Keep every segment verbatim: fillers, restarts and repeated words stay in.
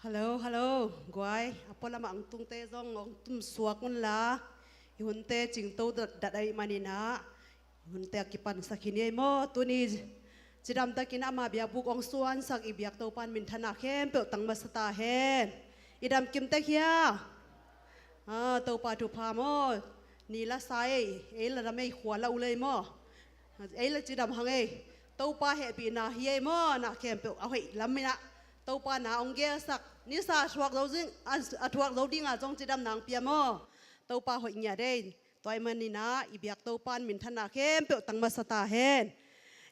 Hello, hello. Guai, a pualamah hong tungte zong hong tumsuak unla, i hunte cingto dat, dat ahih maninah, i hunte a kipansak hi ni ei maw. Tuni cidamtakin ama biakbuk hong suansak i biak Topan minthanna khempeuh tang masa ta hen. I dam kim tek hia? Ah, Topa thupha maw. Ni la sa ei, ei la dam ei, khua la ul ei maw. Ei la cidam hang ei. Topa hehpihna hi ei maw, na khempeuh a hoih lam inah Topa na hong gelsak, nisa a thuak zo ding, a, a thuak zo dinga zong cidamna hong pia maw. Topa hoih ngiat ei. Tua ahih maninah i biak Topan minthanna khempeuh tang masa ta hen.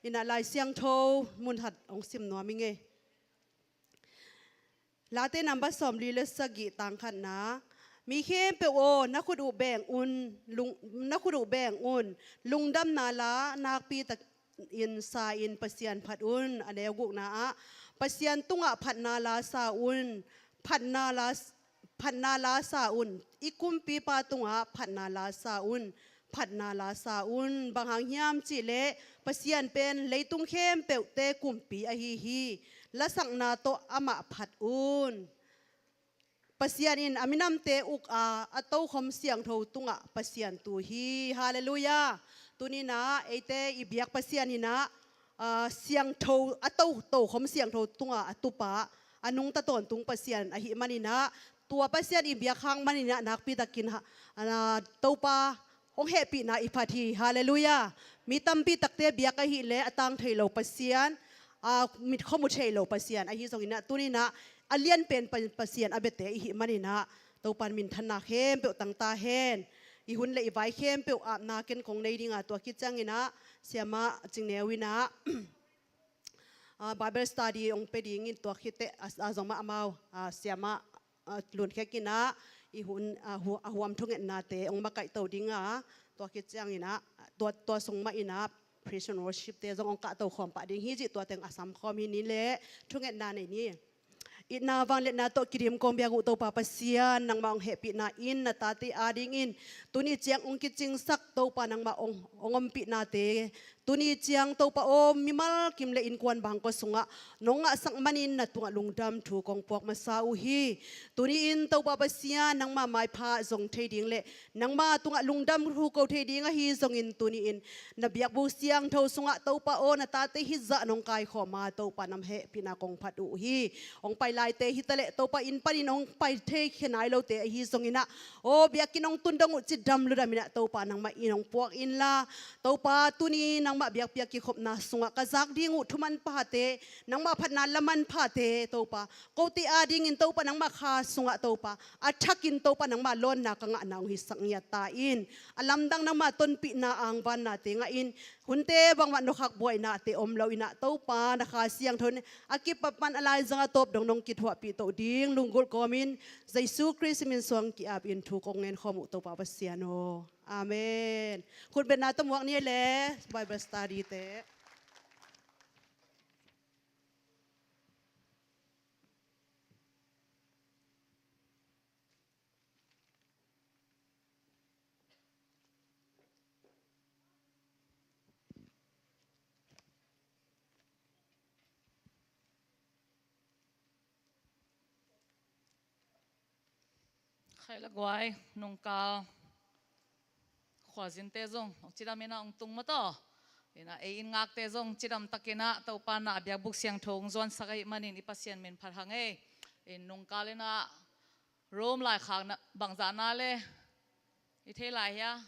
Inah Lai Siangtho mun khat hong sim nuam ing ei. Late number sawmli le sagih, tang khatna. Mi khempeuh aw, na khut uh beng un, lung, na khut uh beng un, lungdamna la nakpi takin sa-in Pasian phat un. A neu gukna ah, Pasian tungah phatna la sa un, phatna la, phatna la sa un, i kumpipa tungah phatna la sa un, phatna la sa un. Bang hang hiam cihleh Pasian pen leitung khempeuhte kumpi ahi hi. Lasakna tawh amah phat un. Pasian in a minamte uk a, a tokhom siangtho tungah Pasian tu hi. Halleluiah. Tuninah eite i biak Pasian inah, ah, siangtho, a to, tokhom siangtho tungah a tupa, a nungta tawntung Pasian ahih maninah, tua Pasian i biak hang maninah nakpi takin ha, ah, Topa hong hehpihna i phat hi. Halleluiah. Mi tampi takte biak ahihleh a tang thei lo Pasian, a, mit khuamu thei lo Pasian ahi zonginah, tuninah a lianpen Pa-, Pasian a biate i hih maninah Topan minthanna khempeuh tang ta hen. I hun le i vai khempeuh apna ken kong nei dinga, tua khit cianginah siamah Cingneu inah, ah, Bible study hong pia dingin, tua khit teh a, a zong mah amau, ah, siamah, ah, Lun Khek inah i hun, ah, hu-, a huam thungetnate hong makaihto dinga, tua khit cianginah tua, tua sung mah inah praise and worship te zong hong kahto khawm pah ding hi cih tua teng a samkhawm hi ni leh, thungetna nei ni. Itna vangliatna tawh kidim kong biak uh Topa Pasian, nangmah hong hehpihna in na tate adingin tuni ciang hong kicingsak Topa, nangmah hong, hong ompihnate tuni ciang Topa aw, mimal kim le innkuan bangkua sungah nong ngahsak manin na tungah lungdam thu kong puak masa uh hi. Tuni-in Topa Pasian, nangmah maipha zong thei ding le nangmah tungah lungdam thu ko thei ding ahi zongin, tuni-in na biakbuk siangtho sungah Topa aw, na tate hih zah nong kaikhawm a, Topa, na hehpihna kong phat uh hi. Hong pai laite hi taleh Topa, inn panin hong pai thei khia nai lote ahi zonginah, aw, biakinn hong tun dong uh cidam ludaminah Topa, nangmah inn hong puak inla, Topa, tuni nangmah biakpiak kikhopna sungah ka zak ding uh thuman phate, nangmah phatna laman phate Topa, kote adingin Topa, nangmah kha sungah Topa, a thakin Topa, nangmah lawnna ka ngahna hong hisak ngiat ta in. A lamdang nangmah tonpihna angvannate ngahin, hunte bangmah nokhak buainate om loinah Topa, na Kha Siangtho in a kipat pan a laizang a tawp dong nong kithuahpih toh ding lunggulh kawmin, Jesu Khrist min suang ki-apin thu kong ngenkhawm uh Topa Pasian aw. Amen. Khutbetna tawh muak ni le Bible study te. Khaih la guai, nungkal khualzinte zong hong cidam inah hong tung mataw. Inah ei inn ngakte zong cidam takinah Topa na a biakbuk siangtho hong zuansak ahih manin i Pasian min phat hang ei. In nungkal inah Rome laikhakna bangzahna le i thei lai hia?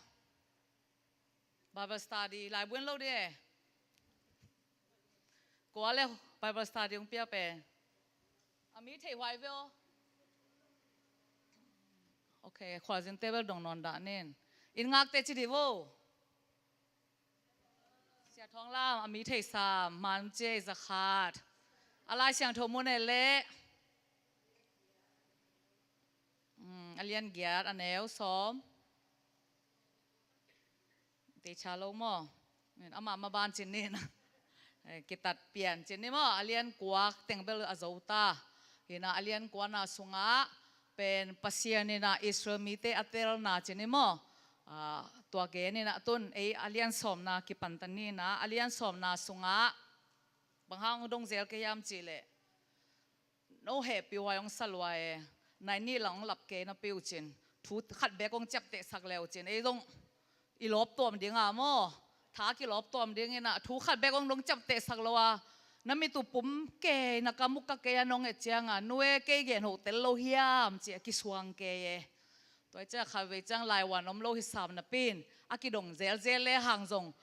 Bible study lai buan lo de. Kua le Bible study hong pia pen a mi theih huai ve aw. Ok, khualzinte bel dong nawn dah nin. Inn ngakte ci dih vo. Sia Thawng Lam, a mi theih sam, man cia i zakhat. A Lai Siangtho mun e leh. Mm, a lian giat, a neu sawm. Teicha lo maw? Amah maban cin nin. Eh, kitat pian cin ni maw? A lian kuak teng bel a zo ta. Hina a lian kuana sungah pen Pasian ina Israel mite a telna cin ni maw? Ah, tua gen ina tun ei a lian sawmna kipan ta nina, a lian sawmna sungah bang hang dong zel kei hiam cih leh No hehpih huai hong sa lua e. Nai nih lang hong lap kei napi uh cin, thu khat bek hong ciaptehsak le uh cin, ei zong i lawp tuam ding a maw, tha kilawp tuam ding in ah, thu khat bek hong dong ciaptehsak lo a, na mit uh pum kei, na kam uh ka kei a nong et ciang a, nu e, kei gen hoh tel lo hiam, ci a kisuang kei e. Tua ciang khat vei ciang laivuan om lo hi sam napi in, a kidong zelzel le hang zong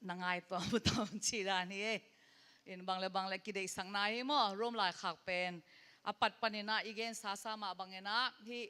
na ngai tuam uh tuam ci dan hi e. In bang le bang le kideihsakna hi maw, Rome laikhak pen a pat panin ah i gen sasa mah bangin ah, hih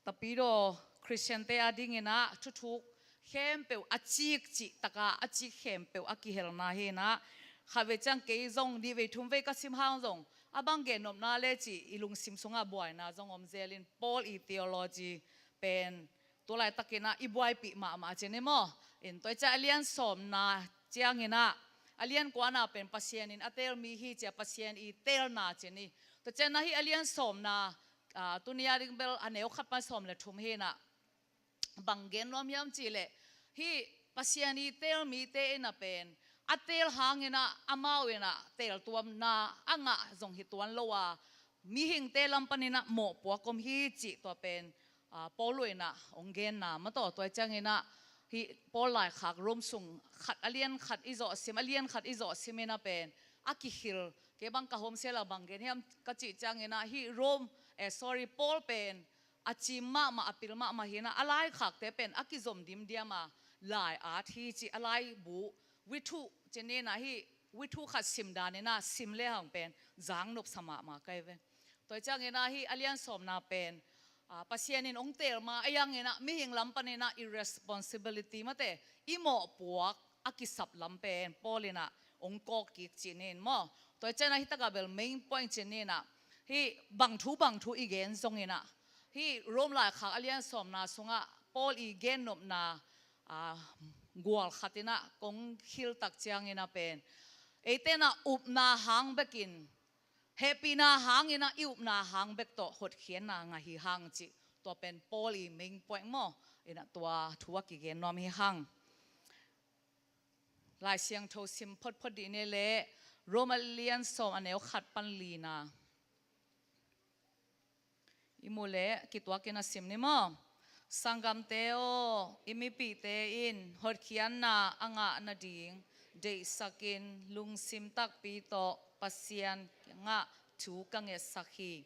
Tapidaw Khristiante a dingin ah thuthuk khempeuh a cik cih taka a cik khempeuh a kihelna hi in ah, khat vei ciang kei zong nih vei thum vei ka sim hang zong a bang gen nopna le cih i lungsim sungah buaina zong om zel in, Paul i theology pen tu laitakin ah i buaipih mahmah cin hi maw. In tua ciang a lian sawmna ciangin ah, a lian kuana pen Pasian in a teel mi hi ci a, Pasian i teelna cin hi. Tua ciang ah hih a lian sawmna, ah, tuni a ding bel a neu khat pan sawm le thum hi in ah, bang gen nuam hiam cih leh, hih Pasian i teel mite in ah pen a teel hangin ah amau in ah teeltuamna a ngah zong hi tuan lo a, mihingte lam panin ah mawhpuak om hi cih tua pen, ah, Paul in ah hong genna maw. Tua, tua ciangin ah hih Paul laikhak Rome sung khat, a lian khat i zawh sim, a lian khat i zawh sim in ah pen a kihil, kei bang ka hawm sel a bang gen hiam ka cih ciangin ah, hih Rome, eh, sorry, Paul pen a cim mahmah, a pil mahmah hi in ah, a laikhakte pen a kizom dimdiam a, lai at hi ci a, laibu, withu cin in ah, hih withu khat sim dan in ah sim le hang pen zang nopsa mahmah ka hi ve. Tua ciangin ah hih a lian sawmna pen, ah, Pasian in hong teel ma a, a yang in ah mihing lam panin ah i responsibility mate, i mawhpuak a kisap lam pen Paul in ah hong kawk kik cih ni in maw. Tua ciang ah hih takah bel main point cih ni in ah, hih bang thu bang thu i gen zongin ah, hih Rome laikhak a lian sawmna sungah Paul i gen nopna, ah, gual khat in ah kong hilh tak ciangin ah pen, eite in ah upna hang bekin, hehpihna hangin ah i upna hang bek tawh hotkhiatna ngah hi hang cih, tua pen Paul i main point maw, in ah tua thu a kigen nuam hi hang. Lai Siangtho sim photphot dih ni leh, Rome a lian sawm a neu khat pan lina i muh leh kituakin a sim ni maw. Sanggamte aw, i mipihte in hotkhiatna a ngah nading deihsakin lungsim takpi tawh Pasian kiangah thu ka ngetsak hi.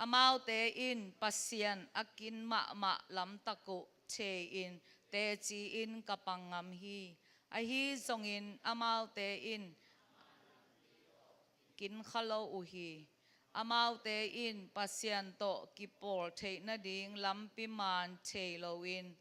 Amaute in Pasian a kin mahmah lamtak uh thei-in teci-in ka pang ngam hi. Ahi zongin amaute in kin kha lo uh hi. Amaute in Pasian tawh kipawl theih nading lampi man thei loin,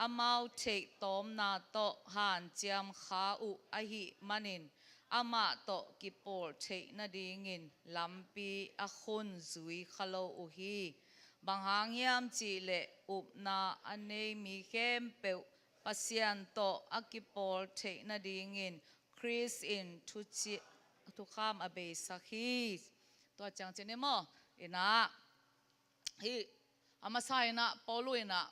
amau theih tawmna tawh hanciam kha uh ahih manin, amah tawh kipawl theih nadingin lampi a khun zui kha lo uh hi. Bang hang hiam cih leh upna a nei mi khempeuh Pasian tawh a kipawl theih nadingin Khrist in thuci-, thukham a beisak hi. Tua ciang cih ni maw, in ah, hih a masa in ah Paulu in ah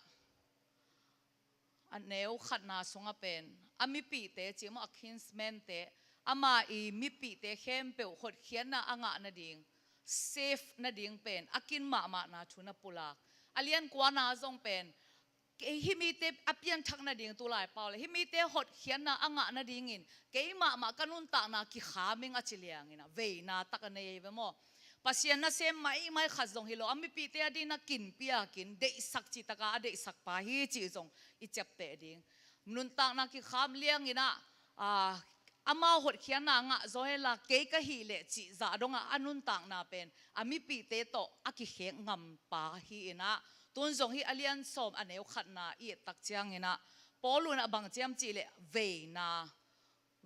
a neu khatna sungah pen a mipihte cih maw, a kinsmen-te, ama i mipihte khempeuh hotkhiatna a ngah nading, save nading pen a kin mahmahna thu na pulak. A lian kuana zong pen, kei hih mite a pianthak nading, tulai pau leh hih mite hotkhiatna a ngah nadingin kei mahmah ka nuntakna kikham ing a ci liangin ah veina tak a nei ve maw. Pasian nasem maimai khat zong hi lo, a mipihte a dingin a kin piakin deihsak cih taka a deihsak pa hi cih zong i ciapteh ding. Nuntakna kikham liangin ah, ah, amau hotkhiatna ngah zaw henla kei ka hih leh cih zah dongah a nuntakna pen a mipihte tawh a kikhek ngam pa hi in ah, tun zong hih a lian sawm a neu khatna i et tak ciangin ah Paulu in ah bang ci hiam cih leh veina,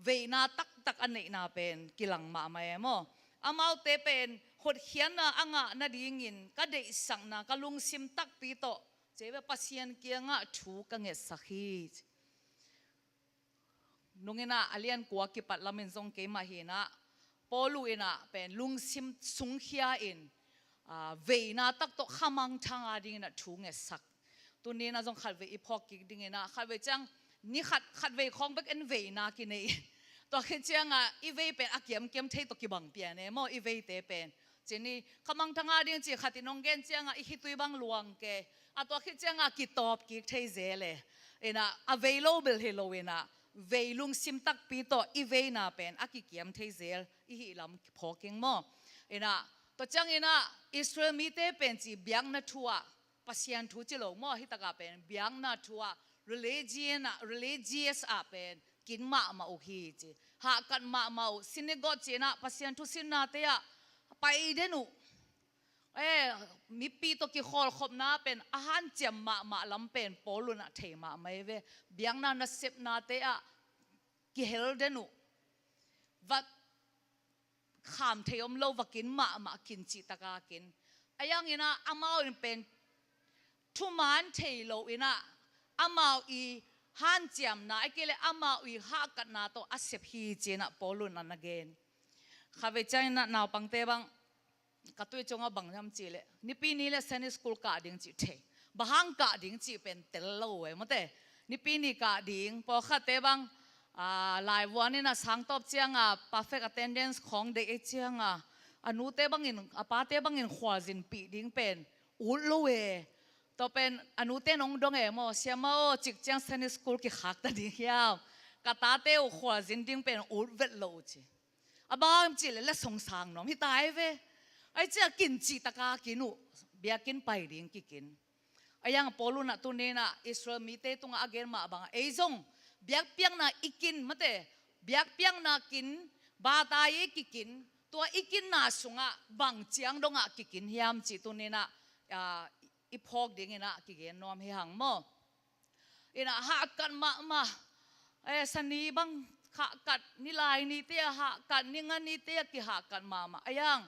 veina taktak a neihna pen kilang mahmah e maw. Amaute pen hotkhiatna a ngah nadingin ka deihsakna, ka lungsim takpi tawh, cih ve, Pasian kiangah thu ka ngetsak hi. Nungin ah a lian kua kipat lamin zong keimah hi in ah, Paulu in ah pen lungsim sungkhia in, ah, veina tak tawh khamangthang a dingin ah thu ngetsak. Tuni in ah zong khatvei i phawk kik dingin ah, khatvei ciang ni khat, khatvei khawng bek en veina kinei. Tua khit ciangah i vei pen a kiamkiam thei tawh kibang pian e maw, i veite pen. Cini, khamangthang a ding ci khat in hong gen ciangah i khitui bang luang ke. A tua khit ciangah kitawp kik thei zel e. Inah, a vei lo bel hi lo inah, vei lungsim takpi tawh i veina pen a kikiam thei zel i hih lam phawk ing maw. Inah, tua ciang inah Israel mite pen ci biakna thu ah, Pasian thu ci lo maw, hi takah pen biakna thu ah, religion ah, religious ah pen kin mahmah uh hi ci. Hahkat mahmah uh, synagogue ci inah Pasian thu sinnate ah pai den uh. Eh, mipi tawh kikhawlkhopna pen a hanciam mahmah lam pen Paul unah thei mahmah hi ve. Biakna nasepnate ah kihel den uh. Va kham thei om lo, va kin mahmah, kin cih taka kin. A yang inah amau in pen thuman thei lo inah amau i hanciamna, a kei le amau i hahkatna tawh a sep hi ci inah Paul unah na gen. Khavei ciang inah naupangte bang, ka tui cungah bang hiam cih leh, Nipi ni le Sunday school kah ding cih thei. Bang hang kah ding cih pen tel lo e, mawte. Nipi ni kah ding, pawlkhatte bang, ah, laivuan inah sangtawp ciangah perfect attendance khawng deih ei ciangah, a nute bangin, a pate bangin khualzinpih ding pen ut lo e. Tua pen a nute nong dong e maw, siama aw, cik ciang Sunday school kikhak ta ding hiam. Ka tate uh khualzin ding pen ut vet lo uh ci. A bang hiam cih leh, letsong sang nuam hi ta hi ve. Ahih ciangah kin cih taka kin uh, biakinn pai ding kikin. A yang Paul unah tuni inah Israel mite tungah a gen mah bangah ei zong biakpiakna i kin, mawte, biakpiakna kin, bata i kikin, tua i kinna sungah bang ciang dongah kikin hiam cih tuni inah, ah, i phawk ding inah kigen nuam hi hang maw. Inah hahkat mahmah. Eh, sani bang hahkat, nilaini te ah hahkat, ninga ni te ah kihahkat mahmah. A yang,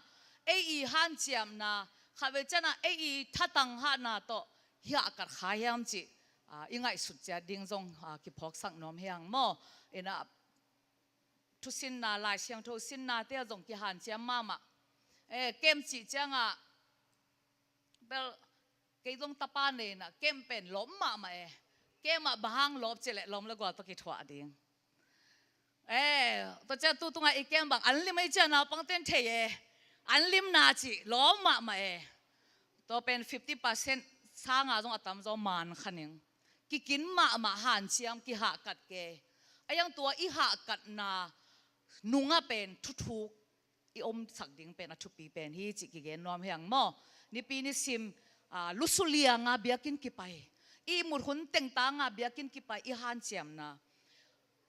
ei i hanciamna, khavei ciangah ei i thatang hahna tawh hahkat kha hiam cih, ah, i ngaihsut ciat ding zong, ah, kiphawksak nuam hi hang maw. Inah thusinna, Lai Siangtho sinnate ah zong kihanciam mahmah. Eh, camp cih ciangah bel, kei zong tapa nei inah camp pen lawm mahmah e. Camp ah bang hang lawp cih leh lawm le gual tawh kithuah ding. Eh, tua ciang tu tungah i camp bang an lim ei ciang naupangte in thei e. An limna cih lawm mahmah e. Tua pen fifty percent sangah zong a tamzaw man kha ning. Kikin mahmah, hanciam, kihahkat ke. A yang tua i hahkatna nungah pen thuthuk i omsak ding pen a thupi pen hi cih kigen nuam hi hang maw. Nipi nisim, ah, lusu lianga biakinn kipai, i mut hun tengtanga biakinn kipai i hanciamna.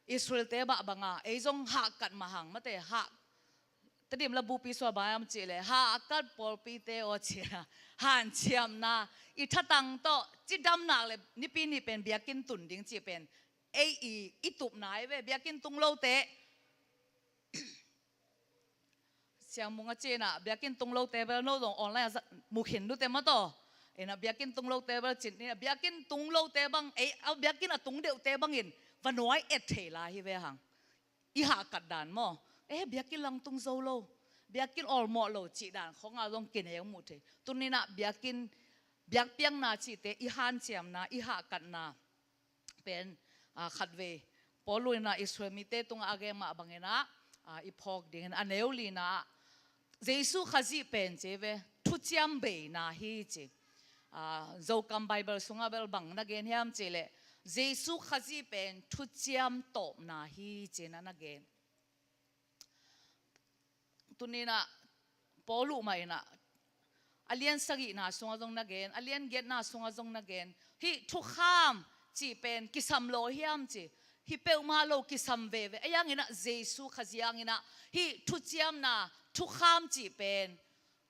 Israel-te bah banga ei zong hahkat mah hang, mawte, hah, Tedim le bupi sua bang hiam cih leh, hahkat pawlpite aw ci a, hanciamna, i thatang tawh cidam nak le Nipi ni pen biakinn tun ding cih pen ei i, i tupna hi ve, biakinn tung lote. Siang Mung a ci inah, biakinn tung lote bel no zong online ah mu khin nute maw taw. Inah biakinn tung lote bel cin inah, biakinn tung lote bang, ei, a biakinn a tung deuhte bangin va nuai et thei lai hi ve hang. I hahkat dan maw. Eh, biakinn lang tung zo lo, biakinn awlmawh lo cih dan khawngah zong kineu mu thei. Tuni inah biakinn, biakpiakna cihte i hanciamna, i hahkatna pen, ah, khatvei Paul inah Israel mite tungah a gen mah bang inah, ah, i phawk dingin a neu lina ah, Jesu Khazih pen ci ve, thuciam beina hi ci. Ah, Zokam Bible sungah bel bang na gen hiam cih leh, Jesu Khazih pen thuciam tawpna hi ci inah na gen. Tuni inah Paul uh mah inah a lian sagihna sungah zong na gen, a lian giatna sungah zong na gen. Hih thukham cih pen kisam lo hiam ci. Hi peuhmah lo, kisam veve. A yang inah Jesu Khazih ang inah hih thuciamna, thukham cih pen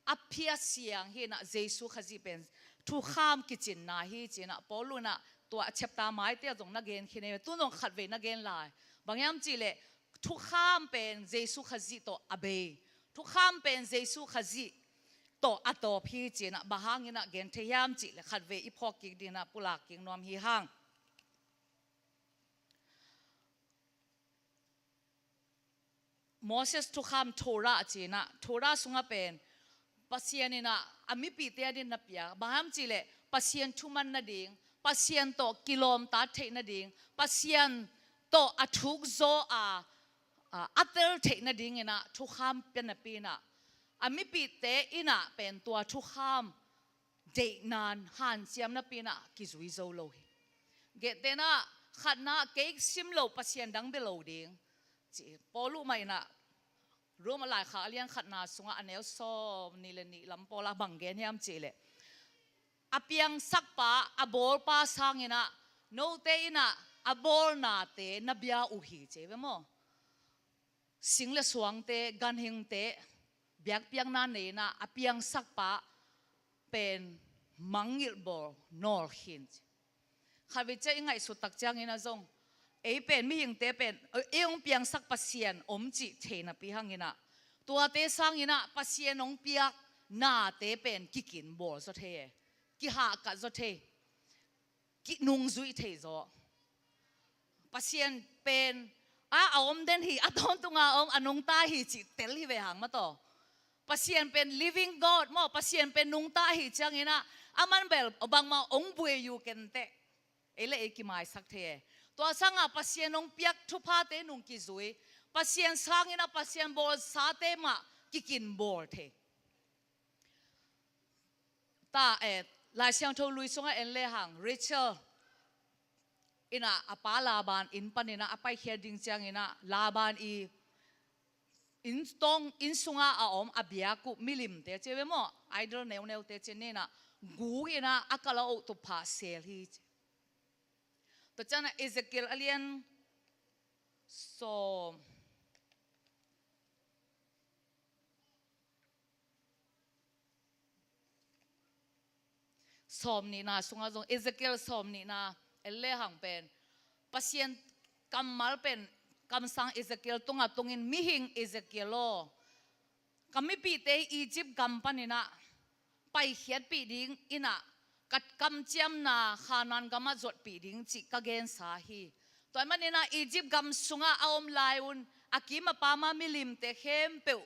a phiat siang hi inah Jesu Khazih pen thukham kicinna hi ci inah Paul uh inah tua a chapter maite ah zong na gen khin e. Tun zong khatvei na gen lai. Bang hiam cih leh, thukham pen Jesu Khazih tawh a bei. Thukham pen Jesu Khazih tawh a tawp hi ci inah bang hang inah gen thei hiam cih leh, khatvei i phawk kik ding inah pulak kik nuam hi hang. Moses thukham Torah a ci inah, Torah sungah pen Pasian inah a mipite a dingin na pia. Bang hiam cih leh, Pasian thuman nading, Pasian tawh kilawmta theih nading, Pasian tawh a thuk zaw a, a, a tel theih nading inah thukham pia napi inah, a mipihte in ah pen tua thukham deihna in hanciam napi in ah kizui zo lo hi. Gentehna, khatna, kei sim loh pasian dang bia lo ding ci. Paul uh mah in ah Rom laikhak a lian khatna sungah a neu sawmnih le nih lam pawl ah bang gen hiam cih leh, a piangsakpa, a bawlpa sangin ah note in ah a bawlnate na bia uh hi ci ve maw. Sing le suangte, ganhingte, biakpiakna nei in ah a piangsakpa pen mangngilh bawl nawl khin ci. Khatvei ciang i ngaihsut tak ciangin ah zong, ei pen mihingte pen ei hong piangsak pasian om cih thei napi hangin ah, tuate sangin ah pasian hong piak nate pen kikin bawl zaw thei e, kihahkat zaw thei, kinungzuih thei zaw. Pasian pen a, a om den hi, a tawntunga om, a nungta hi cih tel hi ve hang maw taw. Pasian pen living God maw, Pasian pen nungta hi ciangin ah, aman bel bangmah hong buai uh kenteh, ei le ei kimaisak thei e. Tua sangah Pasian hong piak thuphate nung kizui, Pasian sangin ah Pasian bawlsate mah kikin bawl thei. Ta, eh, Lai Siangtho lui sungah en lehang, Rachel in ah a pa Laban inn panin ah a paikhiat ding ciangin ah Laban i inn tawng, inn sungah a om a biak uh milimte ci ve maw, idol neuneute ci ni in ah, guk in ah a kal a otup phah sel hi ci. Tua ciangin ah Ezekiel a lian sawm sawmnihna sungah zong, Ezekiel sawmnihna en lehang pen, Pasian kammal pen kamsang Ezekiel tungah tungin, mihing Ezekiel aw, ka mipihte Egypt gam panin ah paikhiatpih ding in ah, ka kamciamna Kanaan gamah zuatpih ding cih ka gensa hi. Tua ahih manin ah Egypt gam sungah a om lai un a kim a pam a milimte khempeuh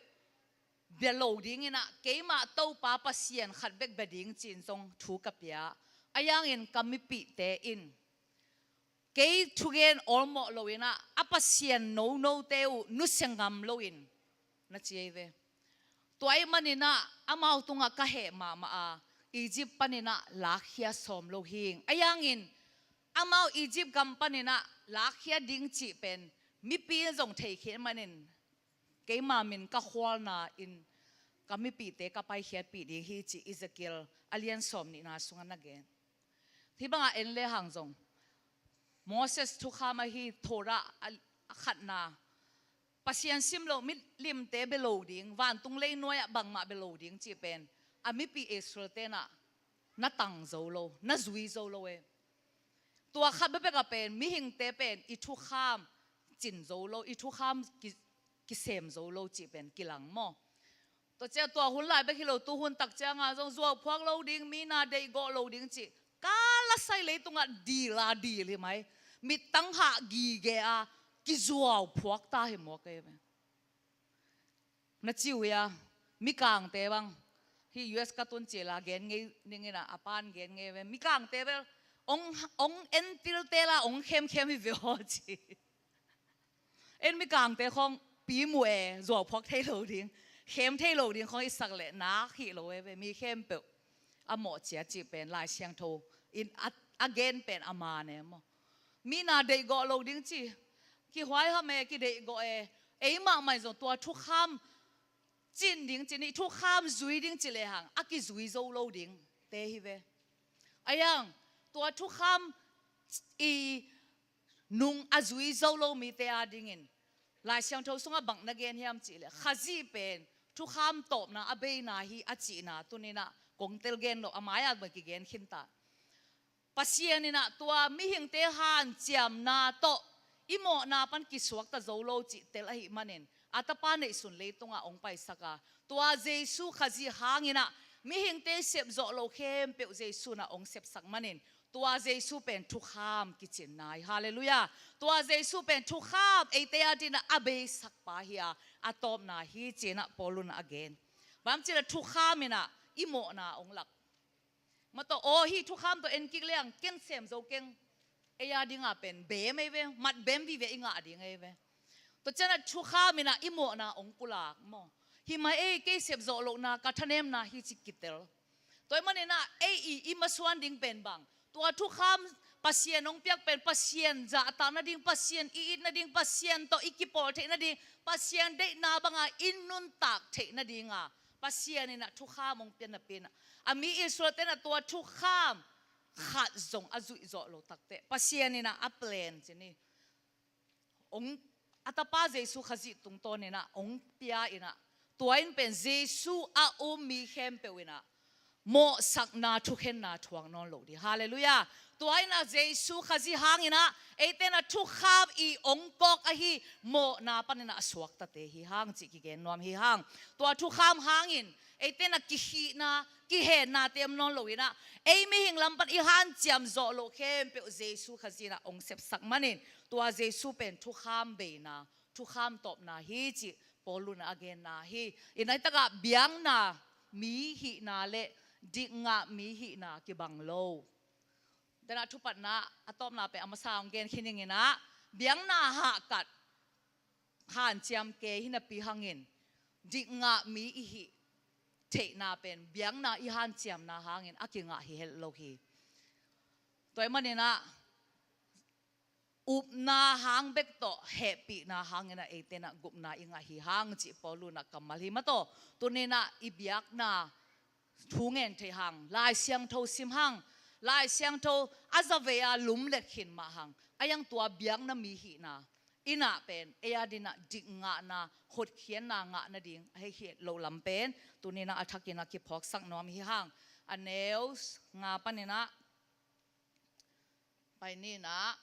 bia lo ding in ah, keimah Topa Pasian khat bek bia ding ci-in zong thu ka pia. Ahi hangin ka mipihte in kei thugen awlmawh lo in ah, a pasian nonote uh nusia ngam loin na ci ei ve. Tua ahih manin ah amau tungah ka heh mahmah a, Egypt panin ah lakkhia sawm lo hing. Ahi hangin amau Egypt gam panin ah lakkhia ding cih pen mipi in zong thei khin manin, keima min ka khualna in ka mipihte ka paikhiatpih ding hi ci Ezekiel a lian sawmnihna sungah na gen. Hih bangah en lehang zong, Moses thukham ahi Torah a, a khatna, Pasian sim loh milimte bia lo ding, vantung leinuai ah bangmah bia lo ding cih pen a mipi Israel-te in ah na tang zo lo, na zui zo lo e. Tua khat bekbek ah pen mihingte pen i thukham cin zo lo, i thukham ki, kisem zo lo cih pen kilang maw. Tua ciang tua hun lai bek hi lo, tu hun tak ciangah zong zuauphuak lo ding, mi na deihgawh lo ding cih ka lasai leitungah dil a dil hi mai. Mittang hah gige a kizuauphuak ta hi mawk ei ve. Na ci uh hia, Mikangte bang, hih U S ka tun cil a gen ngei ning in ah, a pan gen ngei ve. Mikangte bel ong, ong entil tel a ong khemkhem hi ve aw ci. En Mikangte khong pi muh e, zuauphuak thei lo ding, khem thei lo ding khong i sak leh nak hi lo e ve, mi khempeuh a mawh cia cih pen Lai Siangtho in a, a gen pen a man e maw. Mi na deihgawh lo ding ci, kihuaiham e, kideihgawh e. Ei mahmah in zong tua thukham cin ding ci ni, thukham zui ding ci lehang a kizui zo lo dingte hi ve. Ahi hang tua thukham i nung a zui zo lo mite adingin Lai Siangtho sungah bang na gen hiam cih leh, Khazih pen thukham tawpna a beina hi a cihna tuni-in ah kong tel gen lo, a mai-ah bang kigen khin ta. Pasian in ah tua mihingte hanciamna tawh i mawhna pan kisuakta zo lo cih tel ahih manin, a Tapa neihsun leitungah hong paisak a, tua Jesu Khazih hangin ah mihingte sepzawh lo khempeuh Jesu in ah hong sepsak manin, tua Jesu pen thukham kicinna hi. Halleluiah. Tua Jesu pen thukham eite adingin ah a beisakpa hi a, a tawpna hi ci-in ah Paul in ah a gen. Bang hang hiam cih leh thukham in ah i mawhna hong lak. Maw taw, aw, hih thukham tawh en kik leng ken sem zo keng. Ei adingin pen beem ei ve, mat beem vive i ngah ding ei ve. Tua ciangin ah thukham in ah i mawhna hong pulak maw. Hi mah ei, kei sepzawh lohna, ka thanemna hi ci kitel. Tua ahih manin ah ei i, i masuan ding pen bang? Tua thukham Pasian hong piak pen Pasian zahtak nading, Pasian i it nading, Pasian tawh i kipawl theih nading, Pasian deihna banga i nuntak theih nadinga Pasian in ah thukham hong piak napi in ah, a mi Israel-te in ah tua thukham khat zong a zuihzawh lo takteh Pasian in ah a plan ci ni, hong, a Tapa Jesu Khazih tungtawn in ah hong pia in ah, tua in pen Jesu a um mi khempeuh in ah mawhsakna, thukhenna thuak nawn lo ding. Halleluiah. Tua in ah Jesu Khazih hangin ah eite in ah thukham i hong kawk ahi mawhna panin ah a suaktate hi hang cih kigen nuam hi hang. Tua thukham hangin eite in ah kihihna, kihennate om nawn lo in ah, ei mihing lam pan i hanciam zawh loh khempeuh Jesu Khazih in ah hong sepsak manin, tua Jesu pen thukham beina, thukham tawpna hi cih Paul in ah a genna hi. I naitakah biakna mi hihna le dikngah mi hihna kibang lo. Tua in ah thupatna a tawpna pen a masa hong gen khin ing in ah, biakna hahkat hanciam kei hi napi hangin dikngah mi i hih theihna pen biakna i hanciamna hangin a kingah hi het lo hi. Tua ahih manin ah upna hang bek tawh hehpihna hangin ah eite in ah gupna i ngah hi hang cih Paul in ah kammal hi mah tawh. Tuni in ah i biakna thu ngen theih hang, Lai Siangtho sim hang, Lai Siangtho a zavei-a lumlet khin mah hang, a iang tua biakna mi hihna in ah pen ei adingin ah dikngahna, hotkhiatna ngah nading a hi het loh lam pen tuni in ah a thakin ah kiphawksak nuam hi hang. A neu nga panin ah pai ni in ah,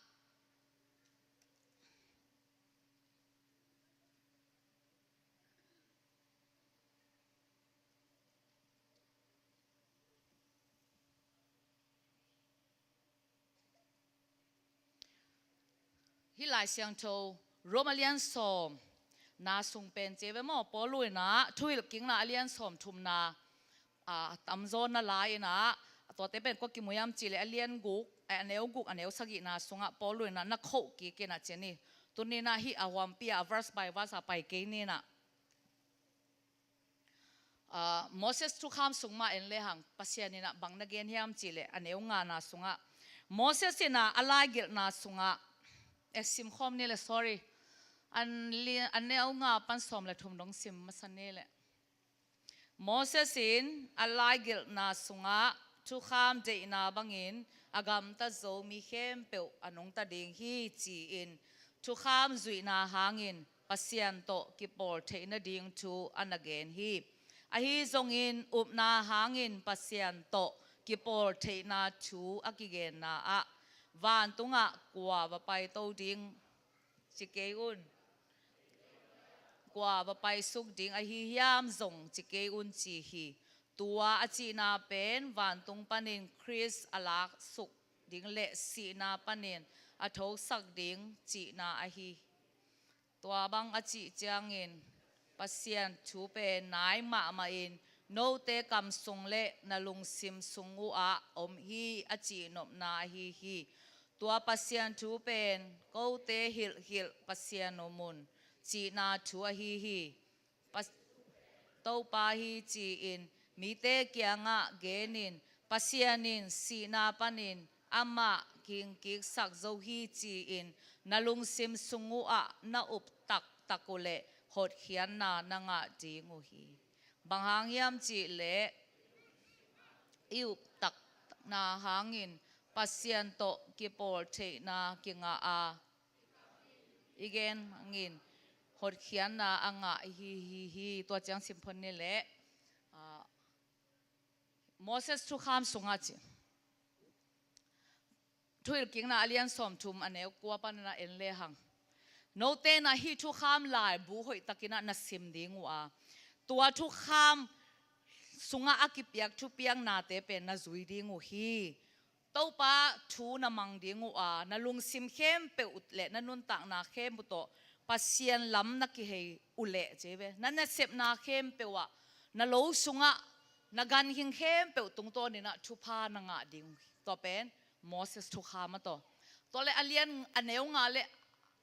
hih Lai Siangtho Rom a lian sawm na sung pen ci ve maw, Paul in ah Thuhilhkikna a lian sawm thumna, a, tamzaw na la in ah, tuate pen kua kimu hiam cih leh a lian guk, a, a neu guk, a neu sagihna sungah Paul in ah na khoh kik in ah ci ni. Tuni in ah hih a huampi ah verse by verse a pai kei ni in ah. Ah, Moses thukham sung mah en lehang, Pasian in ah bang na gen hiam cih leh a neu ngana sungah, Moses in ah a laigelhna sungah, eh, sim khawm ni leh, sorry, an li-, a neu nga pan sawm le thum dong sim masa ni leh. Moses in a laigelhna sungah thukham deihna bangin a gamta zo mi khempeuh a nungta ding hi ci-in thukham zuihna hangin Pasian tawh kipawl theih nading thu a na gen hi. Ahi zongin upna hangin Pasian tawh kipawl theihna thu a kigenna ah, vantungah kua va paito ding ci kei un, kua va paisuk ding ahi hiam zong ci kei un ci hi. Tua a cihna pen vantung panin Khrist a laksuk ding le sihna panin a thosak ding cihna ahi. Tua bang a cih ciangin Pasian thu pen nai mahmah in note kam sung le na lungsim sung uhah om hi a cihnopna ahi hi. Tua Pasian thu pen kote hilhhilh Pasian om un cihna thu ahi hi. Pas-, Topa hi ci-in mite kiangah genin Pasian in sihna panin amah kingkiksak zo hi ci-in na lungsim sung uhah na up taktak uhleh hotkhiatna na ngah ding uh hi. Bang hang hiam cihleh i up taktakna hangin Pasian tawh kipawl theihna kingah a, i gen hangin hotkhiatna a ngah hi hi hi. Tua ciang simphon ni leh, ah, Moses thukham sungah ci. Thuhilhkikna a lian sawmthum a neu kua panin ah en lehang, note in ah hih thukham laibu hoihtakin ah na sim ding uh a, tua thukham sungah a kipiak thupiaknate pen na zui ding uh hi. Topa thu na mang ding uh a, na lungsim khempeuh uh le na nuntakna khempeuh tawh Pasian lam na kihei uhleh ci ve, na nasepna khempeuh ah, na lo sungah, na ganhing khempeuh tungtawnin ah thupha na ngah ding uh hi. Tua pen Moses thukham a tawh. Tua le a lian a neu nga le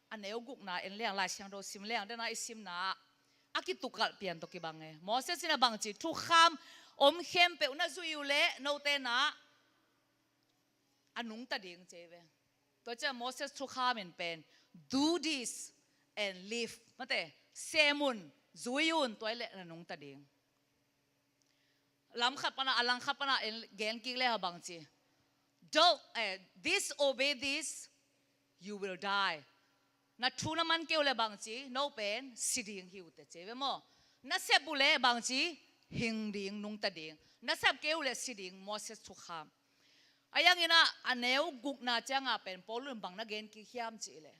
a neu gukna en lehang, Lai Siangtho sim lehang, dena i simna ah a kitukalh pian tawh kibang e. Moses in a bang ci, thukham om khempeuh na zuih uh leh note na a nungta ding ci ve. Tua ciang Moses thukham in pen, "Do this and live." Mate, sem un, zui un, tua hi leh na nungta ding. Lam khat pana, a lang khat pana en gen kik le a bang ci, "Don't, eh, disobey this, you will die." Na thu na man kei uh leh bang ci, no pen si ding hi uh teh ci ve maw. Na sep uh leh bang ci, hing ding, nungta ding. Na sep kei uh leh si ding, Moses thukham. A yang in ah, a neu gukna ciang a pen Paul in bang na gen kik hiam cih leh,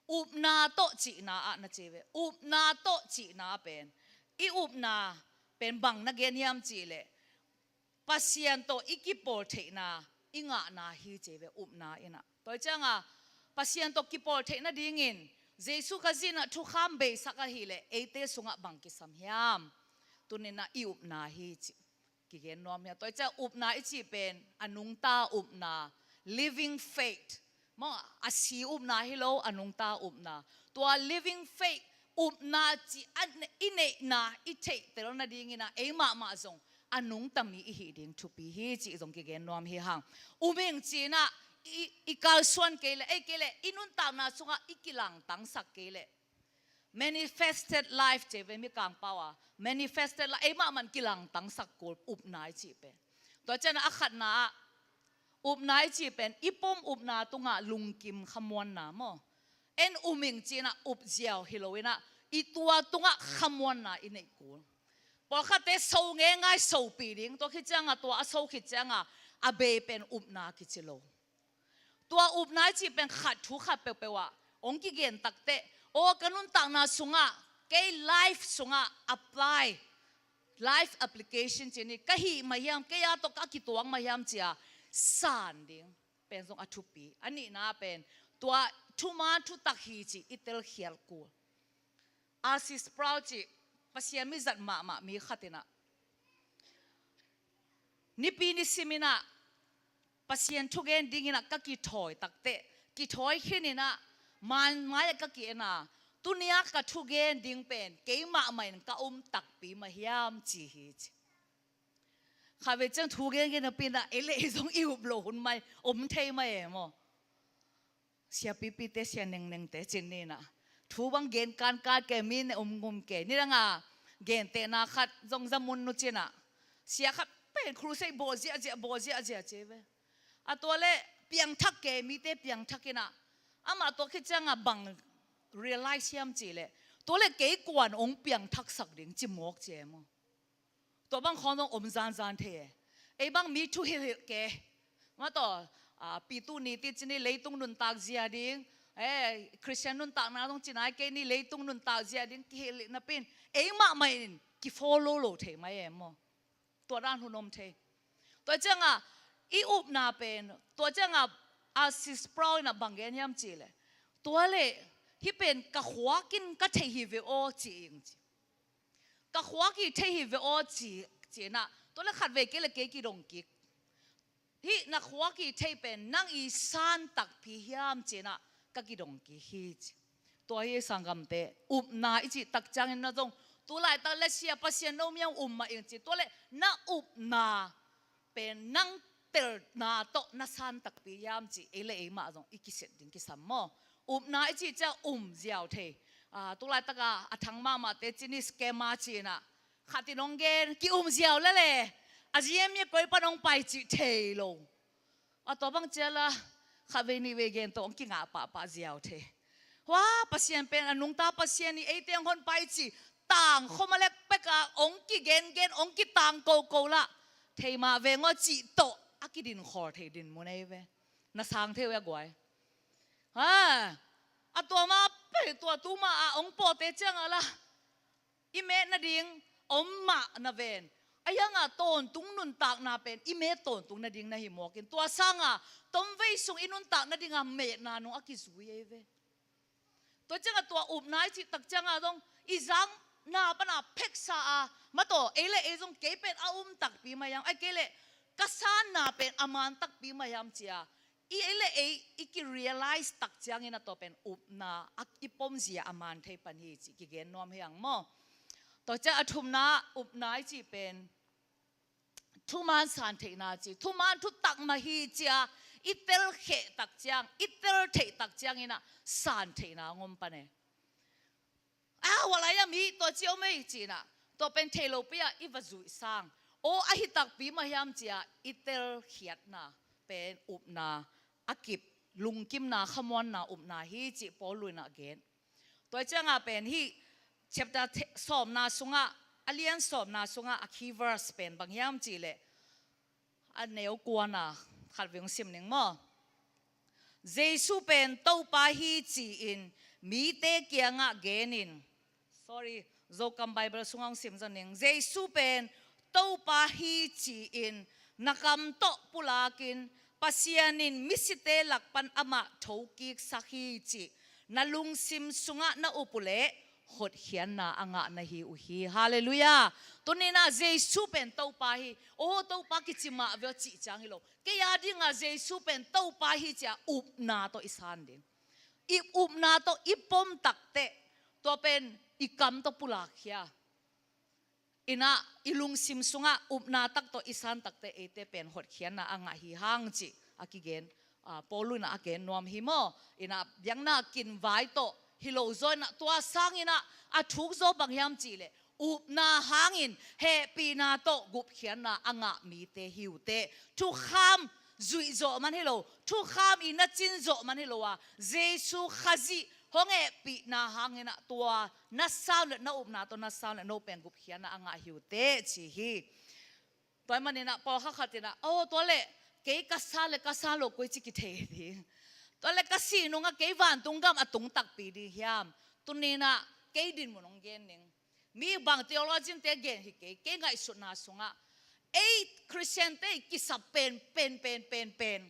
upna tawh cihna ah na ci ve. Upna tawh cihna pen, i upna pen bang na gen hiam cih leh, Pasian tawh i kipawl theihna i ngahna hi ci ve, upna in ah. Tua hi ciang a, Pasian tawh kipawl theih nadingin Jesu Khazih in ah thukham beisak ahih leh eite sungah bang kisam hiam? Tuni in ah i upna hi cih kigen nuam hi a. Tua hi ciang upna i cih pen a nungta upna, living faith. Maw, a si upna hi lo, a nungta upna. Tua living faith upna cih a ne-, i neihna i theihtel nadingin ah ei mahmah zong a nungta mi i hih ding thupi hi cih zong kigen nuam hi hang. Um ing ci-in ah i, i kalsuan kei leh, ei kei leh, i nuntakna sungah i kilangtangsak kei leh, manifested life ci ve Mikang pau a. Manifested life, ei mahmah in kilangtangsak kul upna i cih pen. Tua ciang a khatna ah, upna i cih pen i pom upna tungah lungkim khamuanna maw. En um ing ci-in ah up ziau hi lo in ah, i tua tungah khamuanna i neih kul. Pawlkhatte so ngeingai, sopih ding, tua khit ciang a tua a so khit ciang a, a bei pen upna kici lo. Tua upna i cih pen khat thu khat peuhpeuh ah hong kigen takteh, aw, ka nuntakna sungah, kei life sungah apply, life application ci ni, ka hih mah hiam, kei a tawh ka kituak mah hiam ci-a san ding pen zong a thupi. A nihna pen tua thuman thutak hi cih i telkhial kul. R C Sproul cih Pasian mi zat mahmah mi khat in ah, nipi nisim in ah Pasian thugen dingin ah ka kithawi takteh, kithawi khin in ah, man mai ah ka ki-en a, tuni-a ka thugen ding pen kei mahmah in ka um takpi mah hiam ci hi ci. Khatvei ciang thu gengen napi in ah, ei le ei zong i up loh hun mai om thei mai e maw. Sia pipite, sia nengnengte cin ni in ah, thu bang gen kankan kei, mi ne umngum kei. Nidang a gentehna khat zong za mun nu cin ah, sia khat pen crusade bawl ziahziah, bawl ziahziah ci ve. A tua leh piangthak kei, mite piangthak in ah, amah tua khit ciang a bang realize hiam cih leh, tua leh kei kua'n hong piangthaksak ding ci mawk ci e maw. Tua bang khawng zong om zanzan thei e. Ei bang mi thuhilhhilh kei. Mah tawh, a, pi tu ni ti cin ni, leitung nuntak zia ding, e, Christian nuntakna zong ci nai kei ni, leitung nuntak zia ding kihilhhilh napi in, ei mahmah in kifollow lo thei mai e maw. Tua dan hun om thei. Tua ciang a, i upna pen, tua ciang a, R C Sproul in ah bang gen hiam cih leh, tua leh, hih pen ka khuak in ka theih hi ve aw ci ing ci. Ka khuak i theih hi ve aw ci, ci-in ah, tua leh khatvei kei leh kei kidong kik. Hih na khuak i theih pen nang i san takpi hiam ci-in ah ka kidong kik hi ci. Tua hi sanggamte, upna i cih tak ciangin na zong, tu laitak leh sia Pasian no miang um mah ing ci. Tua leh na upna pen nang telna tawh na san takpi hiam cih, ei le ei mah zong i kiset ding kisam maw. Upna i cih ciang um ziau thei. A, tu laitak a, a thang mahmahte cin ni, scammer ci-in ah, khat in hong gen, ki-um ziau lel e. A zi a mi a koi pan hong pai cih thei lo. A tua bang ciang la, khatvei nihvei gen tawh hong kingah pahpah ziau thei. Hua, Pasian pen a nungta Pasian hi, eite hong honpai ci, tangkhawm a lek pek a hong kigengen, hong kitang koko lah, thei mah veng aw cih tawh a kidin khawl thei dinmun ei ve. Na sang thei uh a guai. Ha, a tua mah pek, tua tu mah a hong pawte ciang a lah, i met nading om mah na ven. A hiang a tawntung nuntakna pen i met tawntung nading na hi mawk in, tua sang a tomvei sung i nuntak nading a metna nung a kizui ei ve. Tua ciang a tua upna i cih tak ciang a zong i zang na pan a pheksa a, mah tawh, ei le ei zong kei pen a um takpi mah hiam, ahih kei leh ka sanna pen a man takpi mah hiam ci-a, i ei le ei i ki-realize tak ciangin a tua pen upna a i pom zia a man thei pan hi cih kigen nuam hi hang maw. Tua ciang a thumna, upna i cih pen thuman san theihna ci, thuman thutak mah hi cia i telkheh tak ciang, i teltheih tak ciang inah san theihna hong om pan e. A, hua lai-ah mi tua ci om ei ci inah, tua pen thei lopi-ah i va zuih sang. Aw, ahi takpi mah hiam cia i telkhiatna pen upna a kip, lungkimna, khamuanna, upna hi cih Paul in a gen. Tua ciangah pen hih chapter sawmna sungah, a lian sawmna sungah a key verse pen bang hiam cih leh, a neu kuana khat vei hong sim ning maw. Jesu pen Topa hi ci-in mite kiangah genin. Sorry, Zokam Bible sungah hong sim zaw ning. Jesu pen Topa hi ci-in na kam tawh pulakin, Pasian in misite lak pan amah thokiksak hi cih na lungsim sungah na up uhleh hotkhiatna a ngah na hi uh hi. Halleluiah. Tuni inah Jesu pen Topa hi. Aw, Topa kici mah ve aw cih ciang hi lo. Kei a dingah Jesu pen Topa hi cia upna tawh i san ding. I upna tawh i pom takteh, tua pen i kam tawh pulakkhia. Inah i lungsim sungah upna tak tawh i san takteh eite pen hotkhiatna a ngah hi hang cih a kigen, ah, Paul inah a gen nuam hi maw. Inah biakna kinvai tawh hi lo zaw inah, tua sang inah a thuk zaw bang hiam cih leh, upna hangin hehpihna tawh gupkhiatna a ngah mite hi uh teh. Thukham zuih zawh man hi lo, thukham i na cin zawh man hi lo a, Jesu Khazih hong hehpihna hang inah tua na san le na upna tawh na san le no pen gupkhiatna a ngah hi uh teh ci hi. Tua ahih man inah pawlkhat khat inah, aw, tua leh kei ka san le ka san lo koi ci kithei ding. Tua leh ka sih nungah kei vantung gam a tung takpi ding hiam. Tuni inah kei dinmun hong gen ning. Mi bang theologian-te gen hi kei, kei ngaihsutna sungah ei Khristian-te i kisap pen, pen, pen, pen, pen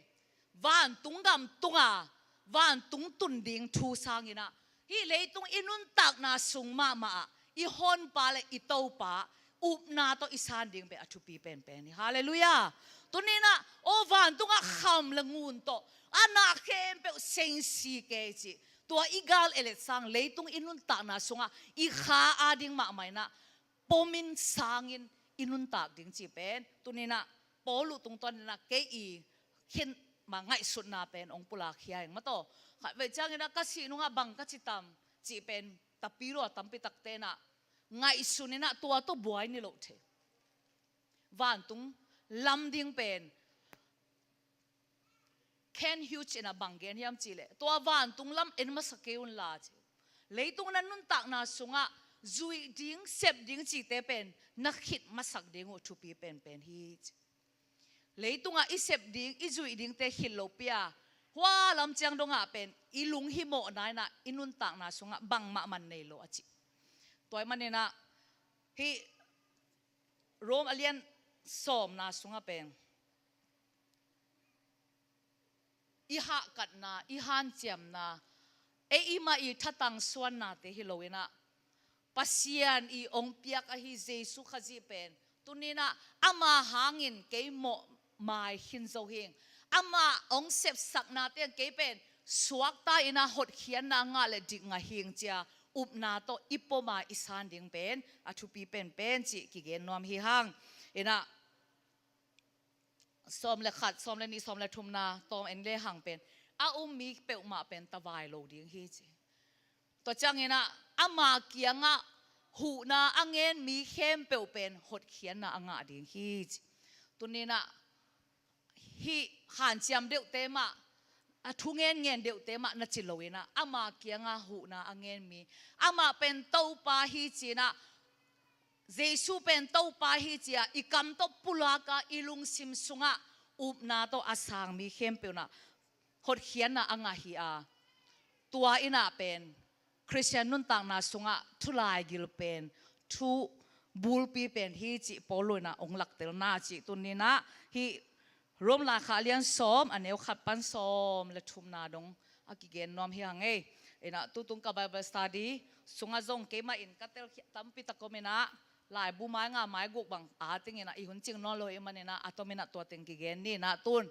vantung gam tunga vantung tun ding thu sang inah, hih leitung i nuntakna sung mahmah ah i Honpa le i Topa upna tawh i san ding pen a thupi penpen hi. Halleluiah. Tuni inah aw, vantungah kham le ngun tawh a na khempeuh sengsi kei cih, tua i gal elet sang leitung i nuntakna sungah i kha a ding mahmah inah pomin sangin i nuntak ding cih pen tuni inah Paul uh tungtawn inah kei i khin mah ngaihsutna pen hong pulakkhia ing maw taw. Khatvei ciang inah ka sih nungah bang ka ci tam cih pen tapi lua tampi takte inah ngaihsun inah tua tawh buai ni loh thei. Vantung lam ding pen Kent Hughes inah bang gen hiam cih leh, tua vantung lam en masa kei un la ci. Leitung na nuntakna sungah zuih ding, sep ding cihte pen na khit masak ding uh thupi penpen hi ci. Leitungah i sep ding, i zuih dingte khit lopi-a, hua lam ciang dongah pen i lunghimawhna inah i nuntakna sungah bangmah man nei lo a ci. Tua ahih man inah hih Rom a lian sawmna sungah pen i hahkatna, i hanciamna, ei i mah i thatang suannate hi lo inah, Pasian i hong piak ahi Jesu Khazih pen tuni inah ama hangin kei mawhmai khin zo hing. Amah hong sepsaknate kei pen suakta inah hotkhiatna ngah le dik ngah hing cia upna tawh i pom a i san ding pen a thupi penpen cih kigen nuam hi hang. Inah sawm le khat, sawm le nih, sawm le thumna tawm en le hang pen a um mi peuhmah pen tavai lo ding hi ci. Tua ciang inah ama kiangah huhna a ngen mi khempeuh pen hotkhiatna a ngah ding hi ci. Tuni inah hih hanciam deuhte mah, a thu ngenngen deuhte mah na ci lo inah ama kiangah huhna a ngen mi, amah pen Topa hi ci inah, Jesu pen Topa hi cia i kam tawh pulak a, i lungsim sungah upna tawh a sang mi khempeuh inah hotkhiatna a ngah hi a, tua inah pen Khristian nuntakna sungah thu laigil pen, thu bulpi pen hi cih Paul inah hong laktelna cih tuni inah hih Rom laikhak a lian sawm, a neu khat pan sawm le thumna dong a kigen nuam hi hang ei. Inah tutung ka Bible study sungah zong keimah in ka telkhiat tampi tak om inah, laibu mai nga mai guk bang a teng inah i hun cing nawn lo ahih man inah a tom inah tua teng kigen ni inah tun.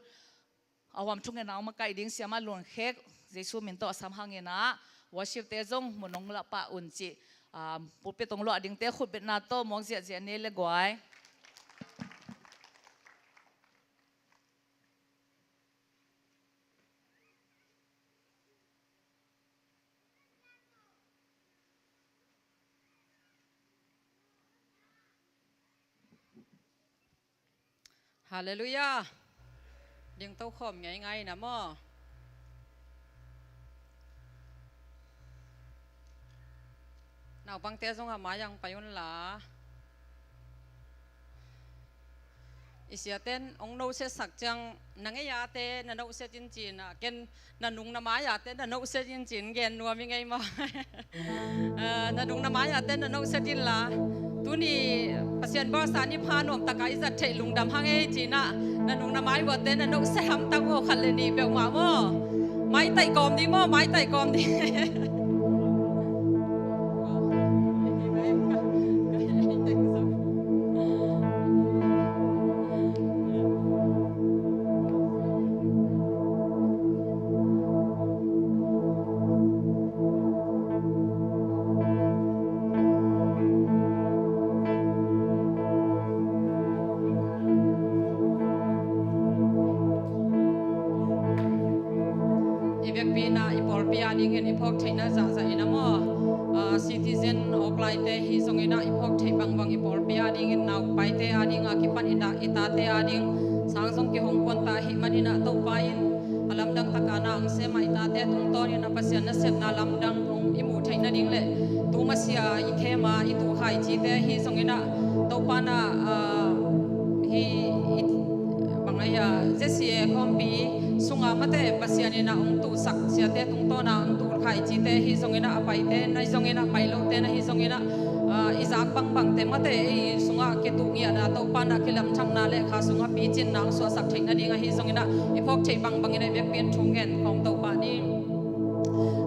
A huam thungetna hong makaih ding siamah Lun Khek, Jesu min tawh a sam hang inah, worship-te zong mun hong lah pah un cih. Ah, pulpit hong luah dingte khutbetna tawh mawk ziahziah ni le guai. Halleluiah. Ding tokhawm ngeingai na maw? Naupangte zong a mai ang pai unla. I siaten hong nosetsak ciang na ngei ate na noset in ci-in ah, ken na nung na mai ate na noset in ci-in gen nuam i ngei maw? Ah, na nung na mai ate na noset inla, tuni Pasian bawlsa ni pha nuamtaka i zat theih lungdam hang ei ci-in ah, na nung na mai uate na noset hamtang uh khat le nih peuhmah maw? Maitai kawm ding maw, maitai kawm ding. I vekpi in ah i pawlpi adingin i phawk theihna zahzah in a maw? Ah, citizen awklaite hi zongin ah i phawk theih bangbang i pawlpi adingin naupaite ading a kipan i ta, i tate ading sang zong kihong puan ta ahih manin ah Topa in a lamdang taka na ang sem a i tate tungtawnin a Pasian nasepna lamdang hong i muh theih nading le tu masia i khem a i tuh khaici te hi zongin ah Topa na, ah, hi i bang ai a Z C A khawmpi sunga mate Pasian in ah hong tuhsak siate tungtawn a hong tuh khaici te hi zongin ah a paite na hi zongin ah pai lote na hi zongin ah, ah, i zak bangbangte mate ei sungah kituh ngiahna Topa na kilamthakna le kha sungah picinna hong suahsak theih nading ahi zongin ah i phawk theih bangbangin ah i vekpi in thu ngen khawm Topa ni.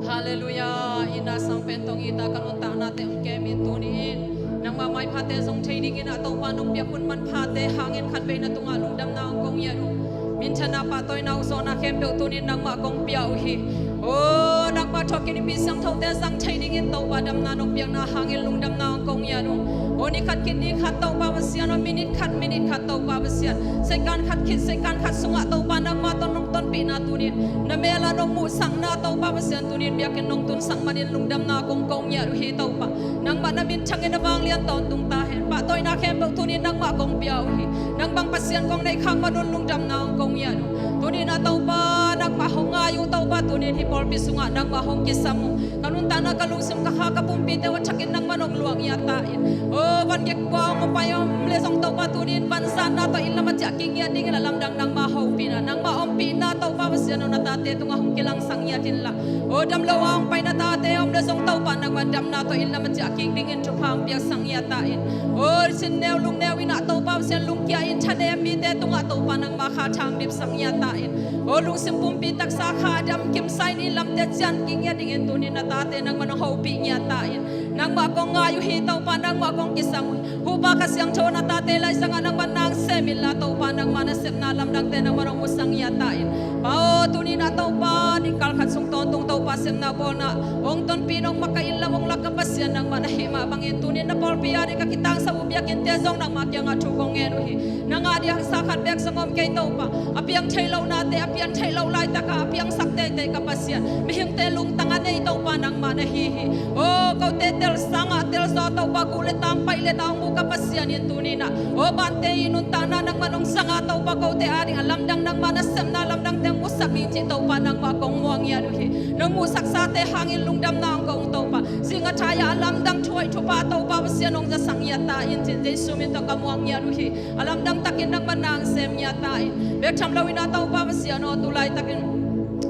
Halleluiah. Inn a sang pen tong i ta ka nuntaknate hong kem in tuni in nangmah maiphate zong thei dingin ah Topa nong piak hun manphate hangin khatvei na tungah lungdamna hong kong ngiat uh. Minthanna pahtawina uh zawhna khempeuh tunin nangmah kong pia uh hi. Aw nangmah thawhkik Nipi Siangthote zang thei dingin Topa damna nong piakna hangin lungdamna hong kong ngiat uh. Aw ni khat khit ni khat Topa Pasian aw minit khat minit khat Topa Pasian second khat khit second khat sungah Topa nangmah tawh nong tonpihna tunin na mel a nong muhsakna Topa Pasian tunin biakinn nong tunsak manin lungdamna kong kong ngiat uh hi Topa. Nangmah na minthangin a vanglian tawntung ta hen. Pahtawina khempeuh tunin nangmah kong pia uh hi. Nang bang Pasian kong neih khak manun lungdamna hong kong ngiat uh. Tunin a Topa nangmah hong ngai uh Topa tunin hih pawlpi sungah nangmah hong kisam uh. Ka nuntakna ka lungsim ka kha ka pumpite uh a thakin nangmah nong luah ngiat ta in. Aw van gik kua hong pai om le zong Topa tunin vanzanna tawh inn lam a ciah kik ngiat dingin a lamdang nangmah hopihna nangmah ompihna Topa Pasian aw na tate tungah hong kilangsak ngiat inla. Aw dam lo a hong pai na tate om le zong Topa nangmah damna tawh inn lam a ciah kik dingin thupha hong piaksak ngiat ta in. Aw sinneu lungneu in ah Topa Pasian lungkia in thanem mite tungah Topa nangmah kha thang bipsak ngiat ta in. Aw lungsim pumpi taksa kha dam kimsa in inn lamte cian kik ngiat dingin tunin na tate nangmah nong hopih ngiat ta in. Nangmah kong ngai uh hi Topa nangmah kong kisam uh hi. Hupa Kha Siangtho na tate laizangah nangmah nang sem inla Topa nangmah nasepna lamdangte nangmah nong musak ngiat ta in. Pa aw tunin ah Topa ni kal khat sung tawntung Topa sepna bawlna hong tonpih nong makaih in lam hong lak ka Pasian nangmah na hih mah bangin tunin na pawlpi a ding ka kitangsap uh biakinnte zong nangmah kiangah thu kong ngen uh hi. Nang a ding haksa khat bek zong om kei Topa. A piang theih lohnate a piang theih loh laitaka a piangsak teitei ka Pasian mihingte lungtang a nei Topa nangmah na hi hi. Aw kote tel sangah tel zaw Topa guh le tang paih le tang hong uh ka Pasian in tuninah aw bante i nuntakna nangmah nong zanga Topa kote a ding a lamdang nangmah nasepna lamdangte hong musak ding cih Topa nangmah kong muang ngiat uh hi. Nong muhsaksate hangin lungdamna hong kong Topa zinga thai-ah a lamdang thuhoih thupha Topa Pasian hong zasak ngiat ta in cin Jesu min tawh ka muang ngiat uh hi. A lamdang takin nangmah nang sem ngiat ta in bek tham loin a Topa Pasian aw tu laitakin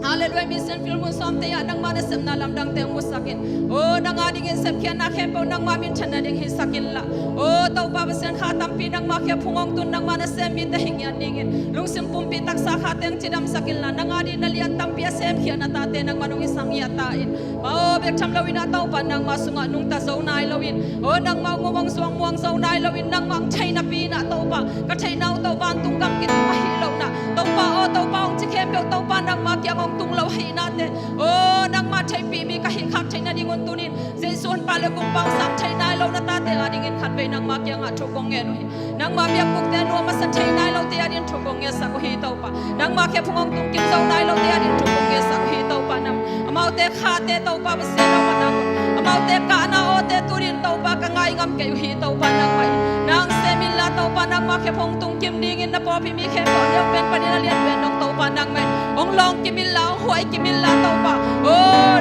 Halleluiah mission field mun sawmte ah nangmah nasepna lamdangte hong musak in aw nang a dingin sepkhiatna khempeuh nangmah minthanna ding hisak inla aw Topa Pasian kha tampi nangmah khia phung hong tun nangmah nasem mite hi ngiat dingin lungsim pumpi taksa khate hong cidamsak inla nang a dingin na lian tampi a semkhiatna tate nangmah nong hisak ngiat ta in Pa aw bek tham loin a Topa nangmah sungah nungta zo nai loin aw nangmah hong um hong zuang muang zo nai loin nangmah hong thei napi in a Topa ka theihna uh Topa vantung gam kit ahi lohna Topa aw Topa hong ci khempeuh Topa nangmah kiang hong tung lo ahihnate, o, nangmah theihpih mi ka hih khak theih nadingun tunin Jesu honpa le kumpa hong sam thei nai lo na tate adingin khatvei nangmah kiangah thu kong ngen uh hi. Nangmah biakbukte nuam a sa thei nai lote adingin thu kong ngetsak uh hi Topa. Nangmah khephung hong tungkim zo nai lote adingin thu kong ngetsak uh hi Topa. Nang amaute khate Topa Pasian nangmah nang un, amaute kahna awte tunin Topa ka ngai ngam kei uh hi Topa. Nangmah in nang sem inla Topa, nangmah khephung tungkim dingin na pawlpi mi khempeuh a neu pen panin a lian pen dong Topa nangmah in hong lawngkim inla, hong huaikim inla Topa. O,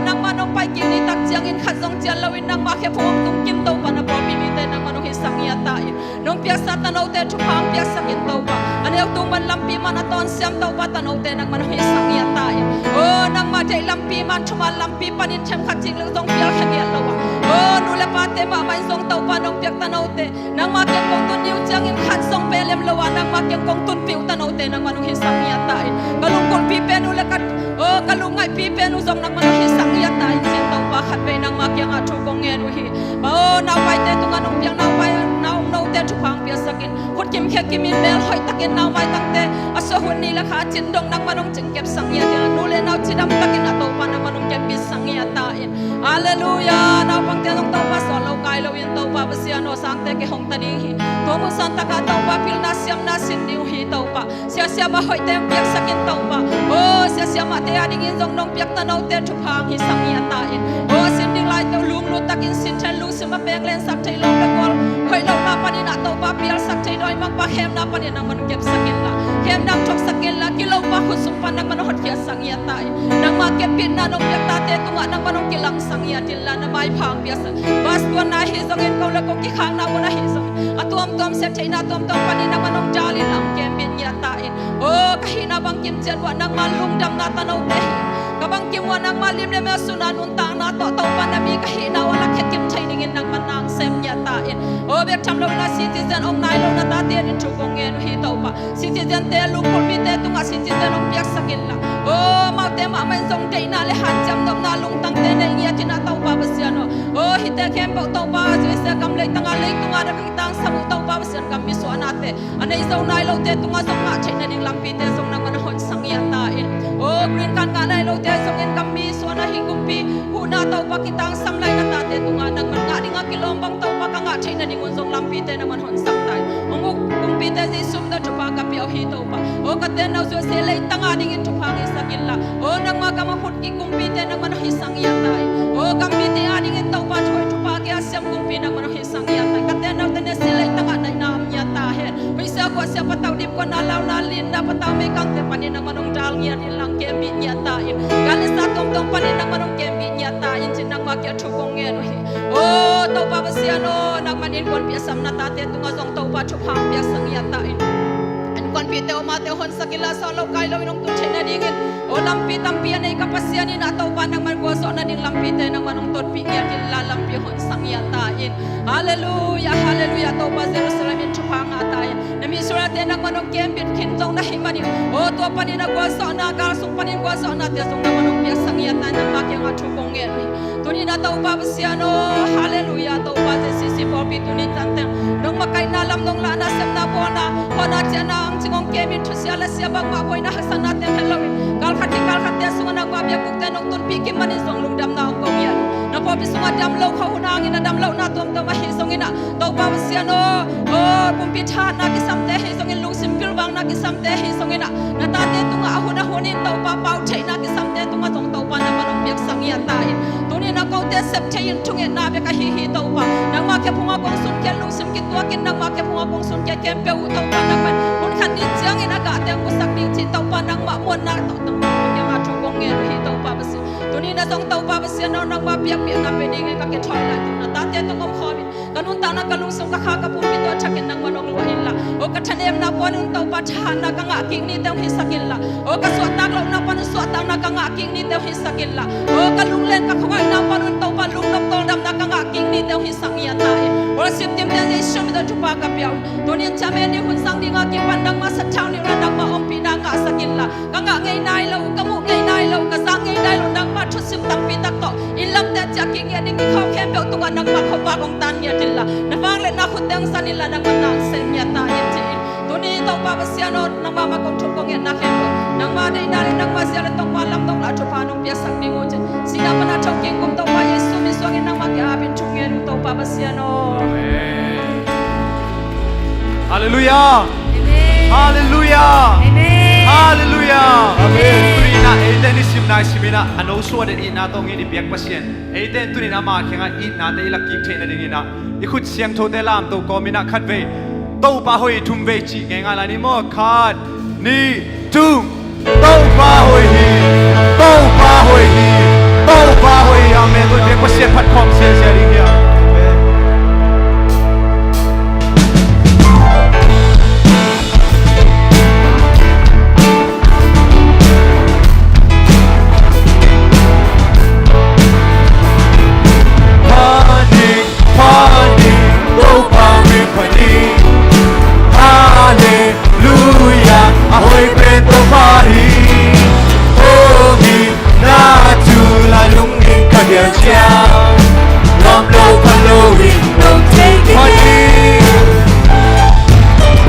nangmah nong pai kik ni tak ciangin khat zong cian loin nangmah khephung hong tungkim Topa na pawlpi mite nangmah nong hisak ngiat ta in. Nong piaksa tanote thupha hong piaksak in Topa. A neu tung man lampi man a tawn siam Topa tanote nangmah nong hisak ngiat ta in. O, nangmah deih lampi man thuman lampi panin themkhat cing leng zong pialkha ngiat lo a, o, nu le pate mahmah in zong Topa nong piak tanote nangmah kiang kong tun ni uh ciangin khat zong pelem lo a, nangmah kiang kong tunpih uh tanote nangmah nong hisak ngiat ta in. Ka lungkulhpi pen uh le ka, o, ka lungngaihpi pen uh zong nangmah nong hisak ngiat ta in cin Topa khatvei nangmah kiangah thu kong ngen uh hi. Ba o, naupaite tungah nong piak naupai, nau note thupha hong piaksak in. Khut kimkhia kimin mel hoih takin nau maitangte a suah hun ni le kha a cin dong nangmah nong cingkepsak ngiat in, nu le nau cidam takin a Topa nangmah nong kempitsak ngiat ta in. Halleluiah. Naupangte zong Topa sawl lo kai loin Topa Pasian aw, sangte kihong ta ding hi. Tua mun santakah Topa pilna siamna sin ding uh hi Topa. Siasia mah hoihte hong piaksak in Topa. O, siasia mahte adingin zong nong piak tanote thupha hong hisak ngiat ta in. O, sin ding laite uh lunglut takin sin then lungsim a peng lensak thei lawm le gual hoih lohna panin ah Topa pialsak thei dawi mangpa khemna panin nangmah nong kepsak inla, khemna hong thuaksak inla, kilopa khut sung pan nangmah nong hotkhiatsak ngiat ta in. Nangmah kempitna nong piak tate tungah nangmah nong kilangsak ngiat inla, na maipha hong piaksak. Bus tuanna ahi zongin, ko le ko kikhakna mun ahi zongin, a tuamtuam sep theihna tuamtuam panin nangmah nong dal inla hong kempit ngiat ta in. O, ka hihna bang kimciat uah nangmah lungdamna tanote hi. Ka bangkim uah nangmah lim le mel sunna nuntakna tawh Topa na mi ka hihna uah lakhia kim thei dingin nangmah nang sem ngiat ta in. O, bek tham loin a citizen om nai lo na tate adingin thu kong ngen uh hi Topa. Citizen te, lungkul mite tungah citizen hong piaksak inla, o, amaute mahmah in zong deihna le hanciam nopna lungtangte nei ngiat in ah Topa Pasian aw. O, hihte khempeuh Topa, U S A gam leitangah, leitungah na ka kitangsam uh Topa Pasian, gam misuahnate a nei zo nai lote tungah zong ngah theih nading lampite zong nangmah na honsak ngiat ta in. O, green card ngah nai lote zongin gam misuahna hi kumpi huhna Topa kitangsam lai na tate tungah nangmah ngah dingah kilawm bang Topa ka ngah theih nadingun zong lampite nangmah honsak ta in. Hong uk kumpite Jesu min tawh thupha ka pia uh hi Topa. O, ka tenna uh U S A leitang adingin thupha ngisak inla, o, nangmah gam a phut kik kumpite nangmah na hisak ngiat ta in. O, gam mite adingin Topa thuhoih thupha kia siam kumpi nangmah na hisak ngiat ta in. Ka tenna uh tene si leitangah naihna om ngiat ta hen. Huihsia guahsia patau dipkuatna launa linna patau meikangte panin nangmah nong dal ngiat inla hong kempit ngiat ta in. Gal le sa tuamtuam panin nangmah nong kempit ngiat ta in cin nangmah kiang thu kong ngen uh hi. O, Topa Pasian aw, nangmah in innkuanpih a sam na tate tungah zong Topa thupha hong piaksak ngiat ta in. Innkuanpihte, amate honsak inla, sawl lo kai loin hong tun theih nadingin, o, lampi tampi a nei ka Pasian in ah Topa nangmah gualzawh nading lampite nangmah nong totpih ngiat inla lampi honsak ngiat ta in. Halleluiah, halleluiah. Topa Jerusalem in thupha ngah ta in. Na mi Israelte nangmah nong kempit khin zong na hih manin, o, tua panin a gualzawhna, gal sung panin gualzawhnate zong nangmah nong piaksak ngiat ta in nangmah kiangah thu kong ngen uh hi. Tuni-in a Topa Pasian aw, halleluiah, Topa J C C pawlpi tuni tanteng nong makaihna lam nong lahna sepna bawlna hawhna ciahna ang cing hong kemin thusia le sia bangmah buaina haksatna teng het loin gal khat hi gal khatte sungah nangmah biakbukte nong tunpih kim manin zong lungdamna hong ko ngiat. Na pawlpi sungah dam lo kha hun hangin a dam lohna tuamtuam ahi zongin ah Topa Pasian aw, aw, pumpi thahatna kisamte ahi zongin lungsim pilvangna kisamte ahi zongin ah na tate tungah a hun a hunin Topa pau theihna kisamte tungah zong Topa nangmah nong piaksak ngiat ta in. Tuni-in a kote sep thei in thungetna bek ahi hi Topa. Nangmah khe phungah kong sunkhiat lungsim kituakin nangmah khe phungah kong sunkhiat khempeuh uh Topa nangmah in hun khat ni ciangin a gahte hong musak ding cih Topa nangmah muanna tawh nangmah kiangah thu kong ngen uh hi Topa Pasian. Tuni-in a zong Topa Pasian aw nangmah biakpiakna pe dingin ka kithawi lai ding na tate tungah om khawm in. Ka nuntakna ka lungsim ka kha ka pumpi tua thakin nangmah nong luah inla. Aw ka thanemna panin Topa thahatna ka ngah kik nite hong hisak inla. Aw ka suahtak lohna panin suahtakna ka ngah kik nite hong hisak inla. Aw ka lunglen ka khuangaihna panin Topa lungnop tawldamna ka ngah kik nite hong hisak ngiat ta in. Worship team te Jesu min tawh thupha ka pia uh. Tuni-in chairman ding hun sang dinga kipan nangmah sathau nih uh la nangmah ompihna ngahsak inla. Ka ngah ngei nai lo, ka muh ngei nai lo, ka zak ngei nai lo, nangmah thusim tampi tak tawh inn lamte ciah kik ngiat ding kikhau khempeuh tungah nangmah khuavak hong tan ngiat inla, na vang le na khutte hong zan inla, nangmah na sem ngiat ta in ci-in. Tuni Topa Pasian aw, nangmah mah kong thum kong ngetna khempeuh nangmah deihna le nangmah zia le tongval lamdang la thupha nong piaksak ding uh ci-in, sihna pana thawhkik kum Topa Jesu min suangin nangmah kiang apin thungen uh Topa Pasian aw. Halleluiah. Halleluiah. Halleluiah. Tuni in ah eite nisim nai simin ah a nosuah den itna tawh hong it i biak Pasian, eite in tuni in ama kiangah itnate i lak kik theih nadingin ah i khut siangthote lamto kawmin ah khatvei Topa hoih, thumvei cih ngeingai lai ni maw? Khat, nih, thum. Topa hoih hi. Topa hoih hi. Topa hoih hi. Amen. Tua biak Pasian phat khawm siasia ding hi. Amen. Phat ding, phat ding, Topa min phat ding. Halleluiah, a hoih pen Topa hi. Hong itna thu lai lungin ka gel ciang, nuam lo pha lo in dong thei ding.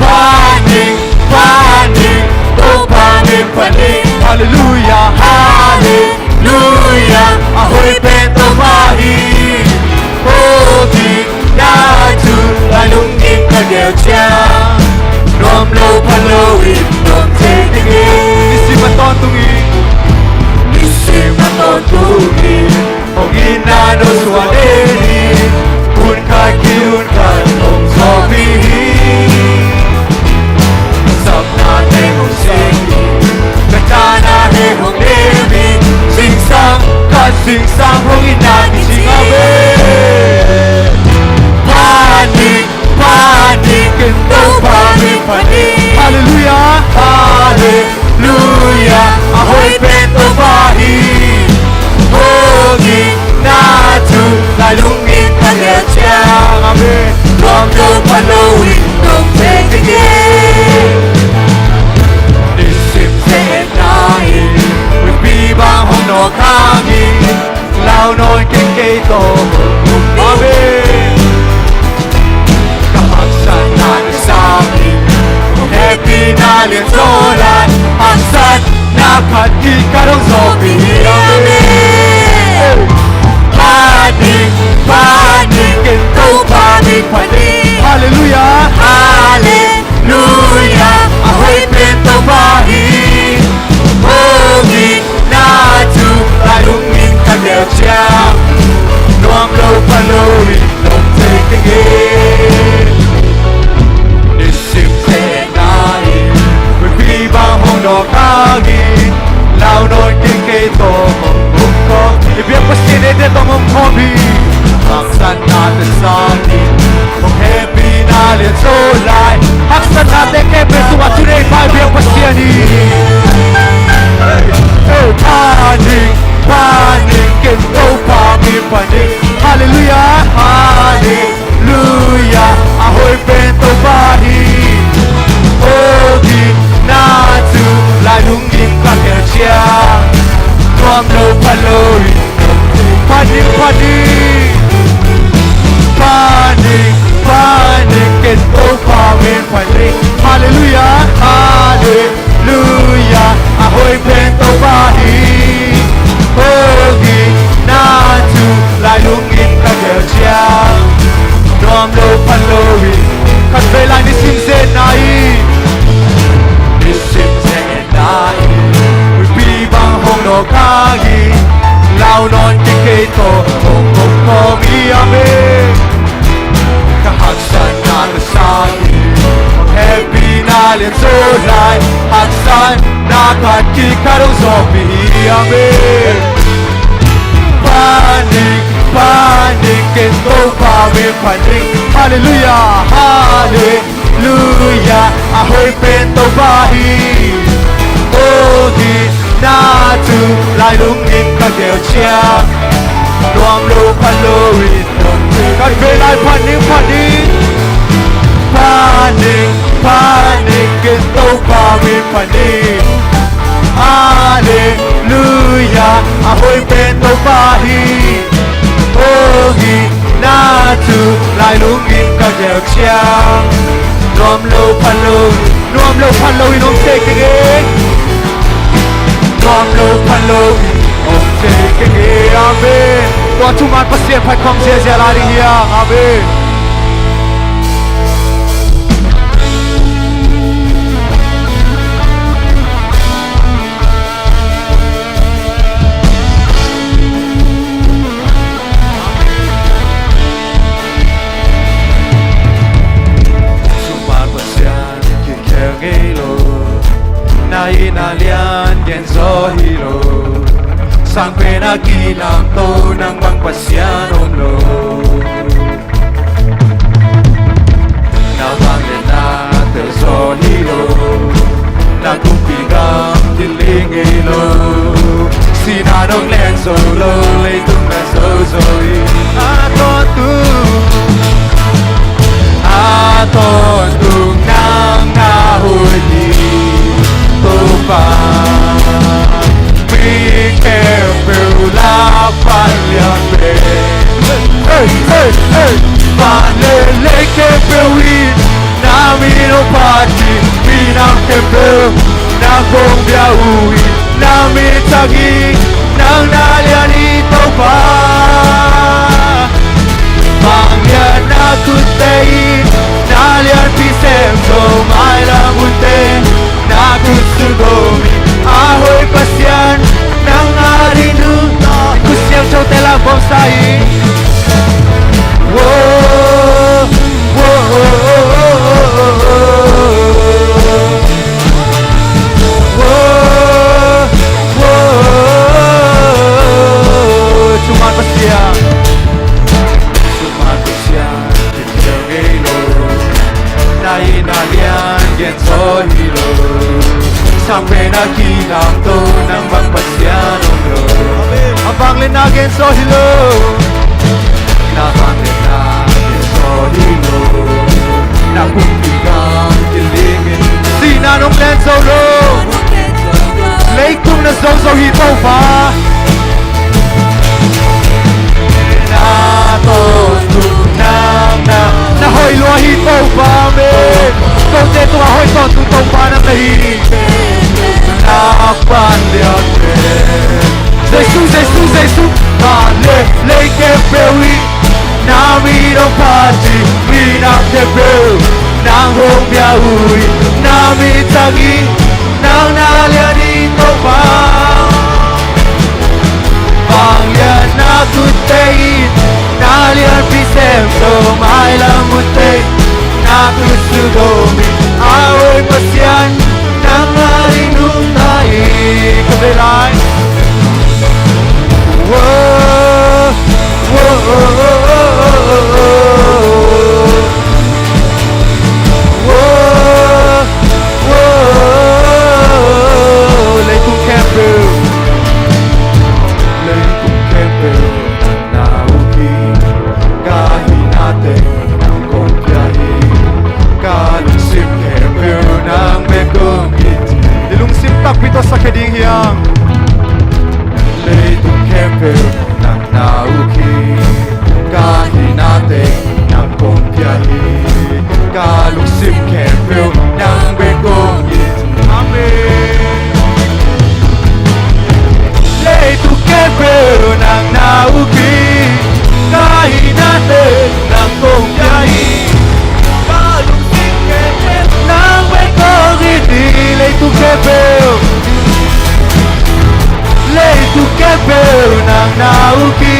Phat ding, phat ding, phat ding, Topa min phat ding. Halleluiah, halleluiah, a hoih pen Topa hi. Hong itna thu lai lungin ka gel ciang, nuam lo pha lo in dong thei ding hi. Nisim a tawntung hi. Nisim a tawntung hi. Hong itna nosuah den hi. Hun khat kiun khat hong zawhpih hi. Ka sapnate hong seng hi. Ka tana he hong nem hi. Zingsang khat zingsang hong itna kicing. Amen. Phat ding, phat ding, ken Topa min phat ding. Halleluiah. Halleluiah, a hoih pen Topa hi. Hong itna thu lai lungin ka gel ciang, amen, nuam lo pha lo in dong thei ding hi. Nisim zetna in huipi bang hong nawk hangin, lau nawn kei kei tawh. Amen. Ka haksatna na sang in, hehpihna lianzaw lai, haksatna khat kikhat hong zawhpih hi. Amen. Phat ding, phat ding, ken Topa min phat ding. Halleluiah. Halle- luiah, a hoih pen Topa hi. Hong itna thu lai lungin ka gel ciang, nuam lo pha lo in dong thei ding hi. Nisim zetna in huipi bang hong nawk hangin, lau nawn kei kei tawh hong om khawm. I biak Pasian eite tawh hong om khawm hi. Haksatnate sang in, hong hehpihna lianzaw lai, haksatnate khempeuh tungah thunei pha i biak Pasian hi. Hey, phat ding, phat ding, ken Topa min phat ding. Halleluiah, halle- luiah, a hoih pen Topa hi. Hong itna thu lai lungin ka gel ciang, nuam lo pha lo in dong thei. Phat ding, phat ding. Phat ding, phat ding, ken Topa min phat ding. Halleluiah, halle- luiah, a hoih pen Topa hi. Hong itna thu lai lungin ka gel ciang, nuam lo pha lo in. Khatvei lai nisim zetna in, nisim zetna in huipi bang hong nawk hangin, lau nawn kei kei tawh hong om khawm hi. Amen. Ka haksatna na sang in, hehpihna lianzaw lai, haksatna khat kikhat hong zawhpih hi. Amen. Phat ding, phat ding, ken Topa min phat ding. Halleluiah, halle- luiah, a hoih pen Topa hi. Hong itna thu lai lungin ka gel ciang, nuam lo pha lo in dong thei. Khatvei lai phat ding, phat ding. Phat ding, phat ding, ken Topa min phat ding. Halleluiah, a hoih pen Topa hi. Hong itna thu lai lungin ka gel ciang, nuam lo pha lo in Nuam lo phan lo in om thei keng e. Nuam lo phan lo in om thei keng e. Amen. Tua thuman Pasian phat khawm ziahziah lai ding hi hang. Amen. Sumar Pasian kikhel ngei lo, na itna lian gen zaw hi lo. Sang pen a kilamto nang bang Pasian om lo. Na vangliatna tel zaw hi lo, na kumpi gam kiling hi lo. Sihna nong len zo lo, leitung na zo zo hi. A tawntung, a tawntung nang na hoih hi, Topa. Mi khempeuh lak pan lian pen. Hey, hey, hey. Van le lei khempeuh in na min hong phat hi. Minam khempeuh nang kong bia uh hi. Na min thang hi. Nang na lian hi, Topa. Vangliatna kutte in na lianpi sem zo, mailam hunte na kut sung om hi. A hoih Pasian, nang a ding nungta. Khut siangthote la bawlsa hi. Woah, woah, woah, woah, woah. Thuman Pasian, thuman Pasian, kikhel ngei lo. Na itna lian gen zaw hi lo. Sang pen a kilamto nang bang Pasian om lo. A vangliatna gen zaw hi lo. Na vangliatna gen zaw hi lo. Na kumpi gam kiling hi. Sihna nong len zo lo. Leitung na zo zo hi, Topa. Na tawntung nang na, na hoih lua hi, Topa. Amen. Kote tungah hoih tawntung Topa nang na hi. Lak pan lian pen. Jesu, Jesu, Jesu. Van le lei khempeuh in na min hong phat hi. Minam khempeuh nang hong bia uh hi. Na min thang hi. Nang na lian hi, Topa. Vangliatna kutte in na lianpi sem zo, mailam hunte na kut sung om hi. A hoih Pasian, nang a ding nungta hi. Ka vei lai. Woah, woah, woah, woah. Leitung khempeuh, leitung khempeuh nang na uk hi. Ka hihna teng nang kong pia hi. Ka lungsim khempeuh nang bek kong it hi. I lungsim takpi tawh sakhia ding hi hang. Leitung khempeuh nang na uk hi. Ka hihna teng nang kong pia hi. Ka lungsim khempeuh nang bek kong it hi. Amen. Leitung khempeuh nang na uk hi. Ka hihna teng nang kong pia hi. Ka lungsim khempeuh nang bek kong it hi. Leitung khempeuh, leitung khempeuh nang na uk hi.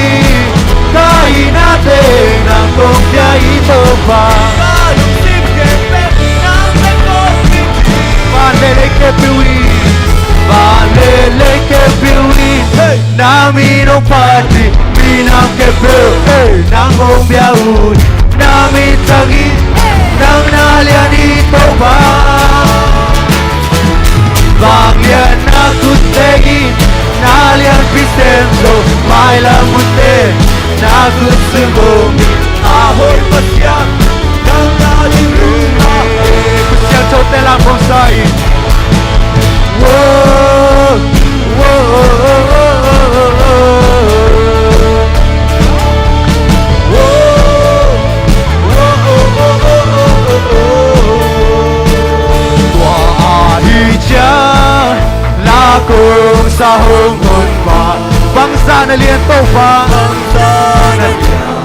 Ka hihna teng nang kong pia hi, Topa. Ka lungsim khempeuh nang bek kong it hi. Van le lei khempeuh in, van le lei khempeuh in, hey, na min hong phat hi. Minam khempeuh, hey, nang hong bia uh hi. Na min thang hi. Nang na lian hi, Topa. Vangliatna kutte in na lianpi sem zo, mailam hunte na kut sung om hi. A hoih Pasian, nang na ding nungta hi. Khut siangthote la bawlsa hi. Woah, woah, woah. Tua Kong sa hong hun pa, bangzah na lian Topa. Bangzah na lian,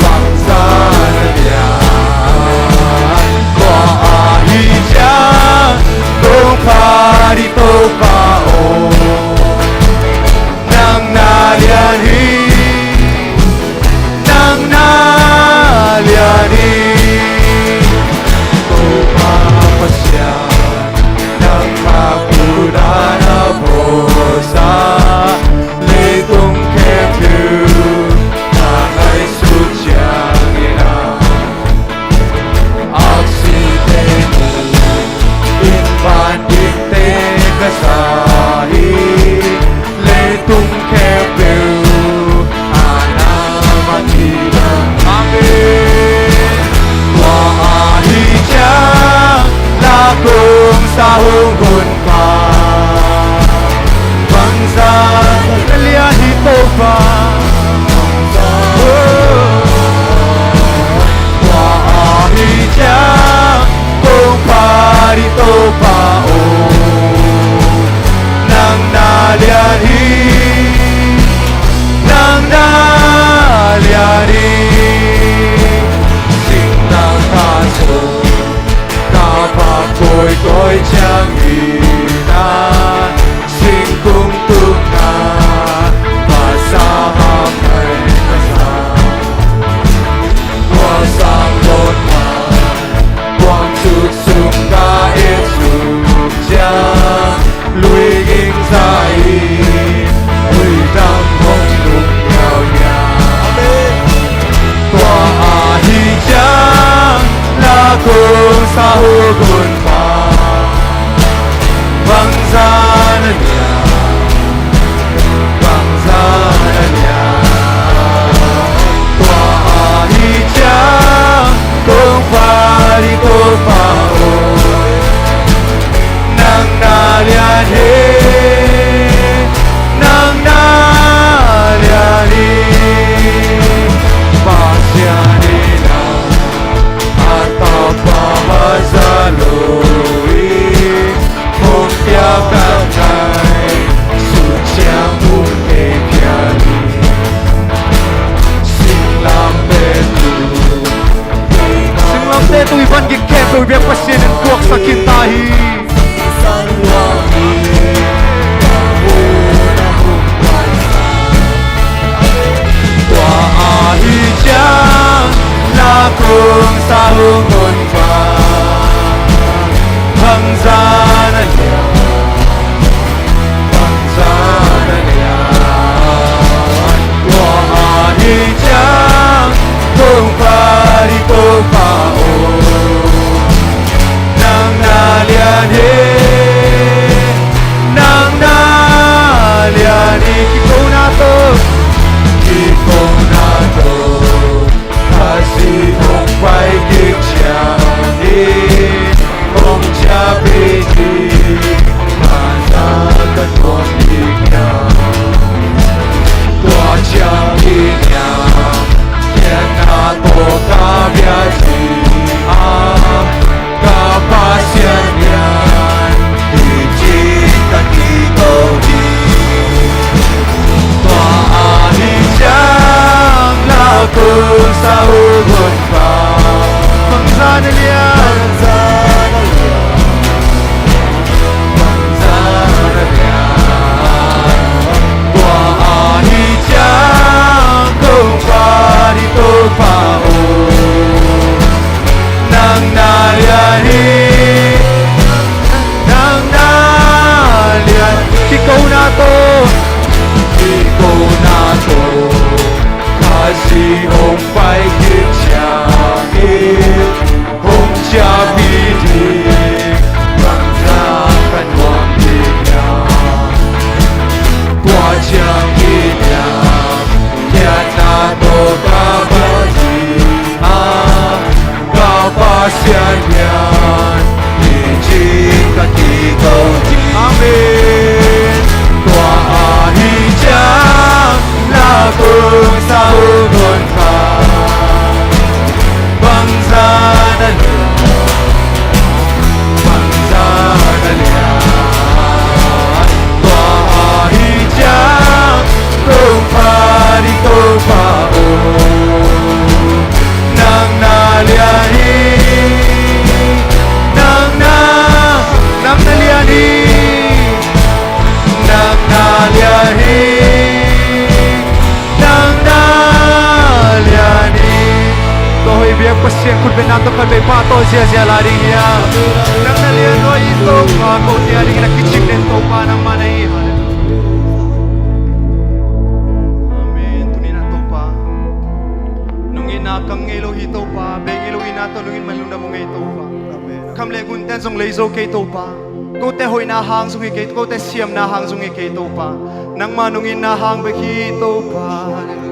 bangzah na lian, tua ahih ciang kong phat hi Topa aw. Nang na lian hi, nang na lian hi, Topa Pasian, nangmah kut a na phuaksa leitung khempeuh na ngaihsut ciangin a, aksite in van dingte ka sa hi. Leitung khempeuh a na mah hi. Amen. Tua ahih ciang la kong sa hong hun pa, bangzah na lian hi Topa. Tua ahih ciang kong phat hi Topa aw. Nang na lian hi, nang na lian hi. Singlamteh sung ka vak kawikawi ciangin a, singkung tungah vasa hang nai ka sa. Tua sang lawh ma, tuam cuk sung ka et suk ciang, lui ging zah in, lui dang hong tung hiauhiau. Tua ahih ciang la kong sa hong hun pa, bangzah na lian, bangzah na lian. Tua ahih ciang kong phat hi Topa aw. Nang na lian hi, nang na lian hi. Pasian in a, a Tapa a za lo in, hong piak a ngaihsut ciang hong thei phial hi. Singlamteh tung, singlamteh tung i van gik khempeuh biak Pasian in puaksak khin ta hi. Tua ahih ciang la kong sa hong hun pa, bangzah na lian, bangzah na lian. Tua ahih ciang kong phat hi Topa aw. Nang na lian hi, nang na lian hi. Kikona tawh, kikona tawh, Khazih hong pai kik ciangin hong ciapih ding ka za ka nuam ding hiam? Tua ciangin hiam, khiatna tawh ka bia ding a, ka Pasian lian hi ci ka kiko hi. Tua ahih ciang la kong sa hong hun pa, bangzah na lian, bangzah na lian. Tua ahih ciang kong phat hi Topa aw. Nang na lian hi, nang na lian. Kikona tawh, kikona tawh, Khazih hong pai kik ciangin hong ciapih ding, bangzah ka nuam ding hiam? Tua ciangin hiam, khiatna tawh ka bia ding a, ka Pasian lian hi ci ka kiko ding. Amen. Tua ahih ciang la kong sa hong hun pa, Pasian khutbetna tawh khatvei pahtawi ziahziah lai ding hi a. Nang na lian lua hi Topa, kote a dingin a kicing den Topa nangmah na hi. Amen. Tuni-in ah Topa, nong itna kang ngei lo hi Topa, bei ngei lo itna tawh nong it man lungdam uh ngei Topa. Kham le gunten zong lei zo kei Topa. Kote hoihna hang zong hi kei, kote siamna hang zong hi kei Topa. Nangmah nong itna hang bek hi Topa. Halleluiah.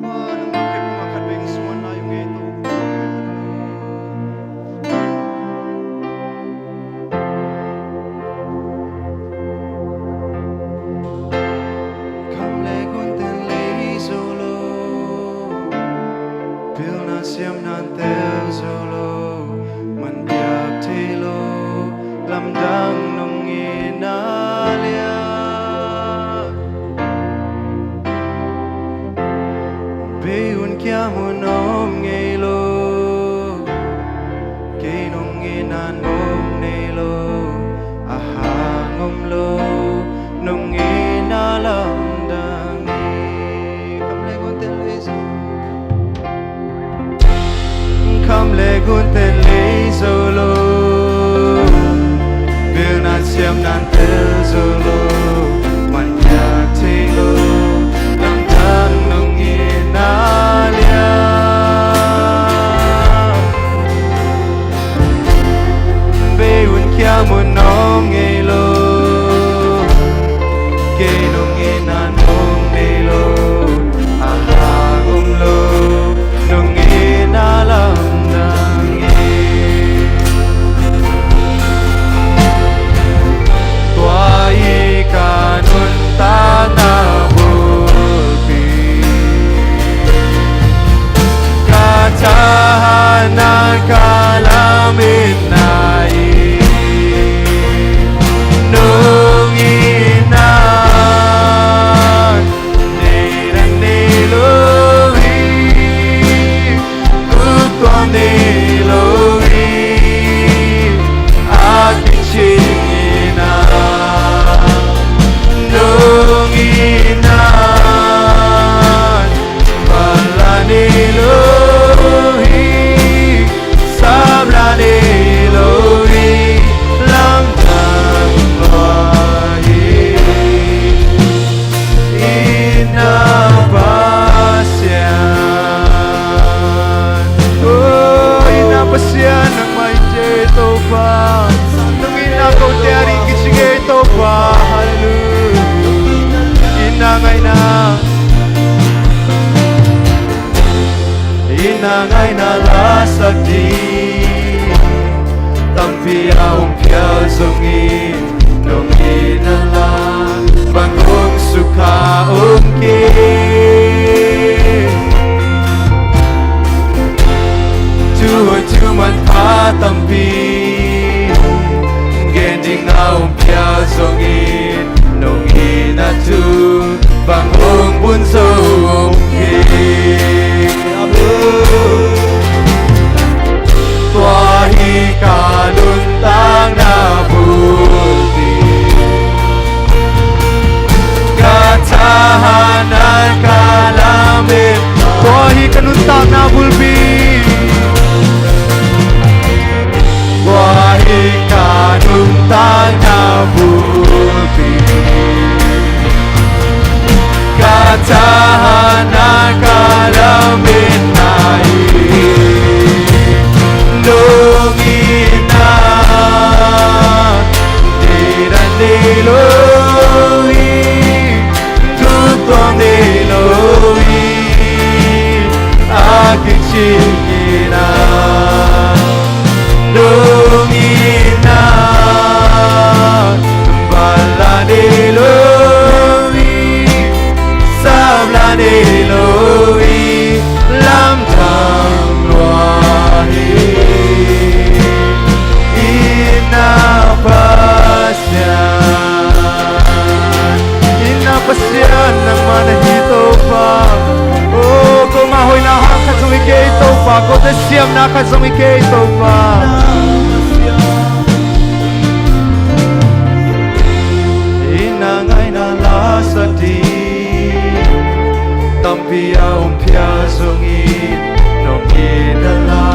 Topa, nangmah kei puma khat bek suan lai uh ngei Topa. Kham le gunten lei zo lo, pilna siamna tel zo lo, man piak thei lo, lamdang nong itna lian. Bei hun kia mun om ngei lo. Kei nong itna nong nei lo, a hang om lo, nong itna lamdang hi. Kham le gunten lei zo, kham le gunten lei zo lo, pilna siamna tel zo lo, man piak thei lo, lamdang nong itna lian. Bei hun kia mun om ngei lo. Kei nong itna nong nei lo, a hang om lo, nong itna lamdang hi. Tua hi ka nuntakna bulpi, ka thahatna ka lametna hi. Nong itna deihna nei lo hi. Tuk tuam nei lo hi. A kicing itna, nong itna bala nei lo hi. Sabla nei lo hi. Lamdang lua hi. Itna Pasian. Oh, itna Pasian, nangmah hi kei Topa. Nong itna kote a ding kicing hi Topa. Halleluiah. Itna ngaihna, itna ngaihna lasak ding tampi a om phial zongin, nong itna la bang hong sukha om kei. Thu hoih thu manpha tampi gen ding a om phial zongin, nong itna thu bang hong bun zo om kei. Tua hi ka nuntakna bulpi, ka thahatna ka lamet. Tua hi ka nuntakna bulpi. Tua hi ka nuntakna bulpi, ka thahatna ka lametna hi. Nong itna deihna nei lo hi. Tuk tuam nei lo hi. A kicing itna, nong itna bala nei lo hi. Sabla nei lo hi. Lamdang lua hi. Itna Pasian. Itna Pasian, nangmah na hi Topa. Oh, ko mah hoihna hang khat zong hi kei Topa, kote siamna khat zong hi kei Topa. Itna ngaihna lasak ding Tampi a om phial zongin nong itna la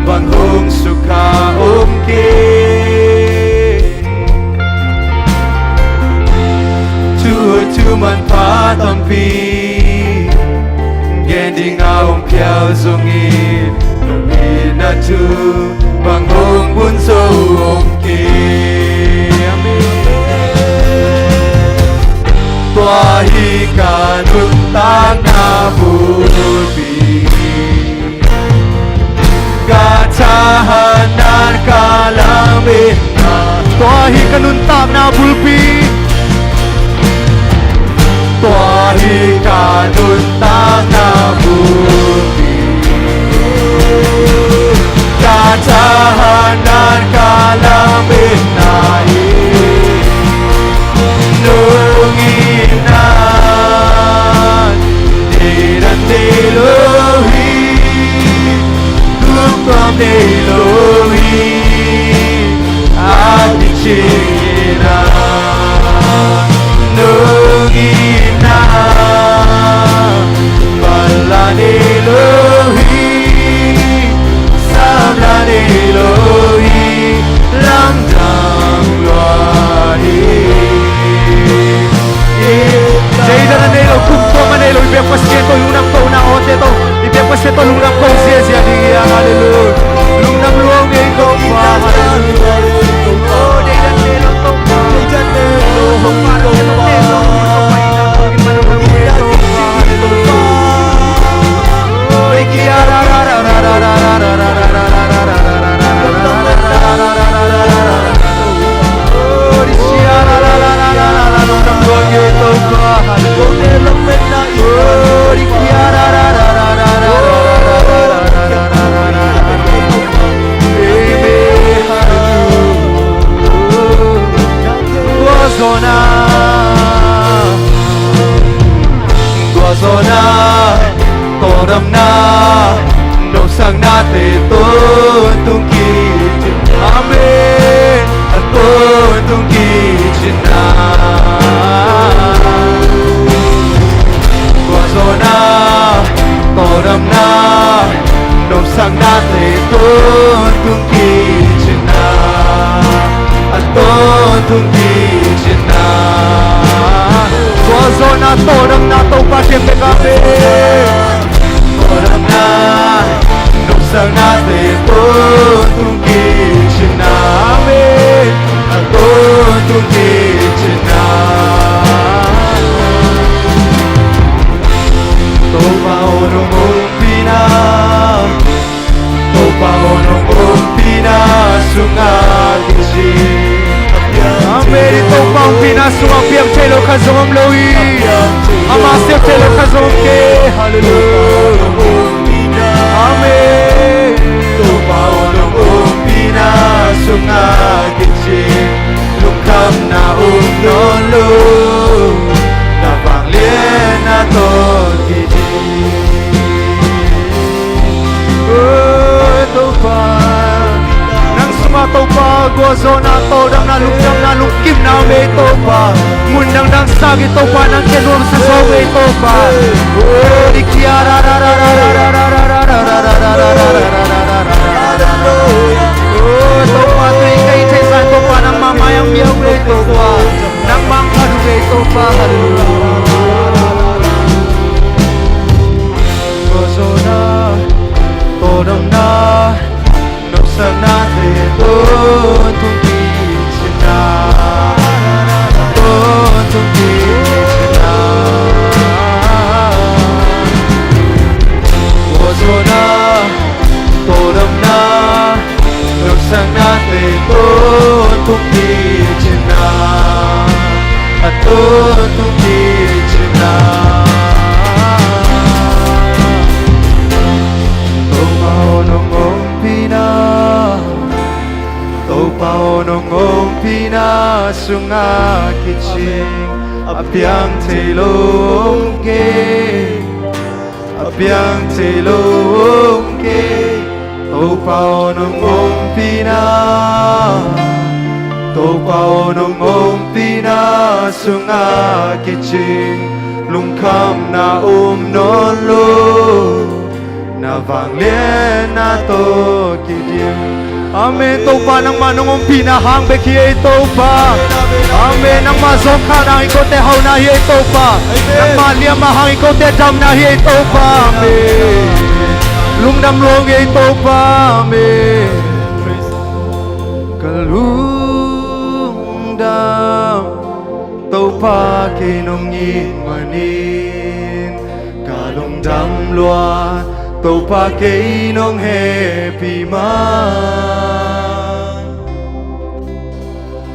bang hong sukha om kei. Thu thu manpha tampi gen ding a om phial zongin nong itna thu bang hong bun zo om kei. Amen. Tua hi ka nuntakna bulpi, ka thahatna ka lametna. Tua hi ka nuntakna bulpi. Tua hi ka nuntakna bulpi, ka thahatna ka lametna hi. Nong itna deihdan nei lo hi, gupkhuam nei lo hi, a kici in a, nong itna manla nei lo hi, samla nei lo hi, lamdang lua hi. Deihdan a nei lo, gupkhuam a nei lo, i biak Pasian tawh lungdam kohna awte tawh, i biak Pasian tawh lungdam ko ziazia ding hi a. Halleluiah. Lungdam lua ung ei Topa. Halleluiah. Oh, deihdan nei lo Topa. Deihdan nei lo Topa. Deihdan nei lo Topa. Tua zawhna, tua zawhna, tawldamna, nopsaknate tawntung kicin. Amen. A tawntung kicin na. Tua zawhna, tawldamna, nopsaknate tawntung kicin na. A tawntung kicin na. Tua zawhna, tawldamna, Topa kiang bek a pe. Tawldamna, nopsaknate tawntung kicin na. Amen. A tawntung kicin na. Topa aw nong ompihna, Topa aw nong ompihna sungah kicing. Amen. I Topa ompihna sungah piang thei lo khat zong om lo hi. Ama siat thei lo khat zong om kei. Halleluiah. Amen. Topa aw nong ompihna sungah kicing. Lungkhamna om nawn lo, na vangliatna tawh kiding. Oi Topa, nang sungah Topa, gualzawhna, tawldamna, lungdamna, lungkimna om ei Topa. Mun dangdang sangin Topa, nang kiang nuamsa zaw om ei Topa. Oi, i kia ra ra ra ra. Oi Topa, tuni ka it theihsa in Topa, nangmah mai-ah om ei Topa. Nangmah phat uh ei Topa. Halleluiah. Gualzawhna, tawldamna, nopsaknate tawntung kicin na. Tawntung kicin na. Gualzawhna, tawldamna, nopsaknate tawntung kicin na. A tawntung kicin na. Topa aw nong ompihna, Topa aw nong ompihna sungah kicing. A piang thei lo om kei, a piang thei lo om kei. Topa aw nong ompihna, Topa aw nong ompihna sungah kicing. Lungkhamna om nawn lo, na vangliatna tawh kidim. Amen. Topa nangmah nong ompihna hang bek hi ei Topa. Amen. Nangmah zawngkhalna hang i kote hauhna hi ei Topa. Nangmah liamna hang i kote damna hi ei Topa. Amen. Lungdam lua ing ei Topa. Amen. Ka lungdam Topa kei nong it manin ka lungdam lua, Topa kei nong hehpih man.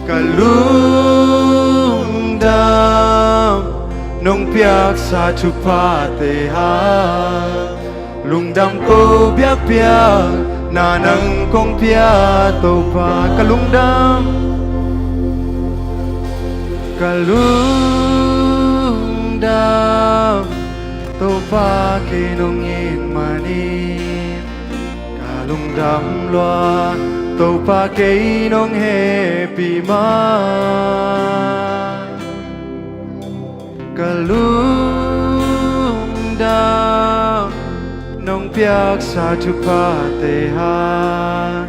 Ka lungdam nong piaksa thuphate hang, lungdam ko biakpiakna nang kong pia Topa. Ka lungdam, ka lungdam Topa kei nong it manin ka lungdam lua, Topa kei nong hehpih man. Ka lungdam nong piaksa thuphate hang,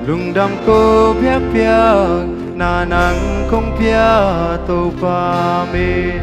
lungdam ko biakpiakna nang kong pia Topa. Amen.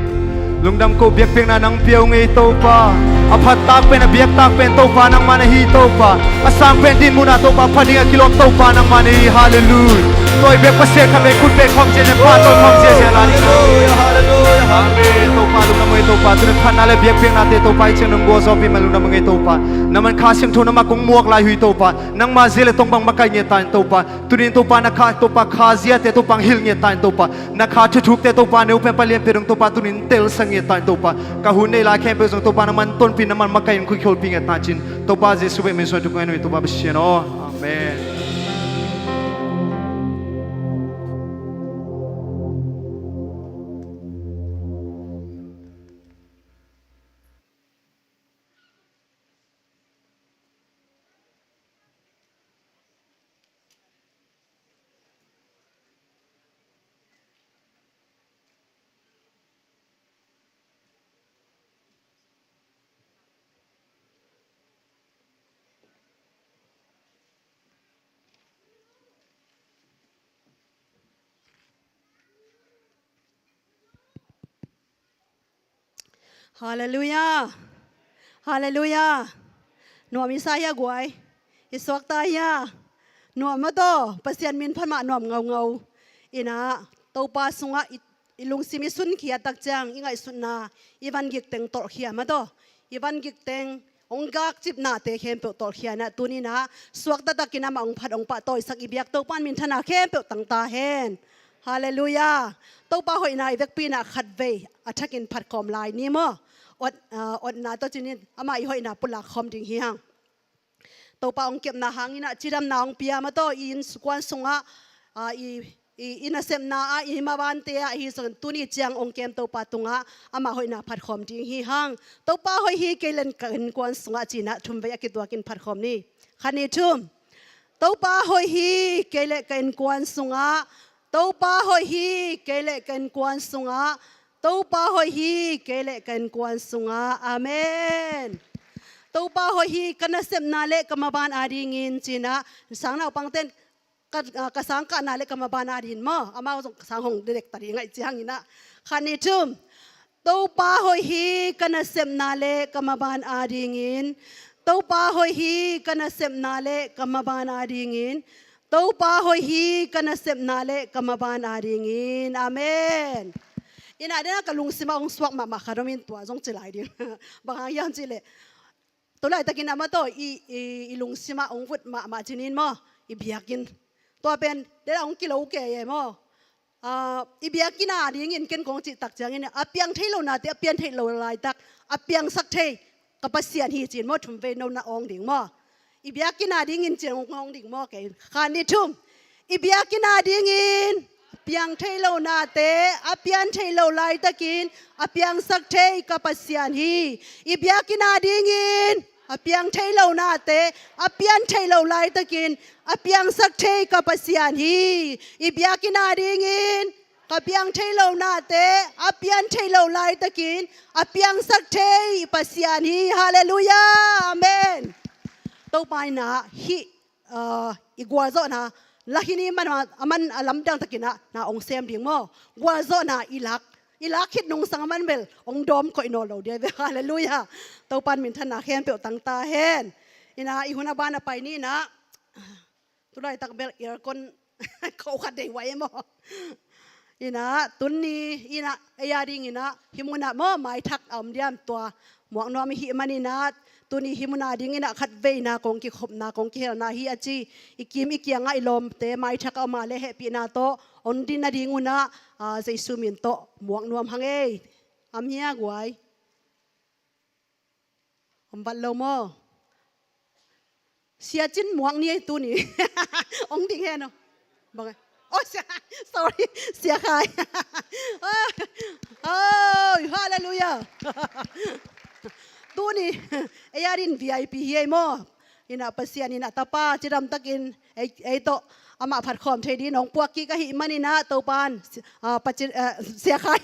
Lungdam ko biakpiakna nang pia ung ei Topa. A phattak pen, a biaktak pen Topa nangmah na hi Topa. A sang pen dinmun ah Topa phat ding a kilawm Topa nangmah na hi. Halleluiah. Tua i bek Pasian khat vei khut bek khawm ciat ciat, phat tawh khawm ciat ciat la ding. Halleluiah, halleluiah, halleluiah. Amen. Topa lungdam ung ei Topa. Tuni phatna le biakpiaknate Topa i ciang nong gualzawhpih man lungdam ung ei Topa. Na man Kha Siangtho nangmah kong muak lai uh hi Topa. Nangmah zia le tong bang makaih ngiat ta in Topa. Tuni in Topa na kha, Topa kha ziate Topa hong hilh ngiat ta in Topa. Na kha thuthukte Topa neu pen Palian pia dong Topa tuni in telsa ngiat ta in Topa. Ka hun nei lai khempeuh zong Topa na man tonpih na man makaih in khuikholpih ngiat ta in cin. Topa Jesu bek min suang tuk ngai nui Topa Pasian aw. Amen. Halleluiah. Halleluiah. Nuam i sa hia guai? I suakta hia? Nuam mataw, Pasian min phat mah nuam ngaungau. Ina, Topa sungah i, i lungsim i sunkhia tak ciang i ngaihsutna i van gik teng tolhkhia mataw. I van gik teng hong gakcipnate khempeuh tolhkhia ina, tuni ina suak taktakin amah hong phat hong pahtawisak i biak Topa in minthanna khempeuh tang ta hen. Halleluiah. Topa hoihna i vekpi ina khatvei a thakin phatkhawm lai ni maw? Ot, ah, otna tawh cinin amah i hoihna pulak khawm ding hi hang. Topa hong kepna hang ina cidamna hong pia mataw i innkuan sungah, ah, i, i, i nasepna ah, i mabante ah hi zong tuni ciang hong kem Topa tungah amah hoihna phatkhawm ding hi hang. Topa hoih hi kei le ka innkuan sungah ci ina thumvei a kituakin phatkhawm ni. Khat ni thum. Topa hoih hi kei le ka innkuan sungah. Topa hoih hi kei le ka innkuan sungah. Topa hoih hi kei le ka innkuan sungah. Amen. Topa hoih hi ka nasepna le ka maban adingin ci ina sang naupangten ka, ka sang kahna le ka maban adingin maw? Amau zong ka sang hong dedek ta ding ahi ciang ina. Khat ni thum. Topa hoih hi ka nasepna le ka maban adingin. Topa hoih hi ka nasepna le ka maban adingin. Topa hoih hi ka nasepna le ka maban adingin. Amen. Ina dena ka lungsimah hong suak mahmah khat om in tua zong ci lai ding. Bang hang hiam cih leh Tulaitakin amah tawh i, i, i lungsimah hong vut mahmah cinin maw? I biakinn. Tua pen dena hong kilo kei e maw? Ah, i biakinn a dingin ken kong cih tak ciangin a piang thei lo nate a pian thei lo laitak a piangsak thei ka Pasian hi cin maw? Thumvei no na awng ding maw? I biakinn a dingin cin hong awng ding maw? Kei khan ni thum. I biakinn a dingin a piang thei lo nate a pian thei lo laitakin a piangsak thei ka Pasian hi. I biakinn a dingin a piang thei lo nate a pian thei lo laitakin a piangsak thei ka Pasian hi. I biakinn a dingin Ka piang thei lo nate a pian thei lo laitakin a piangsak thei Pasian hi. Halleluiah. Amen. Topa in ah hih, ah, i gualzawhna la hi ni, man a, a man a lamdang takin ah na hong sem ding maw. Gualzawhna i lak, i lak khit nungsang a man bel hong dawm koih nawn lo dia ve. Halleluiah. Topa in minthanna khempeuh tang ta hen. In ah i hun a ban a pai ni in ah, tulaitak bel aircon kho khat dei huai e maw. In ah tuni in ah ei a dingin ah hih mun ah maw maithak a om diam, tua muak nuam i hih manin ah tuni hih mun a dingin ah khatveina kong kikhopna kong kihelna hi a ci. I kim i kiangah i lawmte maithak a om a leh hehpihna tawh hong din nading un ah, ah, Jesu min tawh muak nuam hang ei. Am hia guai? Om vat lo maw? Sia Cin muak ni ei tuni. Hong ding hen aw. Bang e. Oh, sia, sorry. Sia Khai. Oh, halleluiah. Tuni ei a din V I P hi ei maw. In ah Pasian in ah tapa cidamtakin ei, ei tawh amah phatkhawm thei dingin hong puak kik ahih manin ah Topa in, ah, Pacin, ah, Sia Khai.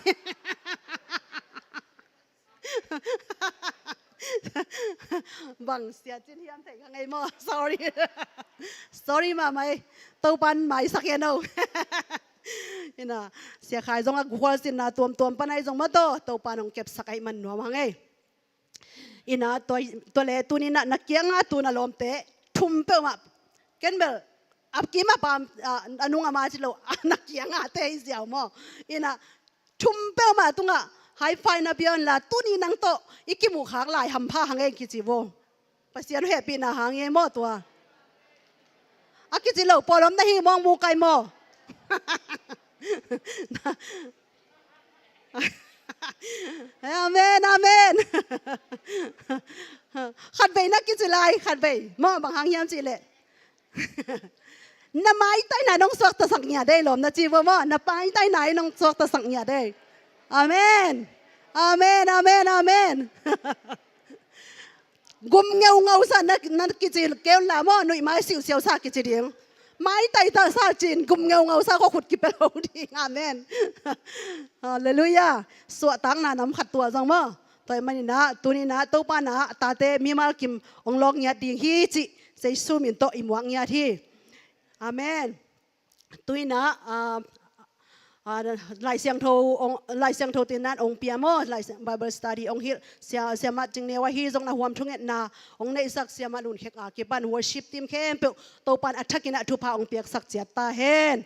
Bang Sia Cin hiam thei ka ngei maw. Sorry. Sorry mahmah ei. Topa in maisak hen aw. In ah Sia Khai zong a gualzinna tuamtuam pan ahi zong maw, Topa in hong kepsak ahih man nuam hang ei. In ah tua, tua leh tuni in ah na kiangah tu na lawmte thum peuhmah, ken bel a kim a pam, ah, a nung a ma ci lo, ah, na kiangahte hi ziau maw. In ah thum peuhmah tungah high five na pia un la, tuni nang tawh i kimuh khak lai hampha hang ei kici vo. Pasian hehpihna hang ei maw tua. A kici lo, pawlawm na hi mawng mu kai maw. Amen, amen. Khatvei na kici lai, khatvei. Maw, bang hang hiam cih leh na maitaina nong suaktasak ngiat ei, lawm na ci vo maw, na maitaina nong suaktasak ngiat ei. Amen. Amen, amen, amen. Gum ngeungau sa na, na kici kei un la maw, nuih mai siusiau sa kici ding. Maitai ta sa cin gum ngeungau sa khuakhut kipia lo ding. Amen. Halleluiah. Suahtakna nam khat tua zong maw. Tua ahih manin ah tuni in ah Topa in ah tate mimal kim hong lawk ngiat ding hi cih Jesu min tawh i muak ngiat hi. Amen. Tu in ah, ah, ah, Lai Siangtho hong, Lai Siangtho tin nan hong pia maw, Lai Siang-, Bible study hong hilh, Sia, Siamah Cing Neu ahi zong na huam thungetna hong neihsak, Siamah Lun Khek a kipan worship team khempeuh Topa in a thakin ah thupha hong piaksak ciat ta hen.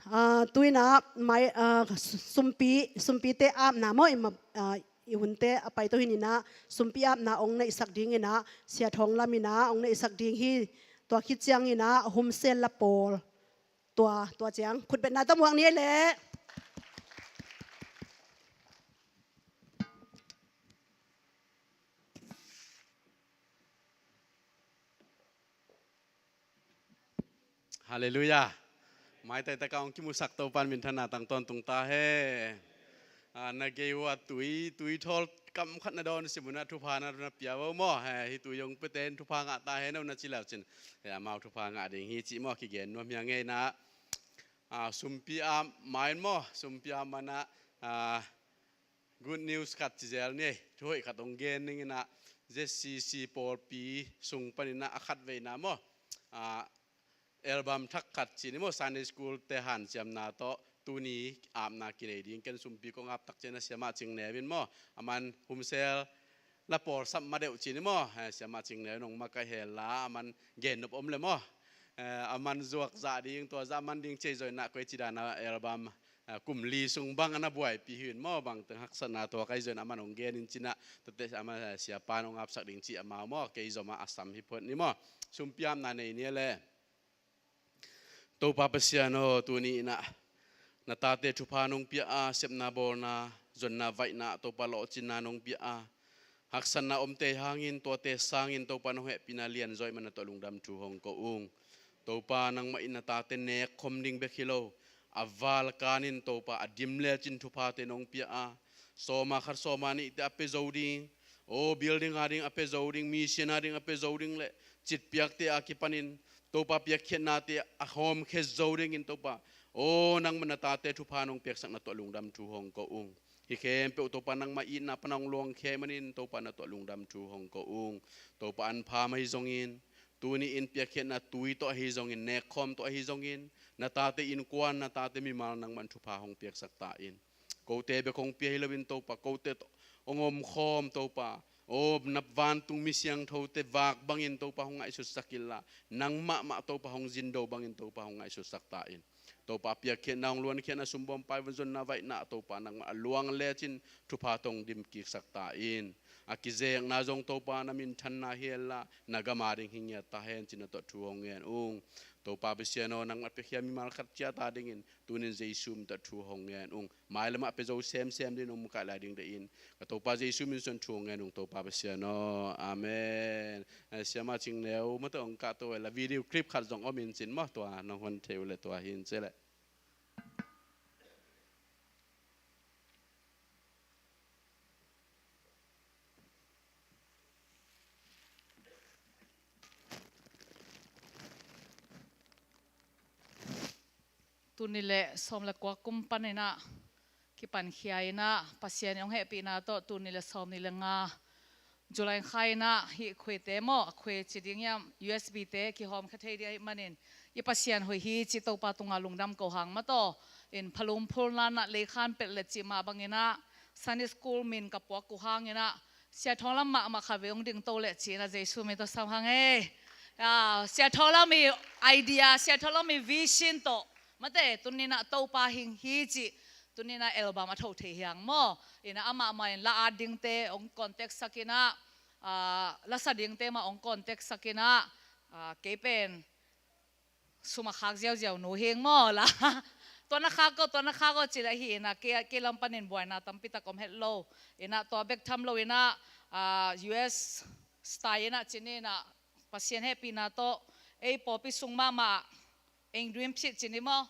Ah, tu in ah mai, ah, sumpi, sumpite apna maw, i ma-, ah, i hunte a pai to hi in ah sumpi apna hong neihsak dingin ah Sia Thawng Lam in ah hong neihsak ding hi. Tua khit ciangin ah humsel la pawl. Tua, tua ciang khutbetna tawh muak ni ei leh. Halleluiah. Maitaitaka hong kimusak Topa in minthanna tang tawntung ta hen. Ah, na gei uh a tui, tui thawl kam khat na dawn sim un ah thupha na, na pia vo maw. He, hih tui hong piate in thupha ngah ta hen aw na ci leu cin. He, amau thupha ngah ding hi cih maw kigen nuam hi a ngei in ah. Ah, sumpi ap mai in maw, sumpi ap man ah, ah, good news khat ci zel ni ei. Thuhoih khat hong gen ning in ah, Z C C pawlpi sung panin ah a khatveina maw. Ah, album thak khat ci ni maw, Sunday school te hanciamna tawh tuni apna kinei ding, ken sumpi kong ap tak ciang a Siamah Cing Neu in maw, aman humsel la pawl sap ma deuh ci ni maw, eh, Siamah Cing Neu in hong makaih hen la, aman gen nop om leh maw. Eh, aman zuak zah ding, tua zah man ding ci ei, zong in ah koi ci dan a album, eh, kum li sung bang a na buaipih hi in maw, bang teng haksatna tuak ahi zong in aman hong gen in ci in ah, tuate aman, eh, siapa in hong apsak ding ci amau maw, kei zom a a sam hi phot ni maw. Sumpi apna nei ni ei leh. Topa Pasian aw, tuni in ah na tate thupha nong pia a, sepna bawlna, zonna vaihna, Topa lawhcinna nong pia a, haksatna omte hangin, tuate sangin Topa nong hehpihna lianzaw ahih man na tawh lungdam thu hong ko ung. Topa nangmah in na tate nekkhom ding bek hi lo, a valkan in Topa a dim lecin thuphate nong pia a, sawma khat sawma nihte a pia zo ding, aw building a ding a pia zo ding, mission a ding a pia zo ding leh citpiakte a kipanin Topa piakkhiatnate a hawmkhia zo dingin Topa Aw, nangmah na tate thupha nong piaksak na tawh lungdam thu hong ko ung. Hih khempeuh Topa nangmah itna pan hong luangkhia ahih manin Topa na tawh lungdam thu hong ko ung. Topa an pha mah hi zongin, tuni in piakkhiatna tui tawh ahi zongin, nekkhawm tawh ahi zongin, na tate innkuan, na tate mimal nangmah in thupha hong piaksak ta in. Kote bek hong pia hi loin Topa, kote tawh hong omkhawm Topa. Aw, na vantung mi siangthote vak bangin Topa hong ngaihsutsak inla, nang mahmah Topa hong zindo bangin Topa hong ngaihsutsak ta in. Topa a piakkhiatna hong luankhiatna, sumbawm paai vun zonna vaihna Topa nangmah a luang lecin thupha tawh hong dimkiksak ta in. A kizekna zong Topa na minthanna hi henla, na gam ading hi ngiat ta hen ci-in na tawh thu hong ngen ung. Topa Pasian aw, nangmah piakhia mimal khat ciat adingin tunin Jesu min tawh thu hong ngen ung. Mailamah pia zo semsem dingin hong mukaih lai ding deih in, ka Topa Jesu min suan thu hong ngen ung Topa Pasian aw. Amen. Eh, Siama Cing Neu mah tawh hong kahto uh leh video clip khat zong om in cin maw, tua nong hon thei uh leh tua hi in ci leh. Tuni le sawm le kua kum panin ah kipankhia in ah, Pasian in hong hehpihna tawh tuni le sawm nih le nga July kha in ah hih khuite maw, a khui ci ding hiam, U S B te kihawmkhia thei ding ahih manin i Pasian hoih hi cih Topa tungah lungdam ko hang maw taw. In phalum phulna na leikhan pelh le cih mah bangin ah Sunday school min ka puak uh hangin ah Sia Thawng Lam mahmah khat vei hong dingto leh ci-in ah Jesu min tawh sam hang ei. Ah, Sia Thawng Lam i idea, Sia Thawng Lam i vision tawh mate, tuni in ah Topa hing hi cih tuni in ah album a tho thei hi hang maw. In ah amah mah in la at dingte hong contact sak in ah, ah, la sa dingte mah hong contact sak in ah, ah, kei pen sum a khak ziauziau nu hing maw la. Tua na khak ko, tua na khak ko ci leh hi in ah, kei, kei lam panin buaina tampi tak om het lo. In ah tua bek tham lo in ah, ah, U S style in ah ci-in ah Pasian hehpihna tawh ei pawlpi sung mahmah eng dream seat ci-in maw,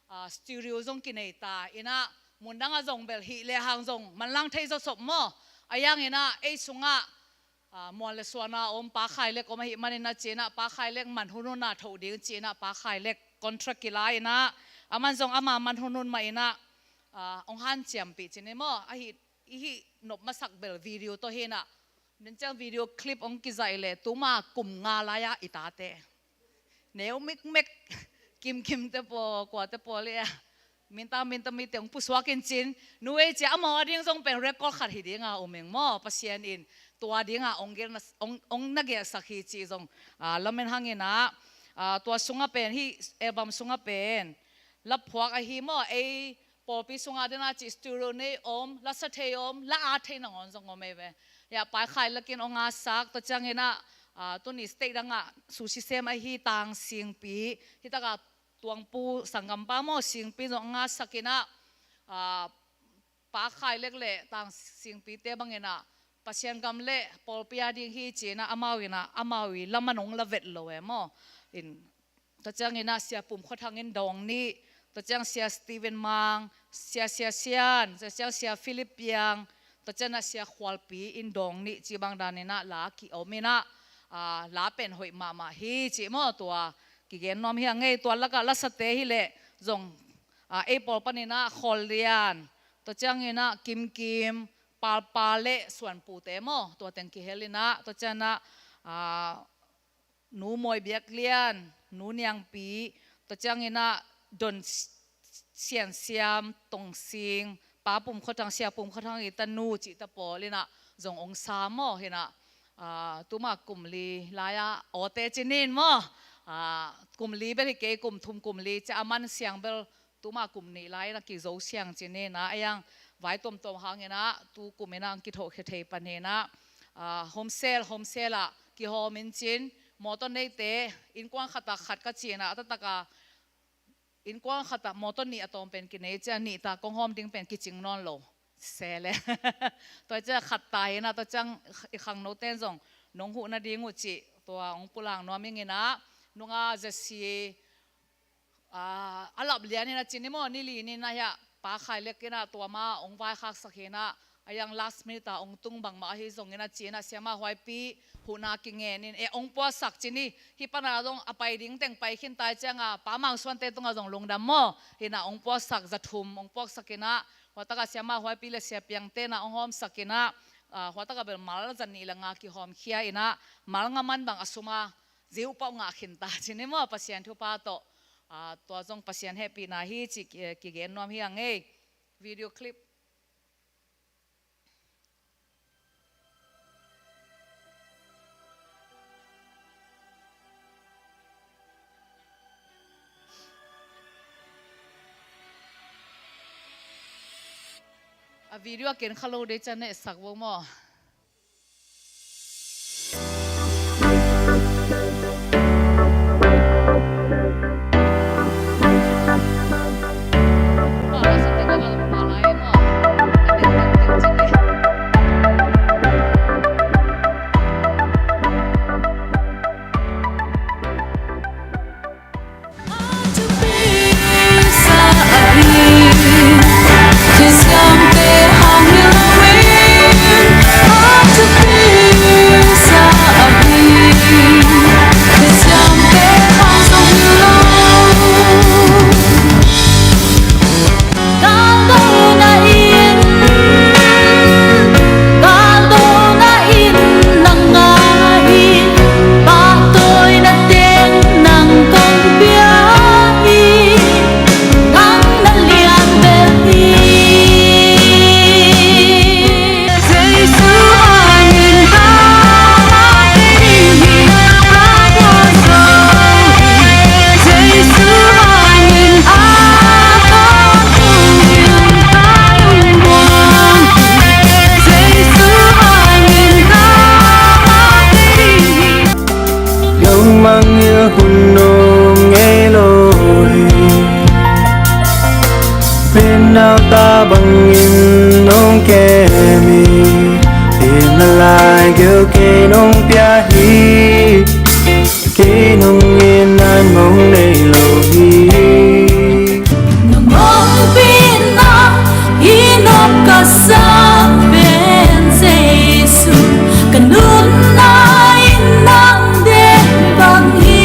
ah, studio zong kinei ta in ah, mundang ah zong bel hih lehang zong manlang thei zawsop maw. A yang in ah ei sungah, ah, muan le suan a om Pa Khai Lek om ahih manin ah ci-in ah Pa Khai Lek man hunhun a tho ding ci-in ah Pa Khai Lek contract kila in ah, aman zong ama man hunhun mah in ah, ah, hong hanciampih ci-in maw, ahi, i hih nop masak bel video tawh hi in ah, nin ciang video clip hong kizaih leh tuma kum nga lai-ah i tate neu mikmek, Kimkim te pawl, kua te pawl le a, Minta, Minta mite hong pusuak in cin, nu ei ci-a amau a ding zong pen record khat hi ding a om ing maw, Pasian in tua ding a hong gelhna, hong, hong na gelhsak hi cih zong, ah, lamen hang in ah, ah, tua sungah pen, hih album sungah pen la phuak ahi maw, ei pawlpi sungah den a cih studio nei om, la sa thei om, la at thei nangawn zong om ei ve. Hiah Pa Khai Lek in hong atsak, tua ciangin ah, ah, tuni state dang ah sushi sem ahi Tang Singpi, hi tak a Tuangpu sanggampa maw, Singpi zong hong atsak in ah, ah, Pa Khai Lek le Tang Singpi te bang in ah Pasian gam le pawlpi a ding hi ci-in ah amau in ah, amau i laman hong la vet lo e maw. In, tua ciangin ah Sia Pum Khua Thang in dawng nih, tua ciang Sia Stephen Mang, Sia, Sia Sian, tua ciang Sia Philip Piang, tua ciang ah Sia Khualpi in dawng nih cih bang dan in ah la ki-om in ah, ah, la pen hoih mahmah hi cih maw, tua kigen nuam hi a ngei. Tua lakah lasate hi leh zong, ah, ei pawl panin ah Khawl Lian, tua ciangin ah Kimkim, Palpa le Suanpu te maw, tua teng kihel in ah, tua ciang ah, ah, Nu Mawi Biak Lian, Nu Niangpi, tua ciangin ah Don Sian Siam, Tong Sing, Pa Pum Khua Thang, Sia Pum Khua Thang i tanu cih ta pawl in ah zong hong sa maw, hi in ah, ah, tuma kum li lai-ah awte ci-in maw, ah, kum li bel hi kei, kum thum kum li ci-a, a man siang bel tuma kum nih lai-in ah kizo siang ci-in ah, a yang vai tuamtuam hang in ah tu kum in ah hong kithohkhia thei pan hi in ah, ah, home cell, home cell ah kihawm in cin, mawtaw neite innkuan khat ah khat ka ci in ah, a taktak a innkuan khat ah mawtaw nih a tawm pen kinei ciang, nih ta kong hawm ding pen kicing nawn lo se le. Tua ciang khat ta hi in ah, tua ciang i khangnote in zong nong huh nading uh cih tua hong pulak nuam ing in ah, nunga zesi, ah, a lap lian in ah ci-in maw, ni li ni in ah hiah Pa Khai Lek in ah tua mah hong vaikhaksak hi in ah, a yang last minute ah hong tung bangmah ahi zongin ah ci-in ah Siamah Huaipi huhna kingen in, eh, hong puaksak ci ni. Hih pan ah zong a pai ding teng pai khin ta ahih ciangin ah Pa Mang Suante tungah zong lungdam maw. Hi in ah hong puaksak, za thum hong puaksak in ah, hua tak ah Siamah Huaipi le Sia Piangte in ah hong hawmsak in ah, ah, hua tak ah bel mal za nih le nga kihawmkhia in ah, mal nga man bang a sum a zeu pah ngah khin ta ci ni maw, Pasian thupha tawh. Ah, tua zong Pasian hehpihna hi cih ki, kigen nuam hi ing ei. Video clip. A video a ken kha lo dei ciang na etsak vo maw. Kaldona in, kaldona in nang a hi, pahtawina teng nang kong pia hi, nang na lian bel hi. Jesu hangin ka hi, ka hi, Jesu hangin a Lungmang il hun nong ngei lo hi. Pen nau ta bangin nong kem hi. Pen na lai geu kei nong pia hi. Kei nong in nan mong nei lo hi. Na mong pina i nop ka sa pen Jesu, ka nunna in nang den bang hi.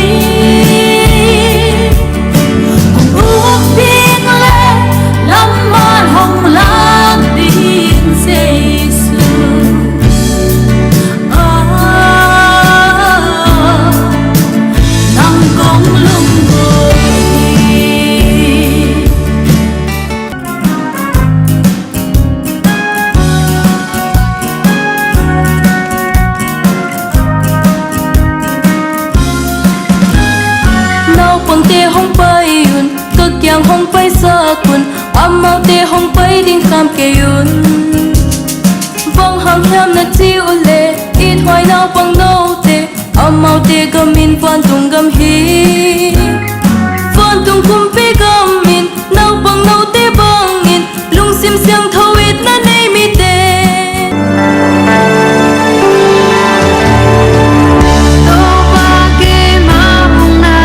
Hong uk ding le lamman hong lak ding Jesu. Ah, nang kong lunggulh hi. Naupangte hong pai un, ka kiang hong paisak un, amaute hong pai ding kham kei un. Bang hang hiam na ci uh leh, i thuai naupang note, amaute gam in vantung gam hi. Vantung kumpi gam in naupang note bangin lungsim siangtho itna nei mite. Topa keima hong na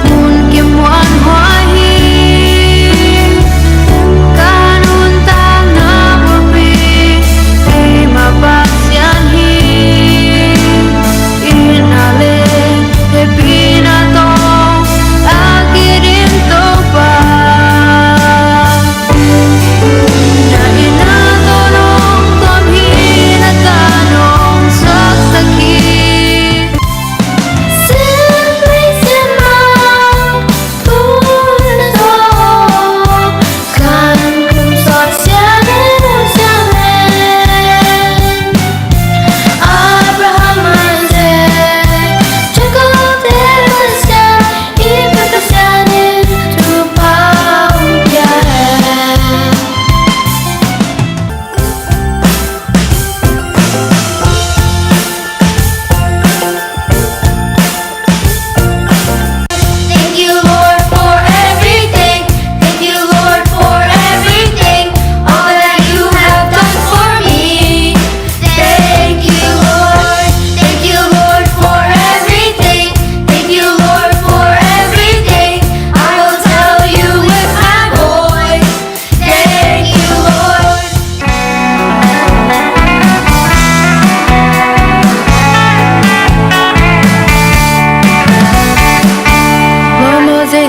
mun kimuan huai hi. Ka nuntakna bulpi keima Pasian hi. Itna le hehpihna tawh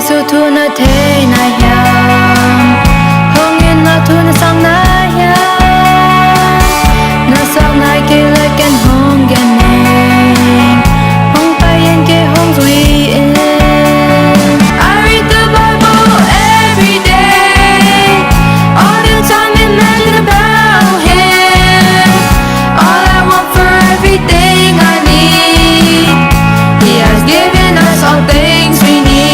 Jesu thu na thei na hiam? Hong in, na thu na sang na hiam? Na sang nai kei leh ken hong gen ning. Hong pai in, kei hong zui ing. I read the Bible every day. All the time, reminded about Him. All I want, for everything I need, He has given us all things we need.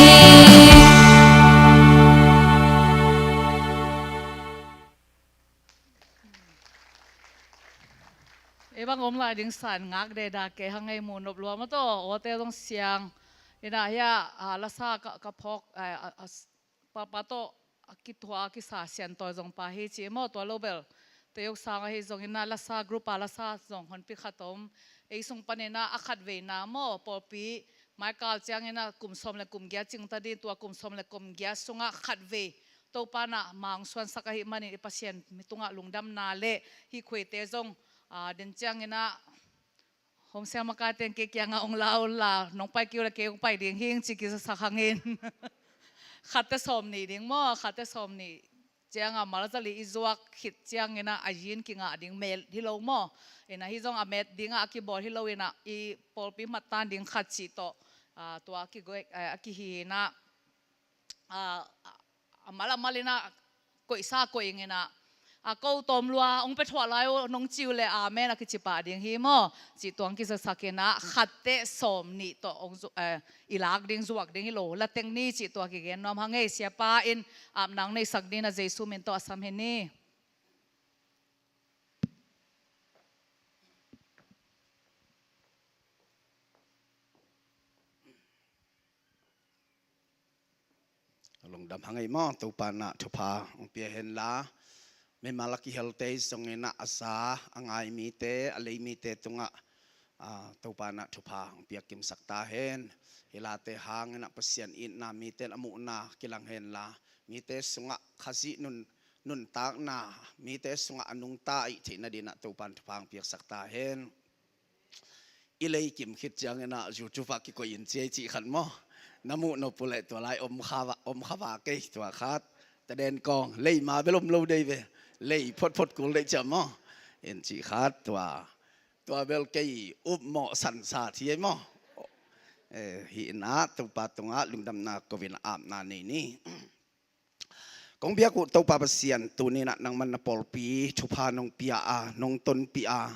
Ei bang om lai ding san ngak deda kei hang ei, mu nop lua maw taw, awte zong siang. Ina hia, a, lasa ka, ka phawk, a, a, a, s-, papa tawh a kithua a kisa siantawi zong pa hi ci maw, tua lo bel. Teyok sang ahi zong ina lasa group a lasa zong honpi khat om. Ei sung pan ina a khat veina maw, pawlpi maikal ciang ina kum sawm le kum giat cing ta ding, tua kum sawm le kum giat sungah khat vei Topa na mang suansak ahi manin i Pasian mi tungah lungdamna le hih khuite zong, a, den ciang ina home cell makaite in kei kiangah ong la, ong la, nong pai kei uh le kei ong pai ding hing ci kisaksak hangin. Khatte sawm nih ding maw, khatte sawm nih ciangah malzali i zuak khit ciang ina a yin kingah ding met hi lo maw. Ina hi zong a met dingah a kibawl hi lo ina i pawlpi mattan ding khat cih tawh, a, tua a kigoik, a, a kihi ina, a, a, a mal a mal ina koihsa koih ing ina, a, ko tawm lua ong pe thuah lai uh nong ci uh le amen a kici pah ding hi maw. Cih tuang kisaksak ina khatte sawm nih tawh ong zu-, eh, i lak ding, zuak ding hi lo. La teng ni cih tua kigen nuam hang ei, siapa in apnang neisak ding ina Jesu min tawh a sam hi ni. Lungdam hang ei maw, Topa na thupha ong pia hen la. Mimal a kihelte zong ina a za a ngai mite, a lei mite tungah, a, Topa na thupha ong pia kimsak ta hen. Hi late hang ina Pasian itna mite a muhna kilang hen la, mite sungah Khazih nun, nuntakna, mite sungah a nungta ih theihna ding ina Topa na thupha ong piaksak ta hen. I lei kim khit ciang ina YouTube ah kikoih in ci ei cih khat maw. Na muh nop uh leh tua lai om kha va, om kha va kei tua khat. Ta den kong lei ma bel om lo dei ve. Lei photphot kul dei ciam maw. In cih khat tua. Tua bel kei upmawh sansa thi ei maw. Eh, hi ina Topa tungah lungdamna ko in apna nei ni. Kong biak uh Topa Pasian, tuni ina nangman na pawlpi thupha nong pia a, nong tonpih a,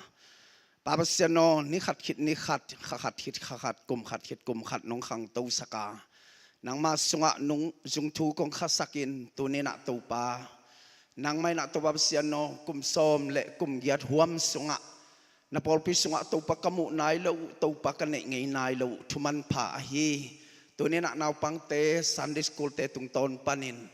Pa Pasian aw, ni khat khit ni khat, kha khat khit kha khat, kum khat khit kum khat nong khangtosak a, nangma sungah nong zungthu kong khasak in, tuni ina Topa, nangma ina Topa Pasian aw, kum sawm le kum giat huam sungah na pawlpi sungah Topa ka muh nai lo uh, Topa ka neih ngei nai lo uh, thuman pha ahi. Tuni ina naupangte, Sunday school-te tungtawn panin,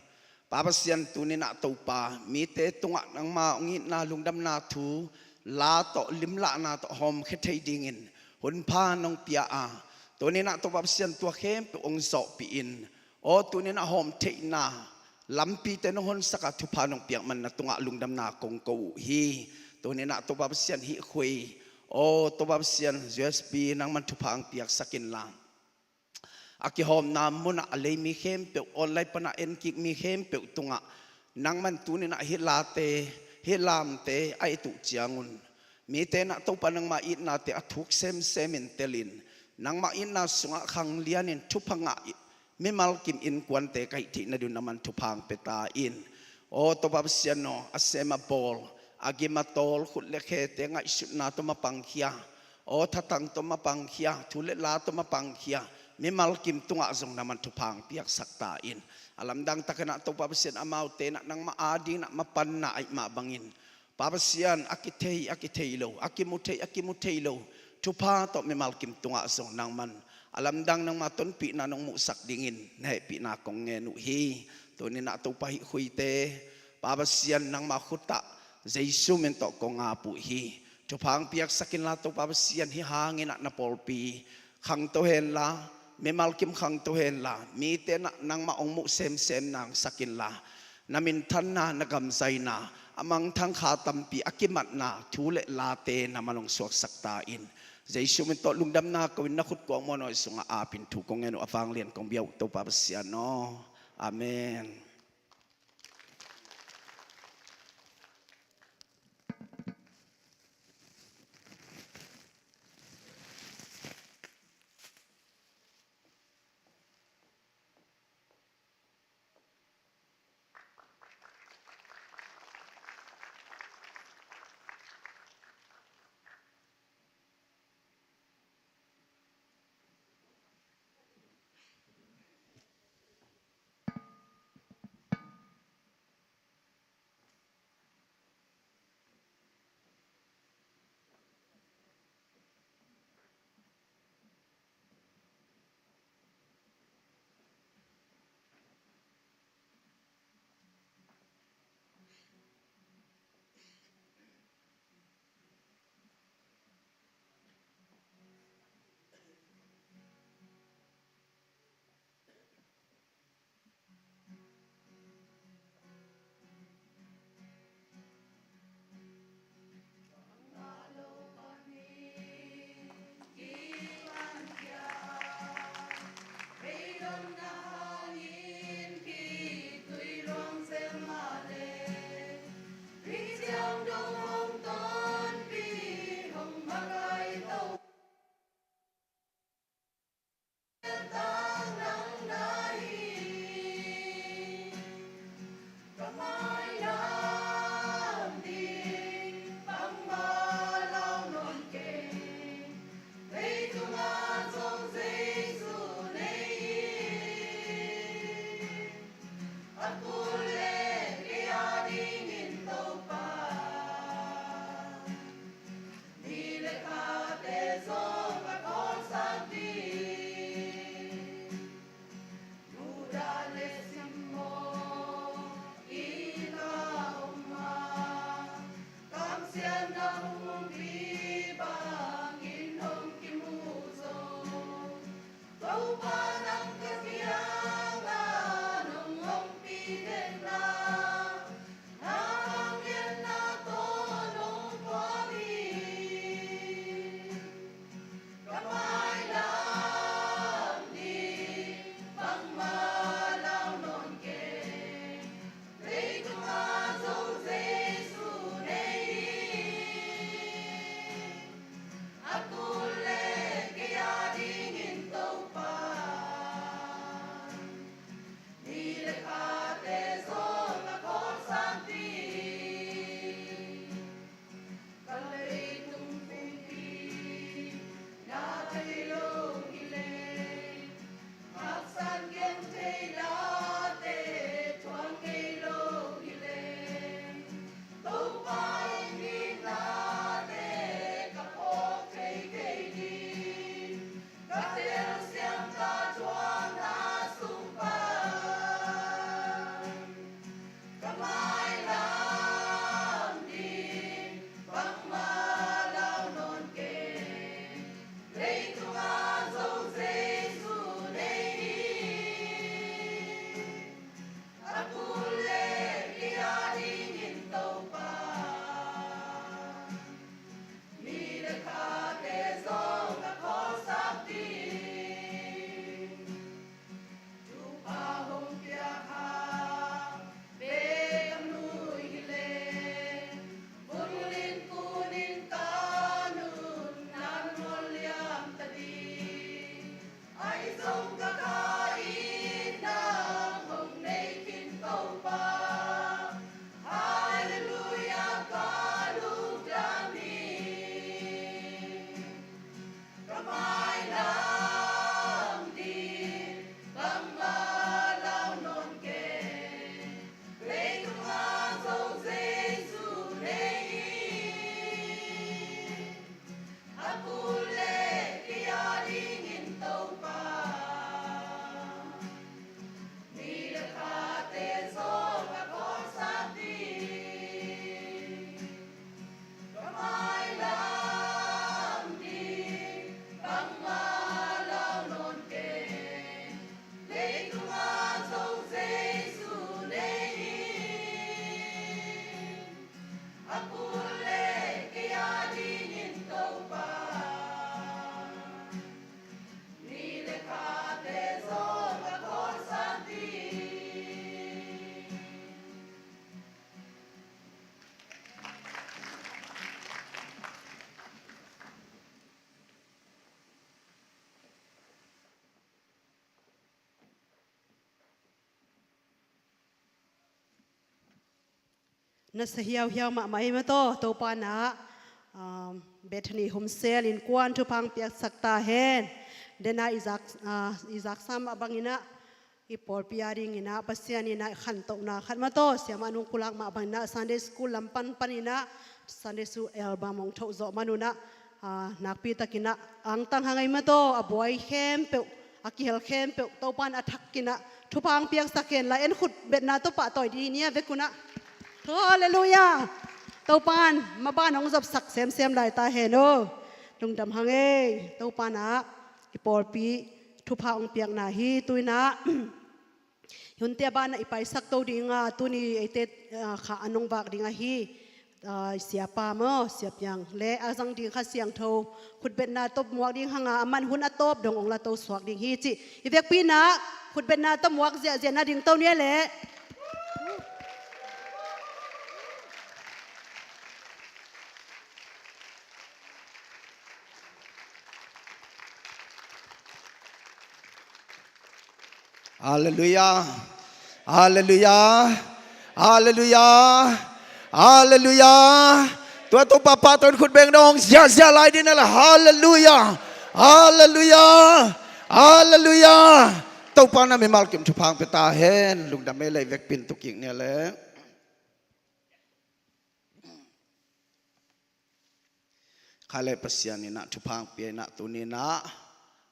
Pa Pasian, tuni ina Topa, mite tungah nangma ong itna lungdamna thu la tawh, limlahna tawh hawmkhia thei dingin hun pha nong pia a, tuni ina Topa Pasian, tua khempeuh ong zawhpih in. Aw, tuni ina hawm theihna lampite nong honsak a, thupha nong piak man na tungah lungdamna kong ko uh hi. Tuni ina Topa Pasian, hih khui, aw Topa Pasian, U S B nangman thupha ong piaksak in la, a kihawmna munah a lei mi khempeuh, online panah enkik mi khempeuh tungah nangman tuni ina hih late, hih lamte a et uh ciangun, mite ina Topa nangma itnate a thuk semsem in telin, nangma itna sungah khanglianin thupha ngah mimal kim innkuante ka hih theihna ding un nangman thupha ong pia ta in. Aw Topa Pasian aw, a sem a bawl, a gim a tawl, khut le khete ngaihsutna tawh mapangkhia, aw thatang tawh mapangkhia, thu le la tawh mapangkhia mimal kim tungah zong nangman thupha ong piaksak ta in. A lamdang takin ah Topa Pasian, amaute ina nangma ading ina mapanna ahih mah bangin, Pa Pasian, a kithei a kithei lo, a kimu thei a kimu thei lo thupha tawh mimal kim tungah zong nangman a lamdang nangma tonpihna nong muhsak dingin na hehpihna kong ngen uh hi. Tuni ina Topa, hih khuite, Pa Pasian, nangma khutah Jesu min tawh kong ap uh hi. Thupha ong piaksak in la Topa Pasian, hih hangin ah na pawlpi khangto hen la, mimal kim khangto hen la, mite ina nangma ong muh semsem nangsak in la, na minthanna, na gamzaina a mangthang kha tampi a kimatna thu le late nangman ong suaksak ta in. Jesu min tawh lungdamna ko-in na khut kuang muanhuai sungah apin thu kong ngen uh a vanglian kong bia uh Topa Pasian aw. Amen. Na sa hiauhiau mahmah hi mataw, Topa na, um, Bethany Home Cell innkuan thupha piaksak ta hen. Dena i zak, uh, i zaksa mah bangin ah, i pawlpi a dingin ah Pasian in ah khantohna khat mataw, siamah nung pulak mah bangin ah Sunday School lam panpanin ah Sunday School album hong thoh zawh manun ah, ah, nakpi takin ah angtang hang ei mataw, a buai khempeuh, a kihel khempeuh Topa in a thakin ah thupha piaksak hen la, en khutbetna tawh pahtawi dih ni a vekun ah. Halleluiah. Topa in maban hong zopsak semsem lai ta hen aw. Lungdam hang ei, Topa in ah i pawlpi thupha hong piakna hi. Tuin ah hunte a banah i paisak to ding a, tuni eite, ah, kha a nong vak ding ahi, ah, siapa maw, siapiang le a zang ding Kha Siangtho khutbetna tawh muak ding hang a, aman hun a tawp dong hong la to suak ding hi cih i vekpi in ah khutbetna tawh muak ziahziah na ding to ni a leh. Halleluiah. Halleluiah. Halleluiah. Halleluiah. Tua Topa pahtawi in khut beng dong ziahziah lai ding a leh. Halleluiah. Halleluiah. Halleluiah. Topa na mimal kim thupha pia ta hen. Lungdam ei, lei vekpi in tu kik ni a leh. Kha le Pasian in ah thupha pia in ah tuni in ah,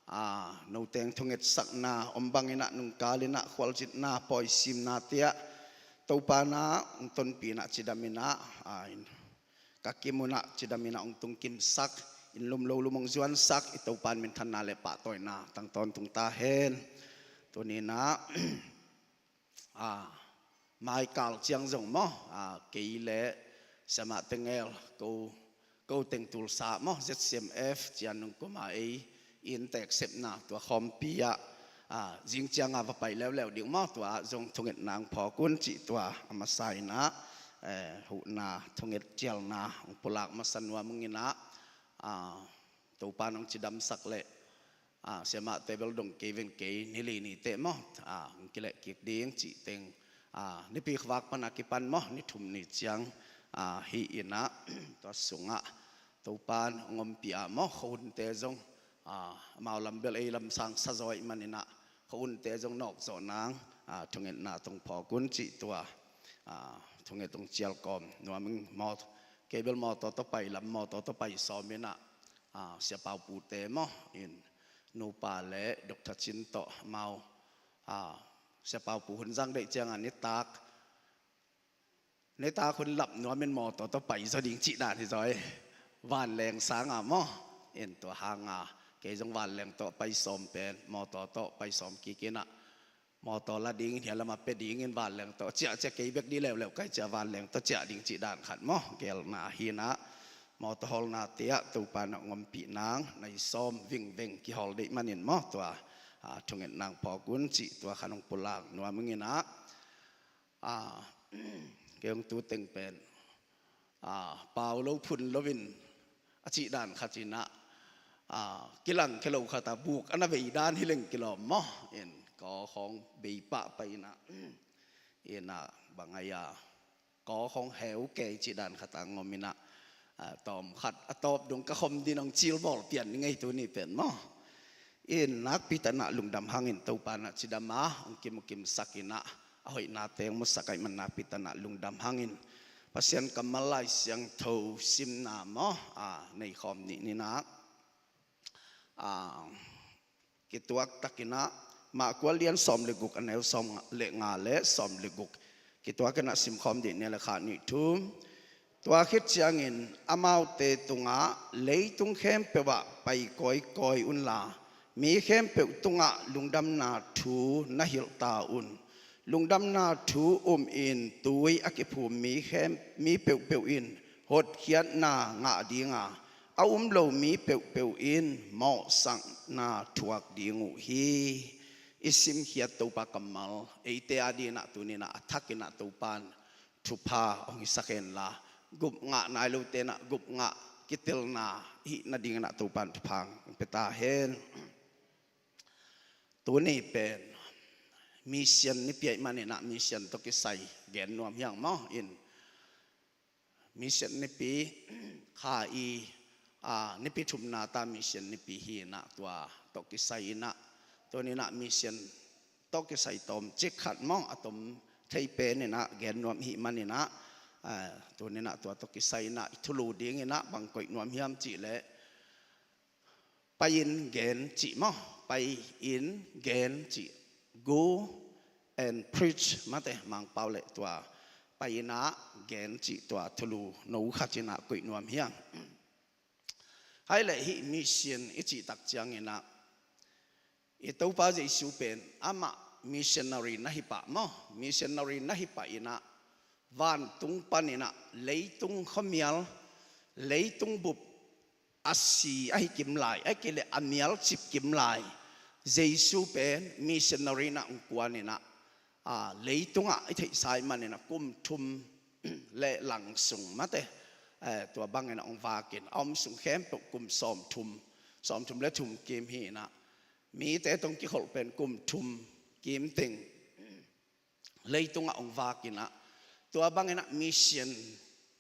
a, noteng thungetsakna om bangin ah nungkal in ah khualzinna pawisimna tiah Topa in ah hong tonpih in ah cidam in ah, a, in, ka kim un ah cidam in ah hong tungkimsak, in lum lo lum hong zuansak i Topa in minthanna le pahtawina tang tawntung ta hen. Tuni in ah, a, maikal ciang zong maw, a, kei le siamah Tengel, ko, ko teng tulsa maw, Z C M F cian nung kuma ei in teksepna tua khawmpi ah, a, zing ciang a va pai leuleu ding maw, tua zong thungetna hong phawk un cih tua a masa in ah, eh, huhna thunget cialna hong pulak masa nuam ung in ah, a, Topa in hong cidamsak leh, a, siamahte bel dong kei veng kei, ni li ni teh maw, a, hong kileh kik ding cih teng, a, nipi khuavak pan a kipan maw, ni thum ni ciang, a, hi in ah, tua sungah Topa in hong ompih a maw, khuahunte zong, a, amau lam bel ei lam sang sa zaw ahih manin ah, khuahunte zong nawk zawh nang, a, thungetna tawh hong phawk un cih tua, a, thunget hong cial kawm nuam ing maw, kei bel mawtaw tawh pai lam, mawtaw tawh pai sawm in ah, a, Sia Pau Pu te maw, in nupa le Doctor Cin tawh amau, a, Sia Pau Pu hun zang deih ciang a nitak, nitak hun lap nuam in mawtaw tawh pai zaw ding cih dan hi zaw ei. Vanleng sang a maw, in tua hang a kei zong vanleng tawh pai sawm pen, mawtaw tawh pai sawm kik in ah, mawtaw la ding in, hia lam a pia ding in vanleng tawh ciah ciah, kei bek ding leuleu kai ciah vanleng tawh ciah ding cih dan khat maw, gelna hi in ah, mawtaw hawlna te ah Topa in hong ompih nang, nai sawm vingveng kihawl deih manin maw, tua, a, thungetna hong phawk un cih tua khat hong pulak nuam ung in ah, a, kei hong tu teng pen, a, pau lo phun lo in a cih dan khat in ah, a, kilang khia lo khat a buk a na vei dan hi leng kilawm maw, in kaw khawng bei pah pai in ah, in ah bang ai a, kaw khawng heu kei cih dan khat a hong om in ah, a, tawm khat a tawp dong ka khom din hong cilbawl pian ni ngei tuni pen maw. In nakpi takin ah lungdam hangin Topa in ah cidam a hong kimu kimsak in ah, a hoihnate hong musak ahih man nakpi takin ah lungdam hangin Pasian kammal Lai Siangtho simna maw, a, nei khawm ni in ah, a, kituak takin ah, Mark a lian sawm le guk, a neu sawm le nga le sawm le guk, kituak in ah sim khawm dih ni a leh, khat, nih, thum. Tua khit ciangin amaute tungah, leitung khempeuh ah pai kawikawi unla, mi khempeuh tungah lungdamna thu na hilh ta un. Lungdamna thu um in tui a kiphum mi khem, mi peuhpeuh in hotkhiatna ngah ding a, a um lo mi peuhpeuh in mawhsakna thuak ding uh hi. I simkhiat Topa kammal eite adingin ah tuni in ah a thakin ah Topa in thupha hong hisak hen la, gup ngah nai lote in ah gup ngah kitelna hih nadingin ah Topa in thupha hong pia ta hen. Tuni pen mission nipi ahih manin ah mission tawh kisai gen nuam hi hang maw. In Mission nipi, kha i, a, nipi thumna ta mission nipi hi inah tua tawh kisai inah, tuni inah mission tawh kisai tawm cik khat maw, a tom thei pen inah gen nuam hi man inah, a, tuni inah tua tawh kisai inah i thulu ding inah bang koih nuam hiam cih leh, pai in gen cih maw, pai in gen cih, go and preach mate, Mangpau le tua pai inah gen cih tua thulu no khat inah koih nuam hiam. Hai le hih mission i cih tak ciang inah, i Topa Jesu pen amah missionary na hi pah maw, missionary na hi pah inah, vantung pan inah leitung khuamial, leitung bup a si ahi kim lai, ahi kei leh a mial cip kim lai Jesu pen missionary inah hong kuan inah, a, leitungah i theihsa ahih man inah kum thum le lang sung mate, eh, tua bang inah hong vak in, a om sung khempeuh kum sawmthum, sawmthum le thum kim hi inah, mite tawh hong kikholh pen kum thum kim teng leitungah hong vak inah, tua bang inah mission,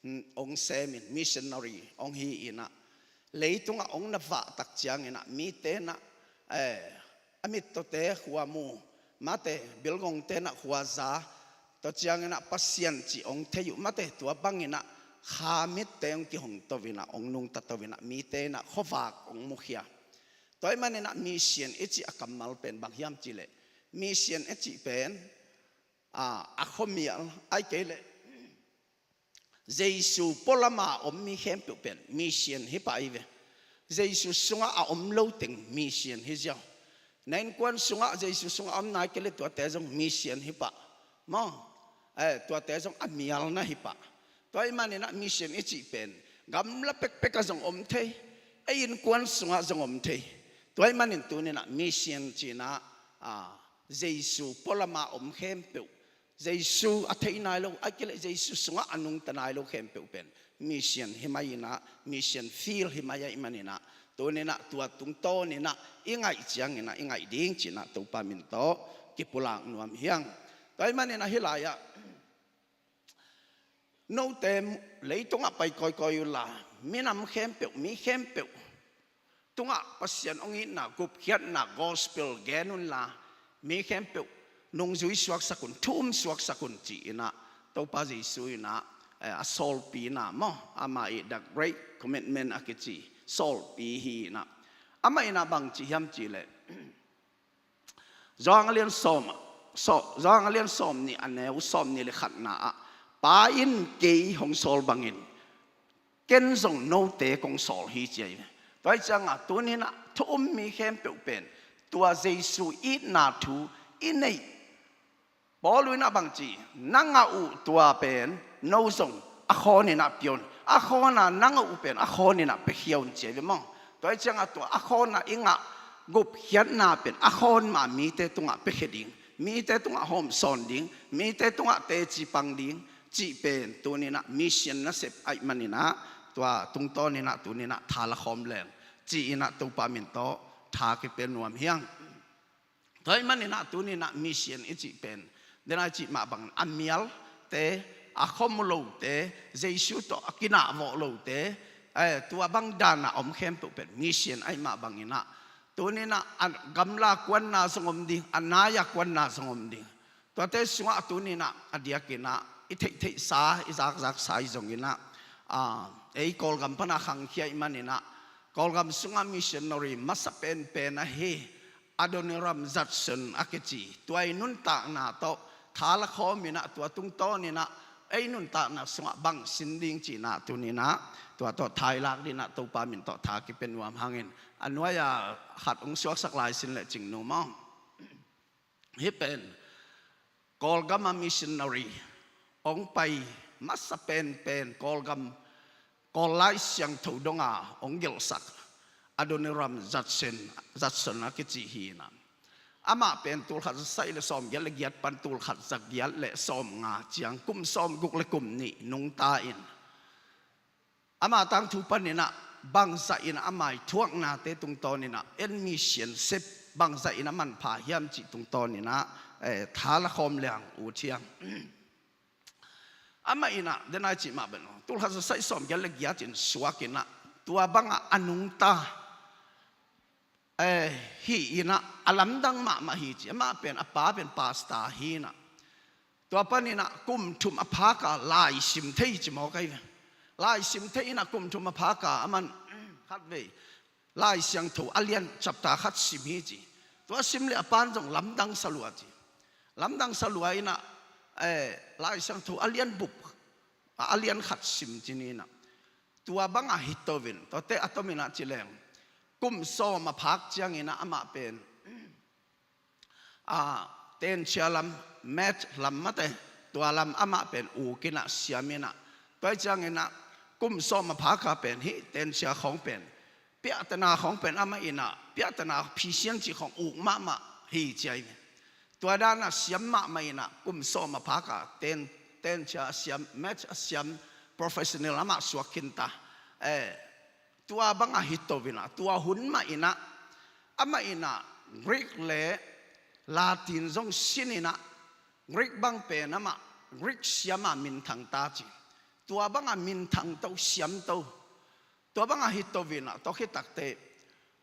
mm, hong sem in, missionary hong hi inah, leitungah hong na vak tak ciang inah mite inah, eh, a mittawte khua mu mate, bilgongte inah khua za, tua ciang inah Pasian cih hong thei uh mate, tua bang inah kha mitte hong kihong to inah, hong nungta to inah, mite inah khuavak hong mukhia. Tua ahih man inah mission i cih a kammal pen bang hiam cih leh, mission i cih pen, a, a khuamial, ahi kei leh Jesu pualama om mi khempeuh pen mission hi pah ahi ve. Jesu sungah a om lo teng mission hi ziau. Na innkuan sungah Jesu sungah a om nai kei leh tuate zong mission hi pah maw. Eh, tuate zong a mial na hi pah. Tua ahih man inah mission i cih pen gamla pekpek ah zong om thei, ei innkuan sungah zong om thei. Tua ahih man in tuni inah mission ci inah, a, Jesu pualama om khempeuh, Jesu a thei nai lo, ahi kei leh Jesu sungah a nungta nai lo khempeuh pen mission hi mai inah, mission field hi mai ahih man inah, tuni inah tua tungtawn inah i ngaih ciang inah i ngaih ding ci inah Topa min tawh kipulak nuam hiang. Tua ahih man inah hih lai-ah note leitungah pai kawikawi unla, minam khempeuh, mi khempeuh tungah Pasian hong itna, gupkhiatna gospel gen unla, mi khempeuh nungzui suaksak un, thu-um suaksak un ci inah Topa Jesu inah, eh, a sawlpina maw, amah i The Great Commitment a kici sawlpi hi inah, amah inah bang ci hiam cih leh, Johan a lian sawm, saw-, Johan a lian sawm nih a neu sawm nih le khatna ah, Pa in kei hong sawl bangin ken zong note kong sawl hi ci ahi ve. Tua ahih ciangah tuni inah thu-um mi khempeuh pen tua Jesu itna thu i neih, Paul inah bang ci, na ngah uh tua pen no zong a khawn inah pia un, a khawn a na ngah uh pen a khawn inah piakhia un ci ahi ve maw. Tua ahih ciangah tua a khawn a i ngah gupkhiatna pen a khawn mah mite tungah piakhia ding, mite tungah hawmsawn ding, mite tungah teci pang ding cih pen tuni inah mission nasep ahih man inah, tua tungtawn inah tuni inah tha la khawm leng ci inah Topa min tawh tha kipia nuam hiang. Tua ahih man inah tuni inah mission i cih pen, den a i cih mah bangin a mialte, a khuamu lote, Jesu tawh a kinahvawh lote, eh, tua bang dan a om khempeuh pen mission ahih mah bang inah, tuni inah a gamla kuanna zong om ding, a nai-a kuanna zong om ding. Tuate sungah tuni inah a diak inah i theihtheihsa, i zakzaksa i zong inah, ah, ei Kawlgam pan a khangkhia ahih man inah, Kawlgam sungah missionary masa penpen ahi Adoniram Judson a kici, tua i nuntakna tawh tha la khawm inah, tua tungtawn inah ei nuntakna sungah bang sin ding ci inah tuni inah tua tawh tha i lak ding inah Topa min tawh tha kipia nuam hangin, a nuai-a khat hong suaksak lai sin leh, Cingnu maw. Hih pen Kawlgam a missionary hong pai masa penpen, Kawlgam, Kawl Lai Siangtho dong a hong gelhsak Adoniram Judson, Judson a kici hi inah, amah pen tulkhat za sagih le sawmgiat le giat pan tulkhat za giat le sawmnga ciang, kum sawmguk le kum nih nungta in, ama tangthu pan inah bangzah inah ama i thuaknate tungtawn inah en mission sep bangzah inah manpha hiam cih tungtawn inah, eh, tha la khawm leng ut hiang. Amah in ah, denai cih mah bel, tulkhat zasaih sawmgiat le giat in suak in ah, tua bangah a nungta, eh, hi in ah, a lamdang mahmah hi ci. Amah pen, a pa pen pastor hi in ah, tua panin ah kum thum a phak a laisim thei ci mawk ahi ve. Laisim thei in ah kum thum a phak a, aman khatvei Lai Siangtho a lian chapter khat sim hi ci. Tua sim leh a pan zong lamdang sa lua ci. Lamdang sa lua in ah, eh, Lai Siangtho a lian bup, a lian khat sim ci ni in ah, tua bangah hi to in, tuate a tom in ah ci leng, kum sawm a phak ciangin ah amah pen, a, tenchia lam, math lam mate, tua lam amah pen uk in ah siam in ah, tua ciangin ah kum sawm a phak a pen hih tenchia khawng pen, piahtana khawng pen amah in ah, piahtana phisian cih khawng uk mahmah hi ci ahi ve. Tua dan ah siam mahmah in ah, kum sawm a phak a ten, tenchia a siam, math a siam, professional amah suak khin ta. Eh, tua bangah hi to in ah, tua hun mah in ah, amah in ah Greek le Latin zong sin in ah, Greek bang pen amah Greek siam a minthang ta ci. Tua bangah minthang to, siam to. Tua bangah hi to in ah, tua khit takteh,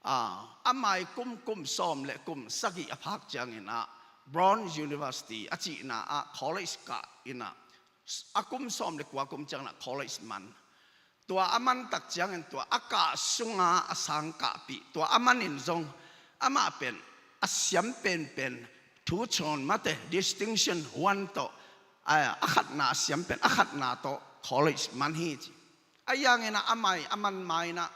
a, a mai kum, kum sawm le kum sagih a phak ciangin ah, Brown University a cihna ah college kah in ah, a kum sawm le kua kum ciangin ah college man. Tua a man tak ciangin tua a kah sunga a sang kahpih, tua a man in zong amah pen a siam penpen, two tone mate, distinction one tawh, a, a khatna a siam pen, a khatna tawh college man hi ci. Ahi hangin ah a mai, a man ma in ah,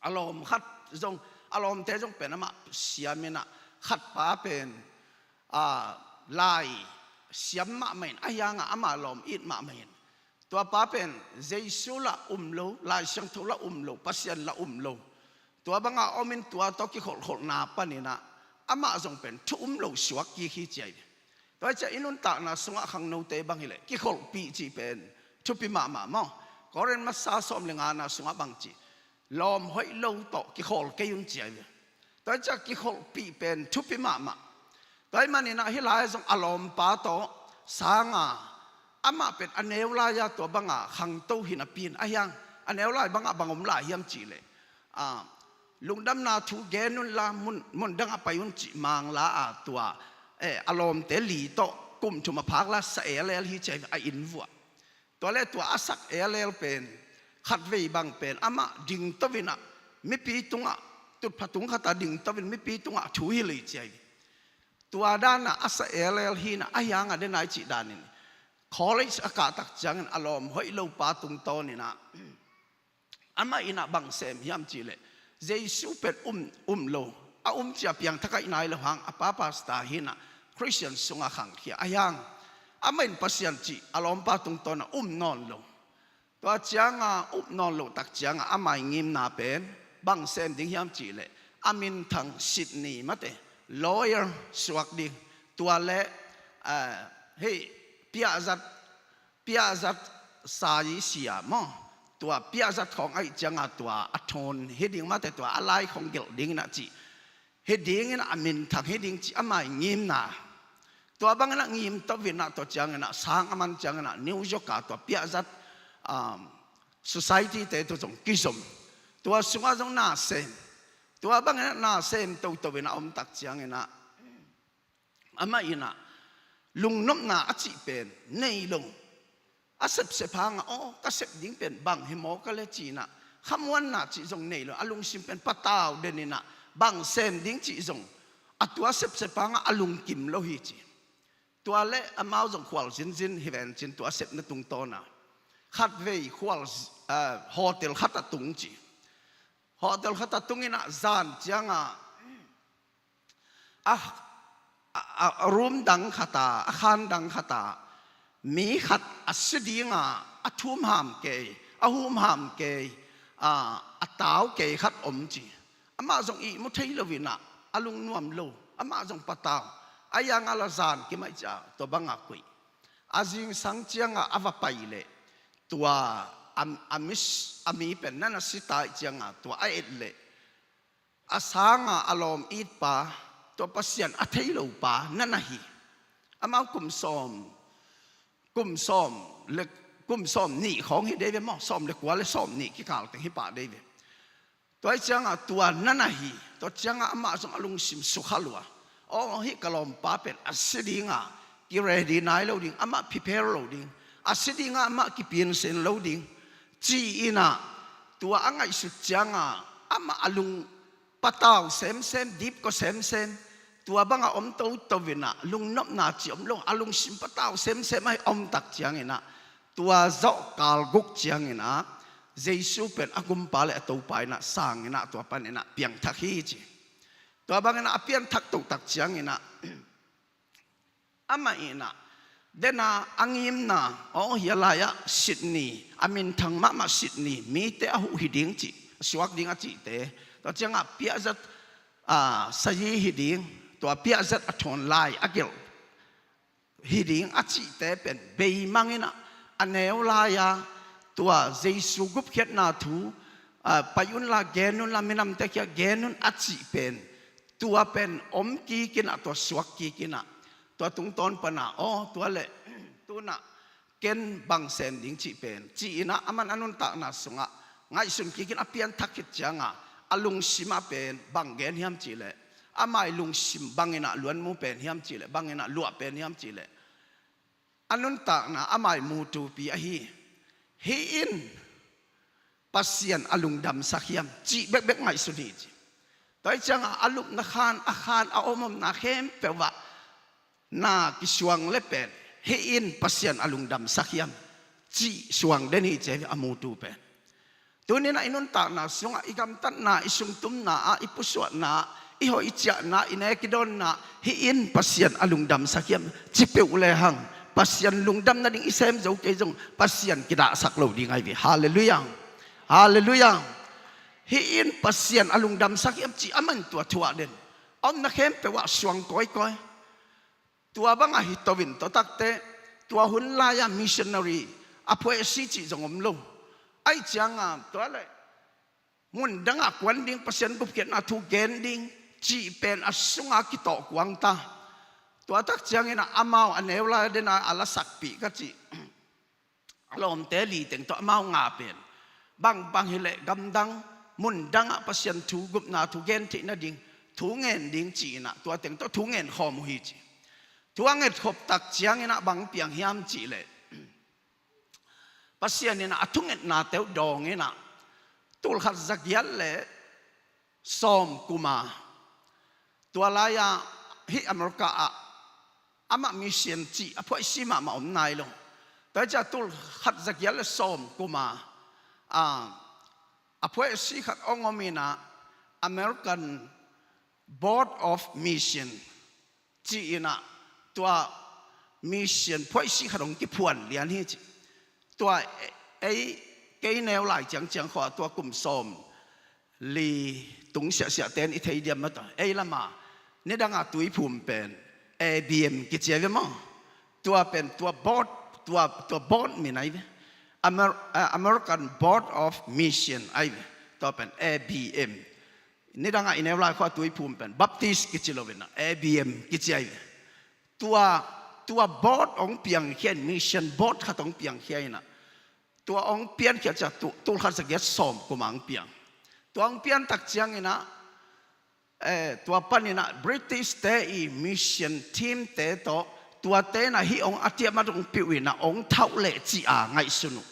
a lawm khat zong, a lawmte zong pen amah siam in ah, khat pa pen, a, lai siam mahmah in, ahi hang ah amah lawm it mahmah in. Tua pa pen Jesu lah um lo, Lai Siangtho lah um lo, Pasian lah um lo. Tua bangah om in tua tawh kikholhkholhna panin ah, amah zong pen thu um lo suak kik hi ci ahi ve. Tua hi ciah i nuntakna sungah khangnote bang hileh, kikholhpih cih pen thupi mahmah maw. Korin masa sawm le ngana sungah bang ci, lawm hoih lo tawh kikhawl kei un ci ahi ve. Tua hi ciah kikholhpih pen thupi mahmah. Tua hih manin ah hih lai-ah zong a lawmpa tawh sanga, amah pen a neu lai-a tua banga khangto hi napi in, ahi hang a neu lai bangah bang om lai hiam cihleh, a, lungdamna thu gen unla mun, mun dangah pai un cih mang la a, tua, eh, a lawmte li tawh kum thum a phak la sa elel hi ci ahi ve, a inn vuah. Tua le tua a sak elel pen khatvei bang pen amah dingto in ah, mipi tungah, tutpha tung khatah dingto in mipi tungah thu hilh hi ci ahi ve. Tua danah a sa elel hi in ah, ahi hang a denai cih danin college a kah tak ciangin a lawm hoih lo pa tungtawn in ah, amah in ah bang sem hiam cihleh, Jesu pen um, um lo, a um cia piangthak ahi nai lo hang, a pa pastor hi in ah Christian sungah khangkhia, ahi hang amah in Pasian cih a lawmpa tungtawn ah um nawn lo. Tua cianga um nawn loh tak cianga a mai ngimna pen bang sem ding hiam cihleh, a minthang Sydney mate, lawyer suak ding. Tua le, eh, hih piahzat, piahzat saisia maw, tua piahzat khawng aih cianga tua a thawn hi ding mate, tua a lai khawng gelh ding in ah cih hi dingin, a minthang hi ding cih a mai ngimna. Tua bangin ah ngimto in ah, tua ciangin ah sang a man ciangin ah New York a tua piahzat, um, society te tawh zong kizom. Tua sungah zong na sem. Tua bangin ah na sem toto in ah om tak ciangin ah, amah in ah lungnopna a cih pen nei lo. A sepsep hangah, aw, ka sep ding pen bang hi maw ka le ci in ah, khamuanna cih zong nei lo, a lungsim pen patau den in ah, bang sem ding cih zong a tua sepsep hangah a lungkim lo hi ci. Tua le amau zong khual zinzin hi ven cin, tua sepna tungtawn a khatvei khual, eh, hotel khatah tung ci. Hotel khatah tung in ah zan cianga a, a, a, a room dang khata, a khan dang khata mi khat a si dinga a thumham kei, a humham kei, a, a tau kei khat om ci. Amah zong ihmu thei lo in ah, a lungnuam lo, amah zong patau. A ianga la zan kimaih cia tua banga kuih. A zingsang cianga a va pai leh, tua a, a mi, a mi pen na na si tai cianga tua a et leh, a sanga a lawm it pa, tua Pasian a thei lo pa na na hi. Amau kum sawm, kum sawm le, kum sawm nih khawng hi dei ve maw, sawm le kua le sawm nih kikal teng hi pah dei ve. Tua hi ciangah tua nana hi, tua ciangah amah zong a lungsim sukha lua. Aw, hih ka lawmpa pen a si dingah kiready nai lo ding, amah prepare lo ding, a si dingah amah kipiansen lo ding, ci-inah tua a ngaihsut ciangah amah a lung patau semsem, dipkua semsem, tua bangah om toto inah lungnopna ci om lo, a lungsim patau semsem ahi omtak cianginah tua zawh kal guk cianginah Jesu pen a gumpa le a Topa inah sanginah tua paninah piangthak hi ci. Tua banginah a pianthak tohtak cianginah amah inah dena a ngimna, aw, hia lai-ah Sydney, a minthang mahmah Sydney mite a huh hi ding cih, a suak ding a cihte, tua ciangah piahzat, a, sayi hi ding, tua piahzat a thawn lai a gelh hi ding a cihte pen beimang inah a neu lai-a tua Jesu gupkhiatna thu, a, pai unla, gen unla, minamte kiangah gen un a cih pen tua pen om kik inah, tua suak kik inah, tua tungtawn pana, aw, tua leh tunah ken bang sem ding cih pen ci-inah aman a nuntakna sungah ngaihsun kik in a pianthak khit ciangah a lungsimah pen bang gen hiam cihleh, amah i lungsim banginah luanmu pen hiam cihleh, banginah luah pen hiam cihleh, a nuntakna amah i mutupi ahi, hih in Pasian a lungdamsak hiam cih bekbek ngaihsun hi ci. Tua hi ciangah a lupna khan, a khan a om omna khempeuh ah na kisuang le pen, hih in Pasian a lungdamsak hiam cih suang den hi ci, a mutu pen. Tuninah i nuntakna sungah, i gamtatna, i sungtumna ah, i pusuahna, i hoih i ciahna, i nek i dawnna, hih in Pasian a lungdamsak hiam ci peuh lehang Pasian lungdam nading i sem zo kei zong Pasian kidahsak lo ding ahi ve. Halleluiah. Halleluiah. Hih in Pasian a lungdamsak hiam ci a man tua thuah den. A omna khempeuh ah suang kawikawi. Tua bangah hi to in, tua takte, tua hun lai-a missionary a phuaisi cih zong om lo. Ahi cianga tua leh mun dangah kuan ding, Pasian gupkhiatna thu gen ding cih pen a sunga kitawh kuang ta. Tua tak ciangin ah amau a neu lai dena a lasakpih ka cih a lawmte li teng tawh amau nga pen bangbang hileh gamdang, mundangah Pasian thu, gupna thu gen theih nading thu ngen ding ci-in ah tua teng tawh thu ngen khawm uh hi ci. Thu a ngetkhop tak ciangin ah bang piang hiam cihleh, Pasian in ah a thungetnate uh dawng in ah tulkhat zagiat le sawm kuma, tua lai-ah hih America ah amah mission cih a phuaisi mahmah om nai lo. Tua hi ciah tulkhat zagiat le sawm kuma, a, a phuaisi khat hong om in ah American Board of Mission ci-in ah tua mission phuaisi khat hong kiphuan lian hi ci. Tua e-, ei, kei neu lai ciangciang khawh tua kum sawm li tung siahsiah ten i thei diam mata. Ei lama nidanga Tuiphum pen A B M kici ai ve maw? Tua pen tua board, tua, tua board min ai ve. Amer-, eh, American Board of Mission ai ve. Tua pen A B M. Nidangah i neu lai khawh Tuiphum pen Baptist kici lo in ah A B M kici ai ve. Tua, tua board hong piangkhia in, mission board khat hong piangkhia in ah tua hong piankhia ciah tu-, tulkhat zagiat sawm kuma hong piang. Tua hong pian tak ciangin ah, eh, tua panin ah British te i mission team te tawh tuate in ah hih hong a tiamat hong piuh in ah hong thauh leh ci-a ngaihsun uh.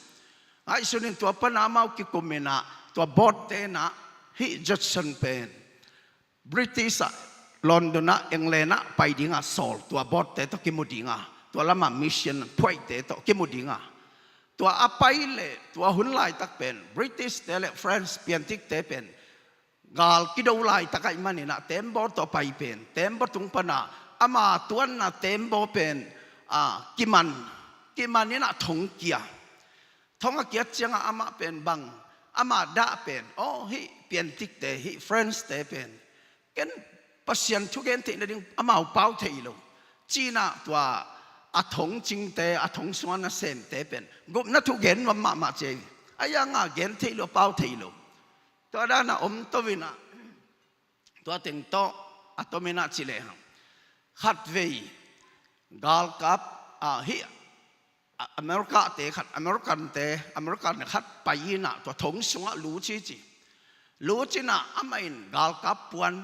Ngaihsun in tua pana amau kikum in ah tua board te in ah hih Judson pen British ah London ah, England ah pai dinga sawl, tua board te tawh kimu dinga, tua lama mission phuaite tawh kimu dinga. Tua a pai leh tua hun laitak pen British te le France piantik te pen gal kido laitak ahih manin ah tembaw tawh pai pen, tembaw tung pana ama tuanna tembaw pen, a, kiman, kiman in ah thong kia. Thong a kiat ciangah amah pen bang, ama dah pen, aw, hih piantik te, hih France te pen ken Pasian thu gen theih nading amau pau thei lo ci-in ah tua a thong cingte, a thong sungah nasemte pen gupna thu gen nuam mahmah ci ai. A ianga gen thei lo, pau thei lo. Tua dana om to in ah tua teng tawh a tom in ah ci lehang khatvei galkap, a, hih America te khat, American te, American khat pai inah tua thong sungah lut ci ci. Lut inah amah in galkap puan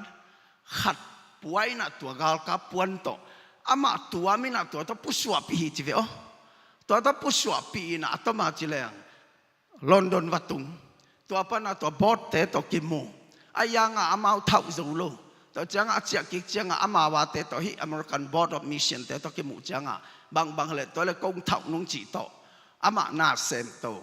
khat pua inah tua galkap puan tawh amah tuam inah tua tawh pusuahpih hi ci ve aw. Tua tawh pusuahpih inah a tawm a ci leng London va tung. Tua pana tua board te tawh kimu. A yanga amau thauh zo lo. Tua cianga a ciah kik cianga amau a te tawh hih American Board of Mission te tawh kimuh cianga bangbang le tua le kong thauh nung cih tawh amah na sem to.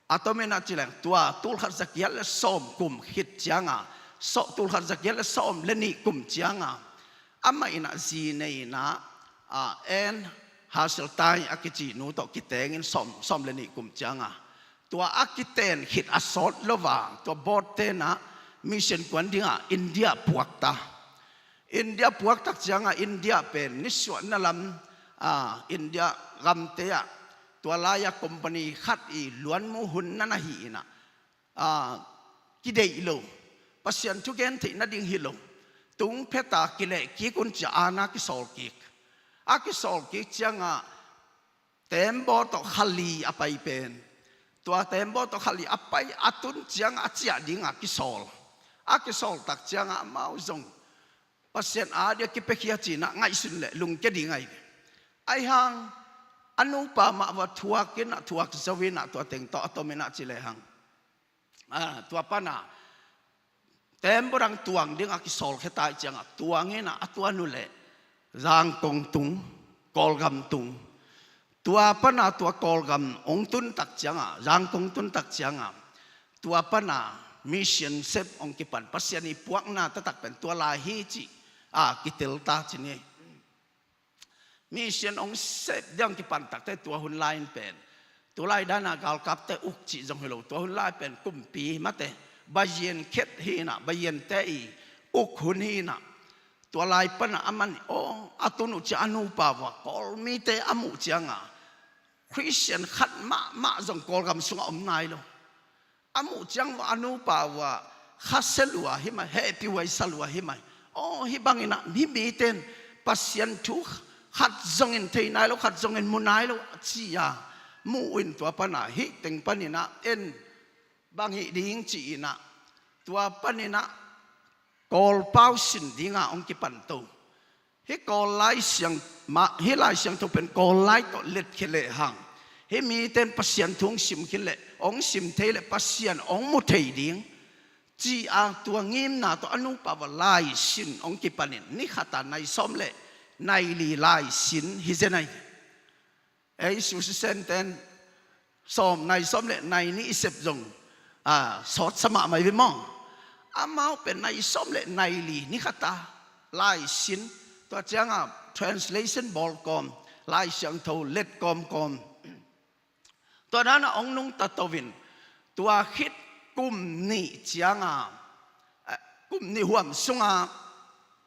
A tawm inah ci leng tua tul khat za giat le sawm kum khit cianga, sawh tul khat za giat le sawm le nih kum cianga amah inah zi nei inah, ah, Anne Hasseltine a kici nu tawh kitengin sawm, sawm le nih kum cianga tua a kiten khit a sawt lo a tua board tenah mission kuan dingah India puakta. India puaktak cianga India pen nisuahna lam, ah, India gamte ah tua lai-a company khat i luanmu hun na na hi inah, ah, kideih lo, Pasian thugen theih nading hi lo, tung pheta kileh kik un cia ana kisawl kik. A kisawl kik cianga tembaw tawh khali a pai pen. Tua tembaw tawh khali a pai a tun cianga a ciah dinga kisawl. A kisawl tak cianga amau zong Pasian a dia kipekhia cinah ngaihsun le lungkia ding ahi ve. Ahi hang a nupa mah va thuak inah thuak zo inah tua teng tawh a tom inah ci lehang, ah, tua pana tembaw dang tuang dingah kisawlkhia ta ih ciangah tuang inah a tuan uh leh Zangkong tung, Kawlgam tung. Tua pana tua Kawlgam hong tuntak ciangah, Zangkong tuntak ciangah tua pana mission sep hong kipan, Pasian i puakna taktak pen tua lai hi cih, ah, kitel ta ci ni. Mission hong sep dia hong kipan takte tua hun lai in pen, tua lai dana galkapte uk cih zong hi lo, tua hun lai pen kumpi mate, Bayan khet hi inah, Bayante i uk hun hi inah. Tua lai pana aman, aw, a tun uh cia a nupa vua Kawl mite a muh cianga Khristian khat mahmah zong Kawlgam sungah om nai lo. A muh ciang vua a nupa vua khasia lua hi mai, hehpih huai sa lua hi mai. Aw, hih banginah hih mite in Pasian thu khat zongin thei nai lo, khat zongin mu nai lo a ci-a muh uh in tua pana hih teng paninah en bang hih ding ci-inah tua paninah Kawl pau sin dinga hong kipan to. Hih Kawl Lai Siang, mah, hih Lai Siangtho pen Kawl lai tawh letkhia lehang hih mite in Pasian thu hong sim khin leh, hong sim thei leh Pasian hong mu thei ding ci-a tua ngimna tawh a nupa vua lai sin hong kipanin ni khata nai sawm le nai li lai sin hi zen ahi. Ei susi senten sawm, nai sawm le nai nih i sep zong, ah, sawtsa mahmah hi ve maw? Amau pen nai sawm le nai li ni khata lai sin, tua cianga translation bawl kawm, Lai Siangtho let kawmkawm. Tua dana hong nungta to in tua khit kum nih cianga, eh, kum nih huam sunga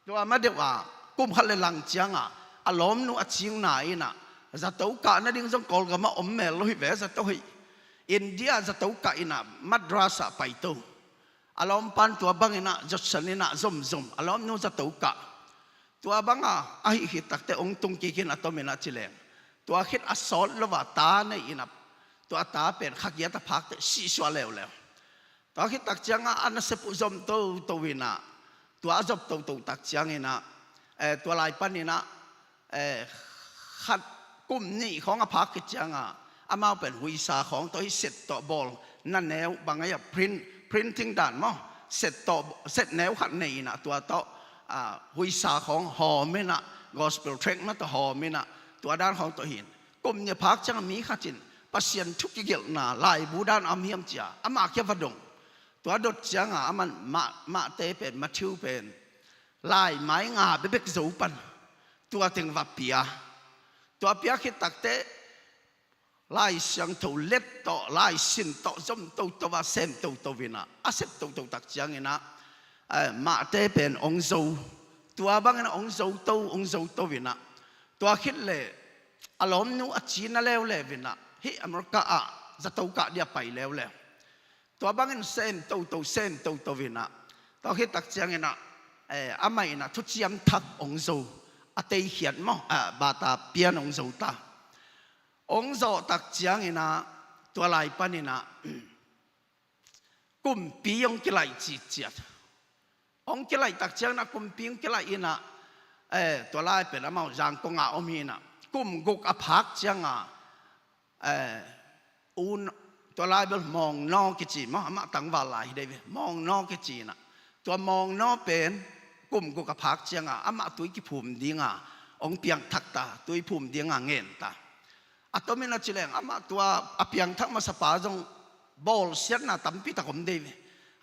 tua ma deuh a kum khat le lang cianga a lawmnu a cingna inah zato kah nading zong Kawlgam ah om mel lo hi ve, zato hi. India zato kah inah Madras ah pai to. A lawmpan tua banginah zotsan inah zomzom a lawmnu zato kah. Tua banga a hih khit takte hong tung kik in a tom inah ci leng tua khit a sawt lo a ta nei inah tua ta pen kha giat a phakte sihsuah leuleu. Tua khit tak cianga a nasep uh zom toto inah tua a zop toto tak cianginah, eh, tua lai paninah, eh, khat kum nih khawng a phak khit cianga amau pen huisa khawng tawh hih set tawh bawl na neu bang a print, printing dan maw, set tawh, set neu khat nei inah tua tawh, ah, huisa khawng hawm inah gospel tract na tawh hawm inah tua dan khawng tawh hin kum nih a phak cianga mi khat in Pasian thu kigelhna laibu dan a om hiam cia amah kia va dong. Tua dot cianga aman mah, mahte pen, Matthew pen lai mai nga bekbek zo pan tua teng va pia. Tua pia khit takte Lai Siangtho let tawh, lai sin tawh zom toto a sem toto inah a sep toto tak cianginah, eh, mahte pen hong zo. Tua bangin hong zo to, hong zo to inah tua khit le a lawmnu a cina leuleu inah hih America ah zato kah dia pai leuleu. Tua bangin sem toto, sem toto inah tua khit tak cianginah, eh, amah inah thuciam thak hong zo, a teikhiat maw, ah, bata pian hong zo ta. Hong zawh tak ciangin ah, tua lai panin ah, kumpi hong kilaih citciat. Hong kilaih tak ciangin ah, kumpi hong kilaih in ah, eh, tua lai pen amau Zangkong ah om hi in ah, kum guk a phak ciang ah, eh, un, tua lai bel Mawngnaw kici maw, amah tangval lai hi dei ve, Mawngnaw kici in ah. Tua Mawngnaw pen kum guk a phak ciang ah, amah tui kiphum ding ah hong piangthak ta, tui phum ding ah ngen ta. A tomin a ci leng, amah tua a piangthak masapa zong bawlsiatna tampi tak om dei ve.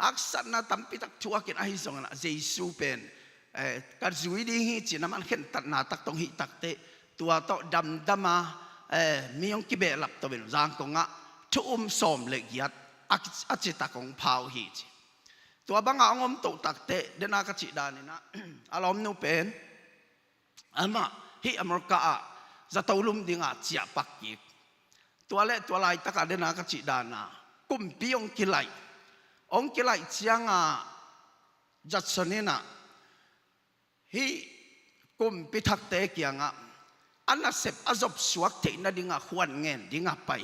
Haksatna tampi tak thuak in, ahi zongin ah Jesu pen, eh, ka zui ding hi ci-in amah khentatna tak tawh hong hih takteh, tua tawh damdam a, eh, mi hong kibehlap to in Zangkong ah thu um sawm le giat a, a citak hong pha uh hi ci. Tua bang ah hong om to takteh, den a ka cih danin ah, a lawmnu pen amah hih America ah zato lum ding ah ciah pak kik. Tua leh tua laitak ah, den a ka cih dan ah, kumpi hong kilaih. Hong kilaih ciang ah Judson in ah, hih kumpi thakte kiang ah, a nasep a zop suak theih nading ah khuan ngen ding ah pai.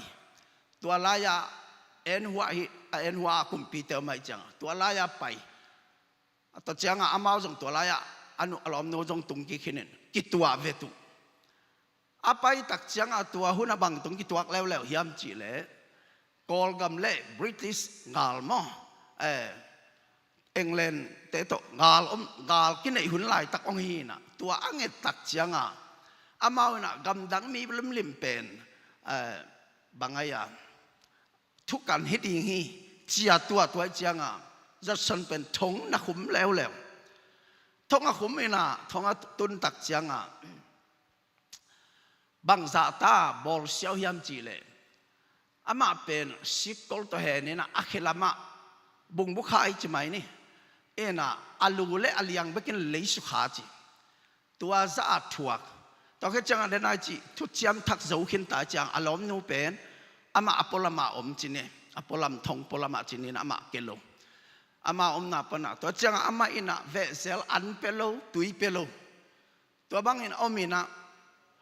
Tua lai ah Ann Hua hi, a Ann Hua a kumpite om ahih ciang ah, tua lai ah pai. A tua ciang ah amau zong tua lai ah, a nu, a lawmnu zong tung kik hi in, kituah vet uh. A pai tak ciang ah, tua hun ah bang tawh kituak leuleu hiam cih leh, Kawlgam le British gal maw, eh, England te tawh gal om, gal kineih hun laitak hong hi in ah, tua a nget tak ciang ah, amau in ah gamdang mi limlim pen, eh, bang a hia, thukan hi ding hi, ci-a tuahtuah ciang ah, Judson pen thong na khum leuleu. Thong a khum in ah, thong a tun tak ciang ah, bangzah ta bawlsia uh hiam cih leh, amah pen sikkol tawh hen in ah, a khe lam ah, Bungbukha i ci mai ni, in ah, a lu le a liang bekin lei sukha ci. Tua zah a thuak. Tua khit ciang ah, den a i cih, thuciam thak zo khin ta ciang, a lawmnu pen amah a pualam ah om ci ni, a pualam, thong pualam ah ci ni, amah kei lo. Amah omna pan ah, tua ciang ah amah in ah vehzel an pia lo, tui pia lo. Tua bangin om in ah,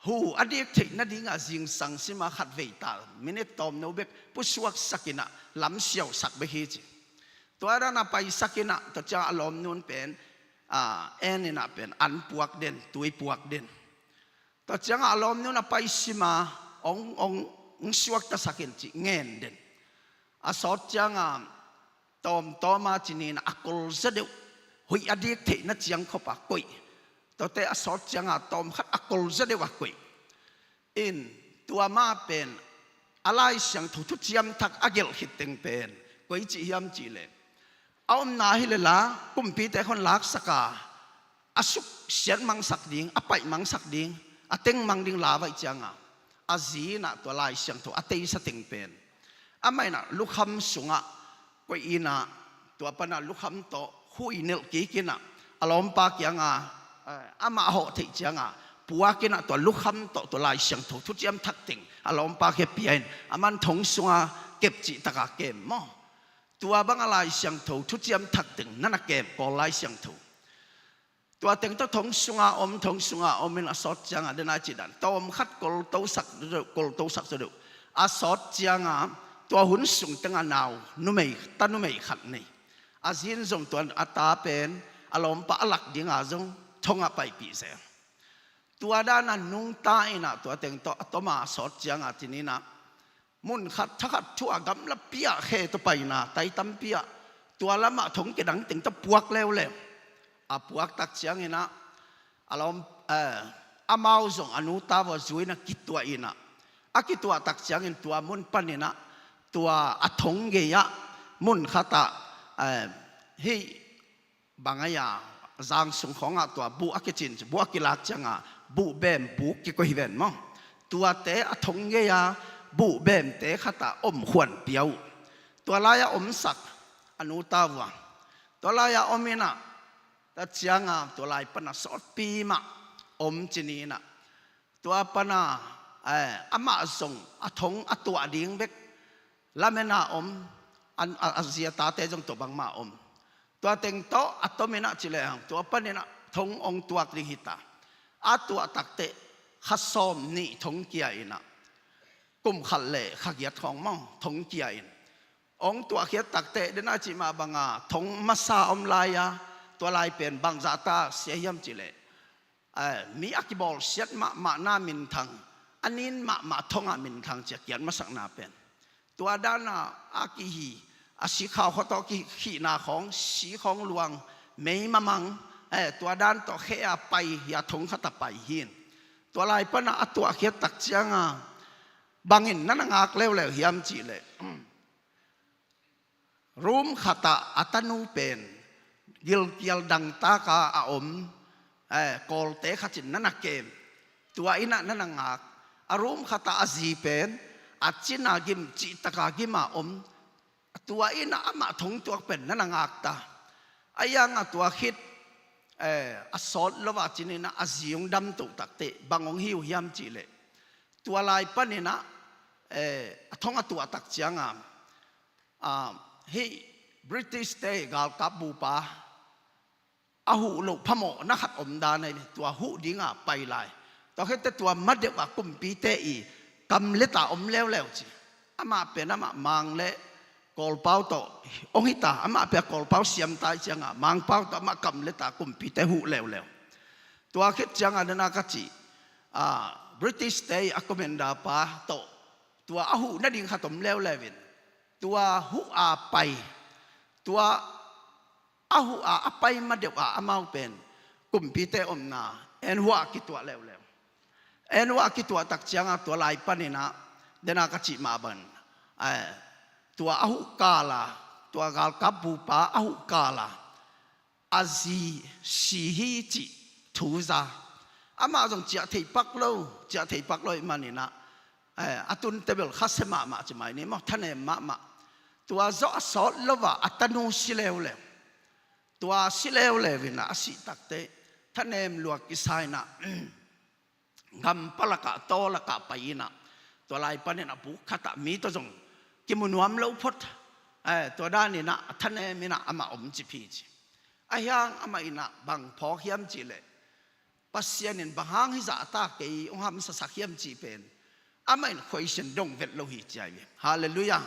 hu a dik theih nading ah zingsang sim a khatvei tal, minit tawmno bek pusuaksak in ah, lam siausak bek hi ci. Tua dan a paisak in ah, tua ciang a lawmnu pen, ah, Ann in ah pen an puak den, tui puak den. Tua ciang a lawmnu a pai sim a, hong, hong, hong suaktasak in ci, ngen den. A sawt ciang a, tawmtawm a ci ni in ah, a kolza deuh, huih a dik theihna ciang khop a koih. Tuate a sawt ciang a, tawmkhat a kolza deuh a koih. In, tua mah pen, a Lai Siangtho thuciam thak a gelh khit teng pen, koi cih hiam cih leh, a omna hi leh la, kumpite khawng laksak a, a suksiat mangsak ding, a paih mangsak ding, a teng mang ding la vaih ciang a, a zi in ah tua Lai Siangtho a teisa teng pen, amah in ah lukham sung ah koih in ah, tua pan ah lukham tawh huih nelh kik in ah, a lawmpa kiang a, eh, amah a hawh theih ciang a, puak in ah tua lukham tawh tua Lai Siangtho thuciam thak teng a lawmpa kiang pia in, aman thong sung a kep cih tak a kem maw. Tua bang a Lai Siangtho thuciam thak teng na na kem, Kawl Lai Siangtho. Tua teng tawh thong sung a om, thong sung a om in a sawt ciang a, den a i cih dan, tawmkhat koltosak zaw deuh, koltosak zaw deuh. A sawt ciang a, tua hun sung teng a nau, numei, ta numei khat nei. A zi in zong tua a ta pen, a lawmpa a lak ding a zong, thong ah paipih zel. Tua dan a nungta in ah, tua teng tawh a tom a sawt ciang a, ci ni in ah, mun khat, tha khat thu a gamlapi ah khe tawh paina, tai tampi ah, tua lam ah thong kidang teng tawh puak leuleu. A puak tak ciang in ah, a lawm, eh, amau zong a nu ta vua zui in ah kituah in ah, a kituah tak ciangin tua mun pan in ah, tua a thong gei ah, mun khat ah, eh, hih bang a hia, zang sung khawng ah tua buh a kicin, buh a kilak ciang a, buh bem, buk kikoih hi ven maw. Tuate a thong gei a, buh bemte khat ah om khuan pia uh. Tua lai ah omsak, a nu ta vua. Tua lai ah om in ah, ta ciang a, tua lai pan a sawtpi mah om, ci ni in ah. Tua pan a, eh, amah zong a thong a tuah ding bek lamen a om, an, a, a zi a tate zong tua bangmah om. Tua teng tawh a tom in ah, ci lehang, tua pan in ah thong hong tuak ding hi ta. A tuah tak teh, kha sawm nih thong kia in ah, kum khat le kha giat khawng maw, thong kia in. Hong tuahkhiat takteh, den a cih mah banga thong masa om lai-a, tua lai pen bangzahta sia hiam cihleh, eh, mi a kibawlsiat mahmahna minthang, a nin mahmah thonga minthang ci-a kiat masakna pen. Tua dana a kihi, a sikhau khua tawh kihihna khawng, si khawng luang, mei mamang, eh, tua dan tawh khe-a pai, hia thong khata pai hi in. Tua lai pana a tuahkhiat tak cianga, bangin na na ngak leuleu hiam cihleh, room khatah a tanu pen gilkial dangtaka a om, eh, kawlte khatin na na kem. Tua innah na na ngak. A room khatah a zi pen a cina gim, cihtaka gima om. Tua innah amah thong tuak pen na na ngakta. A ianga tua khit, eh, a sawt lo a cin innah a zi hong damtoh takteh bang hong hi uh hiam cihleh, tua lai paninah, eh, a thong a tuah tak cianga, ah, hih British te galkap bupa a huh loh phamawhna khat om dan ahi ve. Tua huh dinga pai lai. Tua khit teh tua madeuh a kumpite i kam le ta om leuleu ci. Amah pen amah Mang le Kawlpau tawh hong hita, amah pen a Kawlpau siamta i cianga Mangpau tawh amah kam le ta kumpite huh leuleu. Tua khit cianga dena ka cih, ah, British te i a commander pa tawh tua a huh nading khat om leuleu in, tua huh a pai, tua a huh a, a pai madeuh a amau pen kumpite omna Ainhua kituah leuleu. Ainhua kituah tak cianga tua lai paninah, dena ka cih mah bang, eh, tua a huh kala, tua galkap bupa a huh kala, a zi si hi cih thu za. Amah zong ciah thei pak lo, ciah thei pak lo ih maninah, eh, a tunte bel khasia mahmah ci mai ni maw, thanem mahmah. Tua zawh a sawt lo a a tanu si leuleu. Tua si leuleu innah a sih takteh thanem lua kisa innah, gampalakah, tawlakah pai innah, tua lai paninah buk khatah mi tawh zong kimu nuam lo phot. Eh, tua daninah a thanem innah amah om cip hi ci. Ahi hang amah innah bang phawk hiam cihleh, Pasian in bang hang hizahta kei hong hamsasak hiam cih pen amah in question dong vet lo hi ci ahi ve. Halleluiah.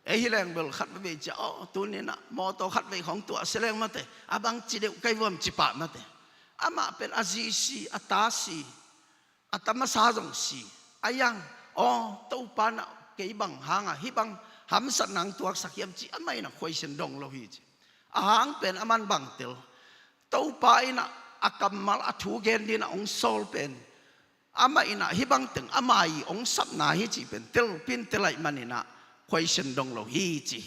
Ei hi leng bel khat vei cia, oh, tuninah mawtaw khat vei khawng tuah sia leng mate, a bang ci deuh kai vuam ci pah mate. Amah pen a zi si, a ta si, a ta masa zong si. A iang, oh, Topa nah kei bang hanga hih bang hamsatna hong tuaksak hiam ci amah innah question dong lo hi ci. A hang pen aman bang tel, Topa innah a kammal a thu gen dinah hong sawl pen, amah innah hih bangteng ama i hong sapna hi cih pen telpin tel aih maninah question dong lo hi ci.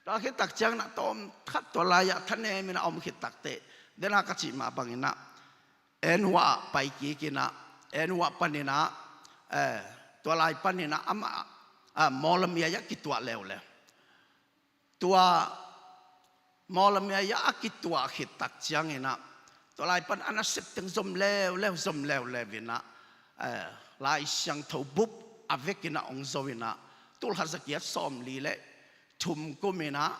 Tua khit tak cianginah tawm khat tua lai-ah thanem innah a om khit takteh, dena ka cih mah banginah Ainhua ah pai kik innah, Ainhua paninah, eh, tua lai paninah amah, ah, Mawlamyine ah kituah leuleu. Tua Mawlamyine ah a kituah khit tak cianginah, tua lai pan a nasep teng zom leuleu, zom leuleu innah, eh, Lai Siangtho bup a vekinah hong zo innah, tulkhat zagiat sawmli le thum kuminah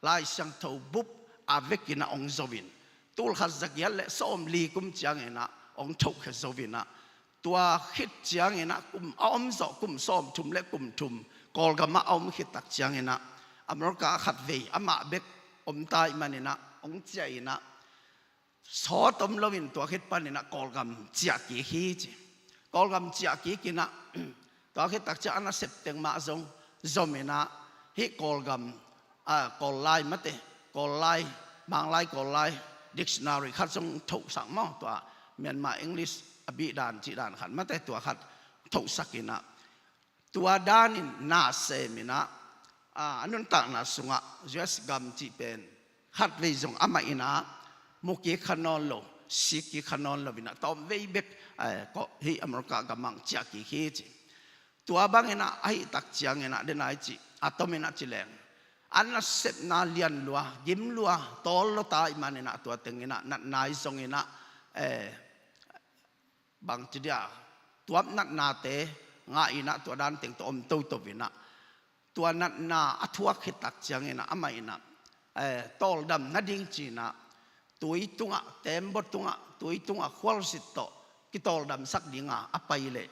Lai Siangtho bup a vekinah hong zo in, tulkhat zagiat le sawmli kum cianginah hong thohkhe zo innah, tua khit cianginah kum a omzawh kum sawmthum le kum thum Kawlgamah a om khit tak cianginah America ah khat vei amah bek omta ih maninah hong ciah innah, sawt om loin tua khit paninah Kawlgam ciah kik hi ci. Kawlgam ciah kik innah, tua khit tak ciang a nasep teng mah zong zom innah, hih Kawlgam, ah, Kawllai mate, Kawllai, Manglai Kawllai dictionary khat zong thohsak maw, tua Myanmar English a bih dan cih dan khat mate, tua khat thohsak innah, tua danin na sem innah, ah, a nuntakna sungah U S gam cih pen khat vei zong amah innah mu kik kha nawn lo, sik kik kha nawn lo innah tawm vei bek, eh, hih America gamah ciah kik hi ci. Tua banginah ahih tak cianginah dena i cih a tominah ci leng, a nasepna lian lua, gim lua, tawl lo ta ih maninah tua tenginah natna i zonginah, eh, bangci dia, tuap natnate ngah innah tua dan teng tawh om toto innah, tua natna a thuak khit tak cianginah amah innah, eh, tawldam nading cinah tui tungah, tembaw tungah, tui tungah khualzin tawh kitawldamsak dinga a pai leh,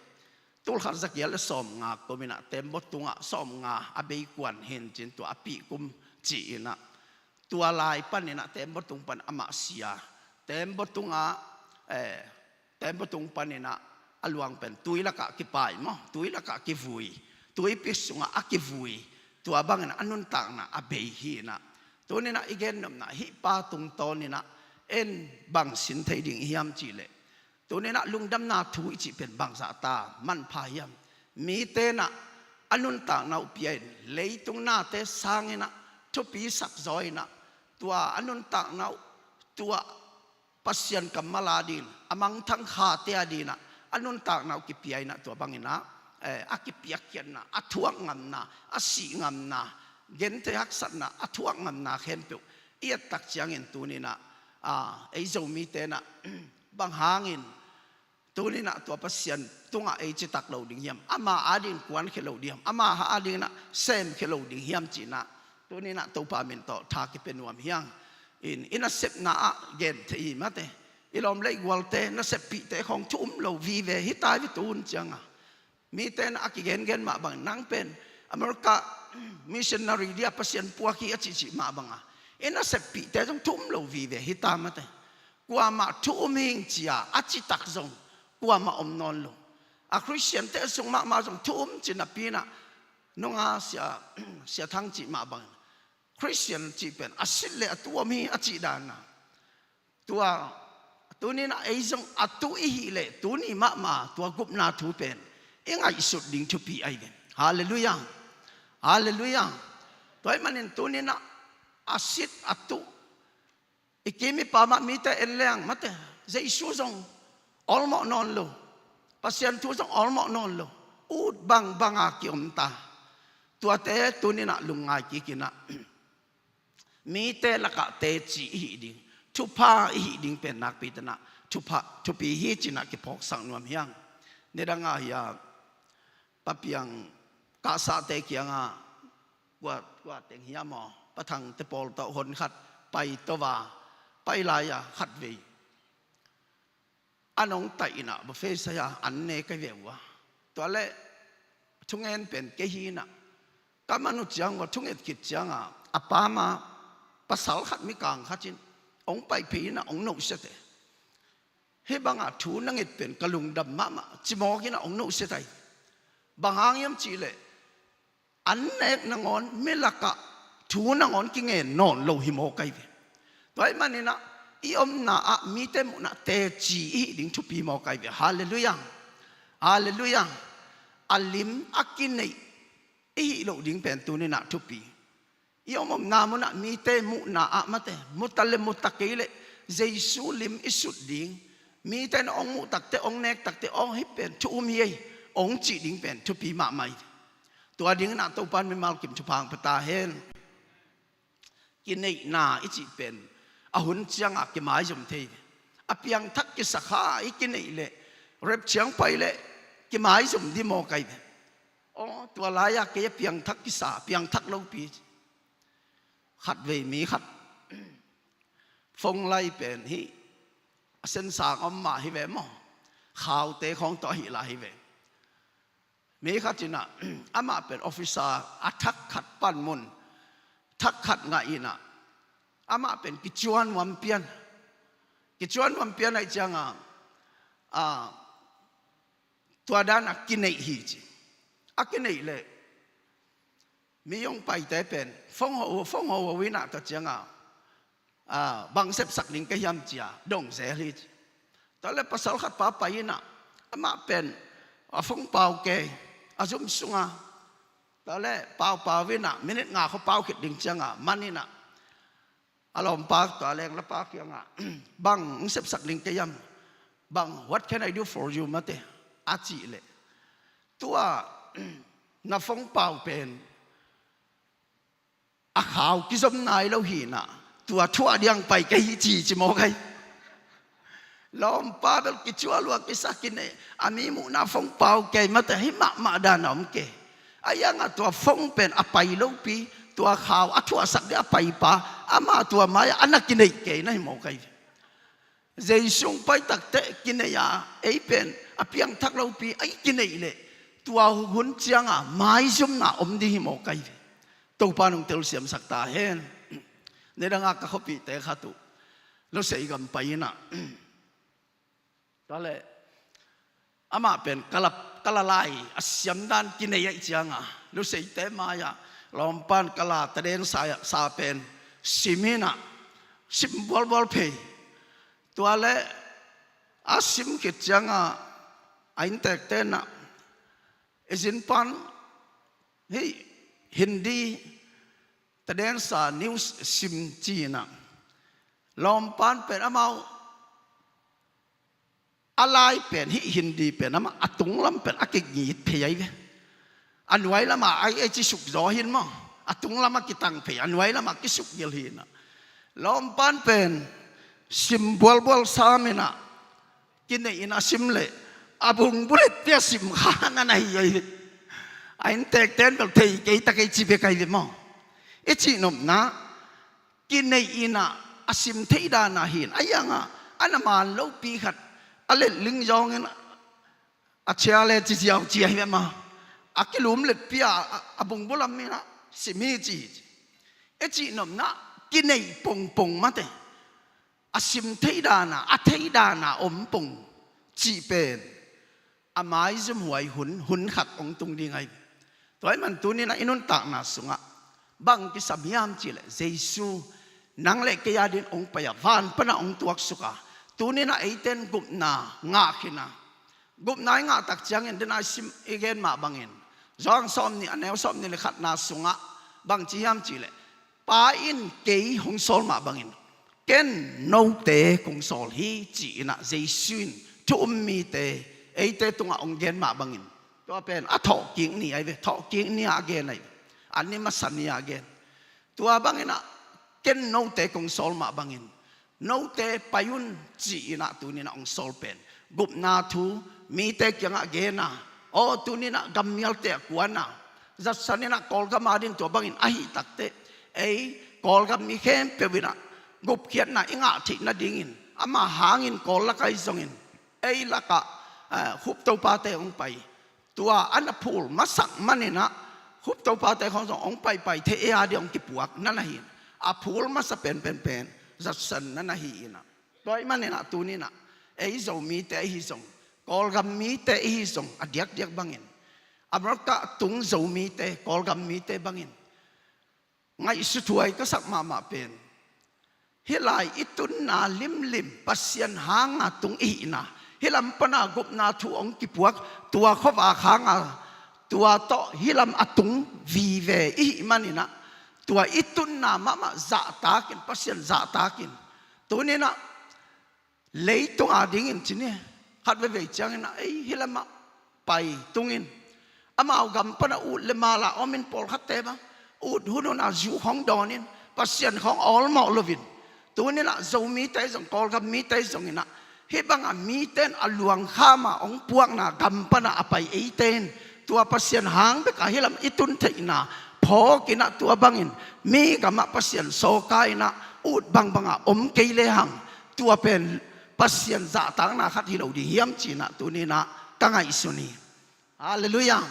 Tulkhat zagiat le sawmnga kum inah tembaw tungah sawmnga a bei kuan hi-in cin tua a pih kum ci-inah tua lai paninah tembaw tung pan amah sia. Tembaw tungah, eh, tembaw tung paninah a luang pen tui lakah kipai maw, tui lakah kivui, tuipi sungah a kivui, tua bangin a nuntakna a bei hi-inah. Tuninah i gennopna hih pa tungtawninah en bang sin thei ding i hiam cihleh, tuninah lungdamna thu i cih pen bangzah ta manpha hiam? Mite inah a nuntakna uh pia-in leitung nate sanginah thupi sakzaw inah tua a nuntakna uh tua Pasian kammal a ding, a mangthang khate a dinah a nuntakna uh kipia inah tua banginah, eh, a kipiakkhiatna, a thuak ngamna, a sih ngamna, genthei haksatna, a thuak ngamna khempeuh i ettak ciangin tuninah, ah, ei Zomite inah bang hangin tuninah tua Pasian tungah ei citak lo ding hiam? Ama ading kuankhia lo ding hiam? Ama adinginah semkhia lo ding hiam cinah tuninah Topa min tawh tha kipia nuam hi-ing. In, i nasepna ah gen thei hi mate. I lawm le i gualte, naseppihte khawng thu um lo vive hi ta hi ve tun cianga. Mite inah a kigengen mah bangin nang pen America missionary dia Pasian puak hi a cihcih mah banga i naseppihte zong thu um lo vive hi ta mate. Kuamah thu um hing cia a citak zong kuamah om nawn lo. A Khristiante sung mahmah zong thu um ci napi inah nunga sia, sia thang cih mah bangin Khristian cih pen a sit le a tu om hi a cih danah tua tuninah ei zong a tu i hih leh tuni mahmah tua gupna thu pen i ngaihsut ding thupi ahi ve. Halleluiah. Halleluiah. Tua ahih manin tuninah a sit a tu i kim i pam ah mite en leng mate, Jesu zong awlmawh nawn lo, Pasian thu zong awlmawh nawn lo, ut bangbanga kiom ta. Tuate tuninah lungngai kikinah mite lakah teci i hih ding, thupha i hih ding pen nakpi tanah thupha, thupi hi cinah kiphawksak nuam hi-ing. Nidangah hi-a papiang kahsate kiangah kua, kua teng hiam aw, pathangte pawl tawh hon khat pai tova, pai lai-a khatvei an hong taih inah buffet sai-a an ne ka hi ve ua. Tua le thungen pen kei hi inah ka man uh ciang ua, thunget khit cianga a pama pasal khat mikang khat in hong paipih inah hong nohsiate. Hih banga thu na nget pen ka lungdam mahmah, cimawk inah hong nohsiat ahi. Bang hang hiam cihleh an nek nangawn mi lakah thu nangawn kingen nawn lo hi mawk ahi ve. Tua ahih maninah i omna ah mite muhna teci i hih ding thupi mawk ahi ve. Halleluiah. Halleluiah. A lim a kineih i hih loh ding pen tuninah thupi. I om omna munah mite muhna ah mate, muta le muta kei leh Jesu lim i sut ding, mite na hong muh takte, hong nek takte, aw hih pen thu um hi ei hong cih ding pen thupi mahmah hi. Tua dinginah Topa in mimal kim thupha hong pia ta hen. Kineihna i cih pen a hun ciangah kimaizum thei ve. A piangthak kisa kha i kineih leh rep ciang pai leh kimaizum di mawk ahi ve. Aw, tua lai-a kei a piangthak kisa, piangthak lopi. Khatvei mi khat phone lai pen hih a sensang om mah hi ve maw, khaute khawng tawh ahi lai hi ve. Mi khat inah amah pen officer a thak khat pan mun thak khat ngah inah amah pen kicuan nuam pian, kicuan nuam pian ahih cianga, a, tua danah kineih hi ci. A kineih leh mi hong paite pen phone ho, phone ho ho inah tua cianga, a, bang sepsak ding ka hiam cia dong zel hi ci. Tua le pasal khat pa pai inah amah pen a phone pau kei a zum sunga. Tua le paupau inah minute nga khua pau khit ding cianga man inah a lawmpa tua leng lapa kiangah bang hong sepsak ding ka hiam? Bang, what can I do for you mate a cih leh tua na phone pau pen a khau kizom nai lo hi inah tua thuah ding pai ka hi ci, ci mawk ahi. Lawmpa bel kicual lua kisa kineih a, mi muhna phone pau kei mate hih mahmah dan a om kei. A hiangah tua phone pen a pai lopi, tua khau a thuahsak ding a paipa ama tua mai-ah a na kineih kei na hi mawk ahi. Jesu hong pai takteh kineih a, ei pen a piangthak lopi a i kineih leh tua hun ciangah maizumna om ding hi maw kai ve. Topa nong telsiamsak ta hen. Nidangah ka khuapihte khat uh Lusei gam pai inah, tua leh amah pen kala, kala lai a siamdan kinei ahih ciangah Luseite mai-ah lawmpan kala taden sa, sa pen sim inah, sim bualbual phei. Tua leh a sim khit ciangah a inntekte inah, i zin pan hih Hindi taden sa news sim ci inah, lawmpan pen amau a lai pen hih Hindi pen amah a tunglam pen a kingit phei ahi ve. A nuai lamah ai ei ci suk zaw hi in maw. A tunglam a kitang phei, a nuai lamah kisuk gil hi inah, lawmpan pen sim bualbual sam inah, kinei inah sim leh a bung bulet pia sim kha na na hi ahi ve. A inntekte in bel thei kei ta kei ci bek ahi ve maw. I cihnopna, kinei inah a sim theih dan a hi in, a iangah a na man lopi khat a letling zawngin a chia le ci ziau ci ahi ve maw. A kilum letpia a, a bung bulam inah sim hi ci hi ci. I cihnopna, kinei pongpong mate, a sim theih dan a, a theih dan a om pong cih pen a maizum huai hun, hun khat hong tung ding ahi. Tua ahih man tuni inah i nuntakna sungah bang kisam hiam cih leh, Jesu nang le kei adingin hong pai a, van panah hong tuaksuk a, tuni inah eite in gupna ngah khin a. Gupna i ngah tak ciangin, den a i sim i gen mah bangin, Johan sawmnih a neu sawmnih le khatna sungah bang ci hiam cih leh, Pa in kei hong sawl mah bangin ken note kong sawl hi ci inah Jesu in thu um mite eite tungah hong gen mah bangin, tua pen a thawhkik ni ahi ve, thawhkik ni-ah a gen ahi ve. A ni masa ni-ah a gen. Tua bang inah ken note kong sawl mah bangin note pai un ci inah tuni inah hong sawl pen gupna thu mite kiangah gen a, aw tuni inah gammialte a kuan a, zatsan inah Kawlgam adingin tua bangin ahih tak teh, ei Kawlgam mi khempeuh inah gupkhiatna i ngah theih nadingin, amah hangin Kawl lak ahi zongin, ei lakah, eh, Khup Topate hong pai, tua a na phul masak man inah Khup Topate khawng zong hong paipai thei, ei adingin hong kipuak na na hi in, a phul masa penpen pen zatsan na na hi inah. Tua ahih man inah tuni inah ei Zomite i hi zong, Kawlgam mite i hi zong, a diakdiak bangin America tung Zomite, Kawlgam mite bangin ngaihsuthuai ka sak mahmah pen, hih lai i tunna limlim Pasian hanga tung i hihna, hih lam pana gupna thu hong kipuak, tua khuavak hanga tua tawh hih lam a tung vive i hih man inah, tua i tunna mahmah zahtakin, Pasian zahtakin, tuni inah leitung adingin ci ni, khat veivei ciangin ah, ei, hih lamah pai tungin, amau gam pana ut le mala omin pawlkhatte bang ut hunhun a zu khawng dawnin, Pasian khawng awlmawh loin, tuni inah Zomite zong, Kawlgam mite zong inah, hih banga mite in a luang khama hong puakna gam pana a pai eite in, tua Pasian hang beka hih lam i tun theihna phawk inah, tua bangin mi gamah Pasian sawka inah ut bangbanga om kei lehang, tua pen Pasian zahtakna khat hi lo ding hiam ci inah tuni inah ka ngaihsun hi. Halleluiah.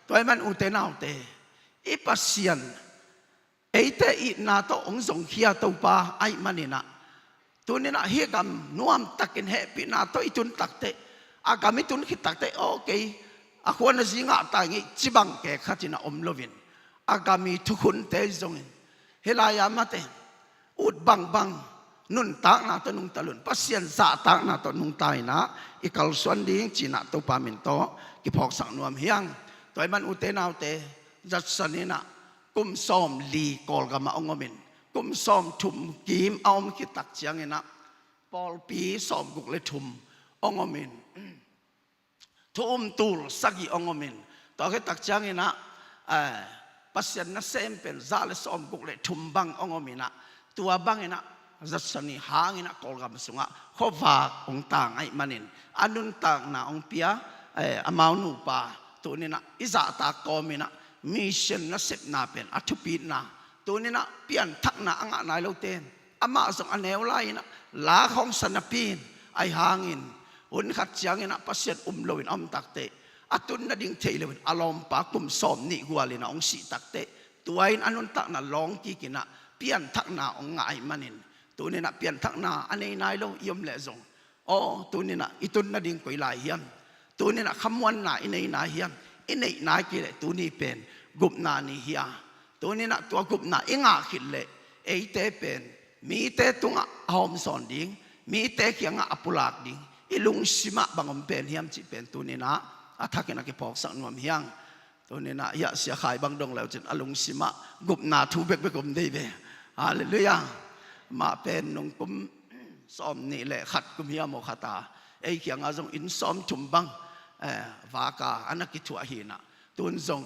Tua ahih man ute naute, i Pasian eite itna tawh hong zongkhia Topa ahih man inah, tuni inah hih gam nuamtakin hehpihna tawh i tun tak teh, a gam i tun khit tak teh, okay, a khua na zi ngah ta ing ei ci bang kek khat inah om loin, a gam i thukhunte zongin, hih lai-a mate ut bangbang nuntakna tawh nungta loin, Pasian zahtakna tawh nungta inah i kalsuan ding ci inah Topa min tawh kiphawksak nuam hi ing. Tua ahih man ute naute, zatsan inah kum sawmli Kawlgamah hong omin, kum sawmthum kim a om khit tak ciang inah pawlpi sawmguk le thum hong omin, thu um tul sagih hong omin, tua khit tak ciang inah, eh, Pasian nasem pen za le sawmguk le thum bang hong om inah, tua bang inah zatsan i hang inah Kawlgam sungah khuavak hong tang ahih manin, a nuntakna hong pia, eh, amau nupa, tuni inah i zahtak kawm inah mission nasepna pen a thupitna, tuni inah pianthakna a ngah nai lote in, amah zong a neu lai inah la khawng sa napi in, ahih hangin hun khat ciang inah Pasian um loin a om tak teh, a tun nading thei loin a lawmpa kum sawm nih gualin a hong sih takteh, tua in a nuntakna lawng kikin ah pianthakna hong ngah ahih manin, tuni-in ah pianthakna a nei nai lo i om leh zong, aw, tuni-in ah i tun nading koi lai hiam? Tuni-in ah khamuanna i nei nai hiam? I neih nai kei leh tuni pen gupna ni hi a, tuni-in ah tua gupna i ngah khit leh eite pen mite tungah a hawmsawn ding, mite kiangah a pulak ding i lungsimah bang om pen hiam cih pen tuni-in ah a thakin a kiphawksak nuam hi hang. Tuni-in ah hiah Sia Khai bang dong leucin a lungsimah gupna thu bekbek om dei ve. Halleluiah. Mah pen nung kum sawm nih le khat kum hiam aw khat a, ei kiangah zong inn sawm thum bang, eh, vaka a na kithuah hi-in ah, tun zong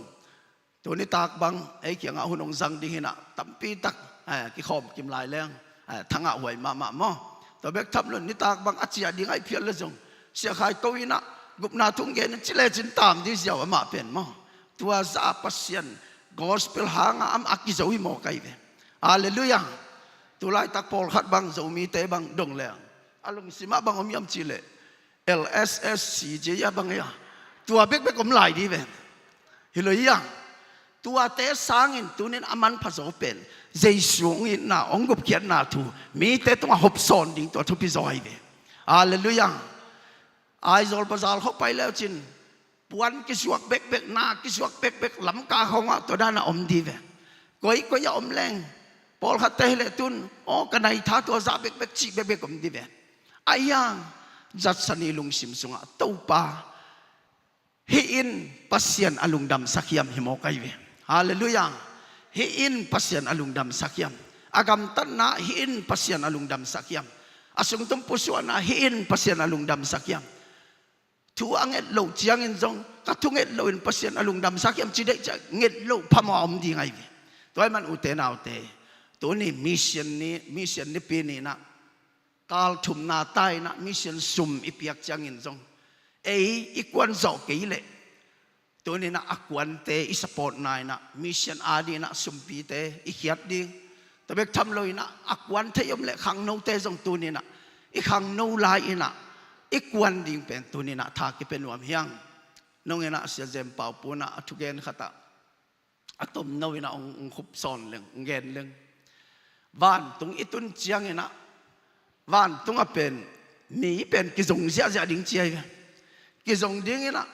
tuni tak bang ei kiangah hun hong zang ding hi-in ah tampi tak, eh, kikhawm kim lai leng, eh, thangah huai mahmah maw? Tua bek tham lo-in nitak bang a ciah ding ahih phial leh zong Sia Khai ko-in ah gupna thu hong gen in ci lecin tam ding ziau amah pen maw? Tua zah Pasian gospel hangah amah a kizo hi mawk ahi ve. Halleluiah. Tulaitak pawlkhat bang Zomite bang dong leng a lungsimah bang om hiam cih leh L S S C J a bang hi a, tua bekbek om lai ding ve. Hi lo hi a, tuate sangin tuni-in a manpha zaw pen Jesu hong itna, hong gupkhiatna thu mite tungah hopsawn ding tua thupi zaw ahi ve. Halleluiah. Aizawl bazar khawng pai leucin puan kizuak bekbek, na kizuak bekbek, Lamka khawngah tua dan a om ding ve. Koikoi a om leng pawlkhatte hi leh tun, aw, ka nai tha tua zah bekbek cih bekbek om ding ve. Ahi hang Judson i lungsim sungah, Topa, hih in Pasian a lungdamsak hiam, hi mawk ahi ve. Halleluiah. Hih in Pasian a lungdamsak hiam? A gamtatna hih in Pasian a lungdamsak hiam? A sungtum pusuahna hih in Pasian a lungdamsak hiam? Thu a nget loh ciangin zong, ka thu nget loh in Pasian a lungdamsak hiam ci deih ciang nget loh phamawh a om ding ahi ve. Tua ahih man ute naute, tuni mission ni, mission nipi ni-in ah kal thumna ta-in ah mission sum i piak ciangin zong, ei i kuan zawh kei leh tuni-in ah a kuante i supportna-in ah mission adingin ah sumpite i khiat ding. Tua bek tham lo-in ah a kuan thei om leh khangnote zong tuni-in ah i khangno lai-in ah i kuan ding pen tuni-in ah tha kipia nuam hi hang. Nung in ah Sia Jem Pau Pu in ah a thugen khat ah a tomno in ah hong, hong khupsawn leng, hong gen leng. Vantung i tun ciangin ah vantung ah pen mi pen kizong ziahziah ding ci ahi ve. Kizong dingin ah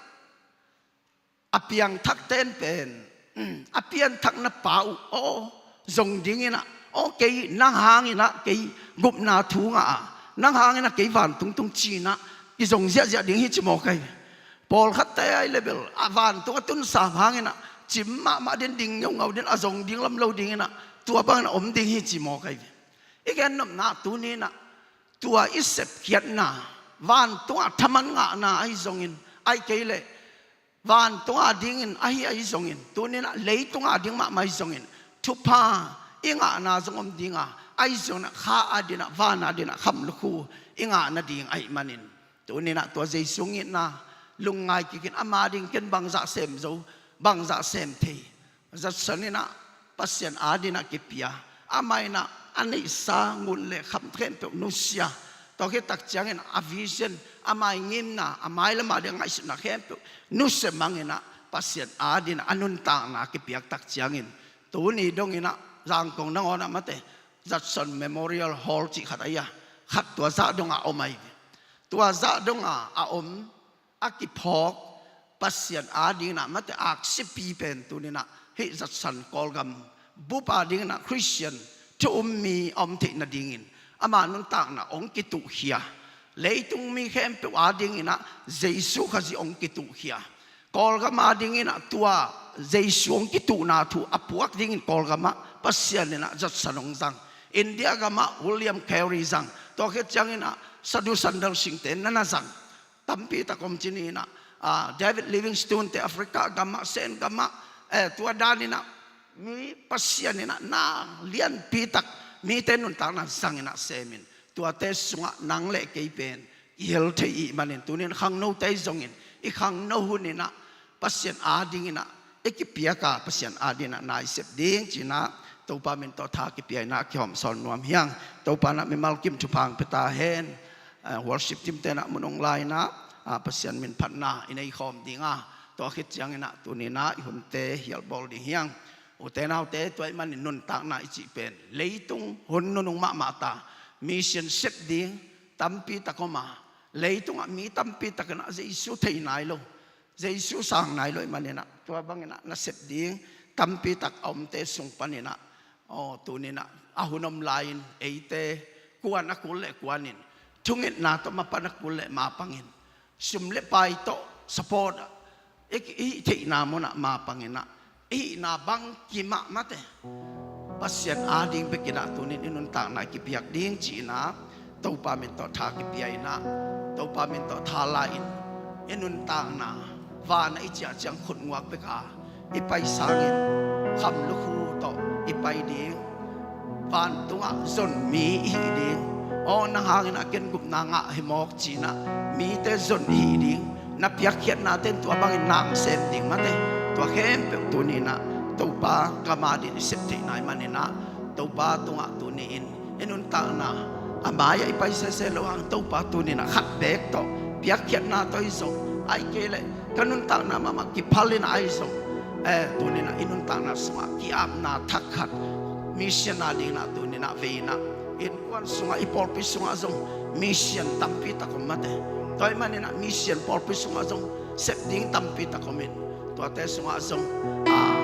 a piangthakte in pen, um, a pianthakna pa uh, aw, zong dingin ah, aw, kei nang hangin ah kei gupna thu ngah a, nang hangin ah kei vantung tung ci-in ah kizong ziahziah ding hi ci mawk ahi ve. Pawlkhatte ahi leh bel a vantung a tun sam hangin ah cim mahmah ding, ding ngeungau ding, a zong ding lam lo dingin ah tua bangin ah om ding hi ci mawk ahi ve. I gen nopna tuni-in ah tua i sepkhiatna, vantung ah thaman ngahna ahi zongin, ahih kei leh vantung adingin ahi, ahi zongin, tuni-in ah leitung ading mahmah ahi zongin, thupha i ngahna zong om ding a, ahi zongin ah kha adingin ah, van adingin ah kham lukhu i ngah nading ahih manin, tuni-in ah tua Jesu hong itna lungngai kikin, ama ding ken bangzah sem zo, bangzah sem thei. Judson in ah Pasian adingin ah kipia, amah in ah a neihsa ngun le kham khempeuh nusia. Tua khit tak ciangin a vision, ama i ngimna, a mailam ading a ngaihsutna khempeuh nusia mangin ah Pasian adingin ah a nuntakna kipiak tak ciangin, tuni dongin ah Zangkong nangawn ah mate, Judson Memorial Hall cih khat ahi a, khat tua zah dongah a om ahi ve. Tua zah dongah a om, a kiphawk Pasian adingin ah mate aksipi pen tuni-in ah hih Judson Kawlgam bup adingin ah Khristian thu um mi a om theih nadingin ama nuntakna hong kituhkhia. Leitung mi khempeuh adingin ah Jesu Khazih hong kituhkhia. Kawlgam adingin ah tua Jesu hong kituhna thu a puak dingin Kawlgam ah Pasian in ah Judson hong zang. India gam ah William Carey zang. Tua khit ciangin ah Sadhu Sundar Singh te na na zang. Tampi tak om ci ni-in ah, ah, David Livingstone te Africa gam ah, Sen gam ah, eh, tua danin ah mi Pasian in ah na lianpi tak mite nuntakna zangin ah semin, tuate sungah nang le kei pen i hel thei i hih manin, tuni-in khangnote zongin i khangno hunin ah Pasian adingin ah i kipiak a, Pasian adingin ah na i sep ding ci-in ah Topa min tawh tha kipia in ah kihawmsawn nuam hi hang. Topa in ah mimal kim thupha hong pia ta hen. Ah, worship team te in ah mun hong la in ah, ah, Pasian min phatna i nei khawm ding a, Tua khit ciangin ah tuni-in ah i hunte hial bawl ding hi hang. Ute naute, tua ahih manin nuntakna i cih pen leitung hun nunung mahmah ta, mission sep ding tampi tak om a, leitungah mi tampi takin ah Jesu thei nai lo, Jesu sang nai lo ahih manin ah tua bangin ah nasep ding tampi tak a omte sung panin ah, aw, tuni-in ah a hun om lai-in eite kuan a kul le kuanin, thungetna tawh mapan a kul le mapangin, sum le pai tawh support ah, i, i hih theihna munah mapangin ah, i hihna bangkim ah mate, Pasian ading bekin ah tuni-in i nuntakna i kipiak ding ci-in ah Topa min tawh tha kipia in ah, Topa min tawh tha la-in, i nuntakna vanah i ciah ciang khutnguak bek a i pai sangin, kham lukhu tawh i pai ding, vantungah zon mi i hih ding. Aw, nang hangin ah ken gupna ngah hi mawk ci-in ah mite zon i hih ding. Na piakkhiatnate in tua bangin na hong sem ding mate. Tua khempeuh tuni-in ah Topa gam adingin i sep theihna ahih manin ah, Topa tungah tuni-in i nuntakna a mai-ah i pai sese lo hang, Topa tuni-in ah khat beek tawh, piakkhiatna tawh ahi zong, ahih kei leh ka nuntakna mahmah kiphalin ah ahi zong, eh, tuni-in ah i nuntakna sungah ki-apna thak khat, mission adingin ah tuni-in ah vei in ah, innkuan sungah, i pawlpi sungah zong mission tampi tak om mate. Tua ahih manin ah mission pawlpi sungah zong sep ding tampi tak om in, tuate sungah zong, ah,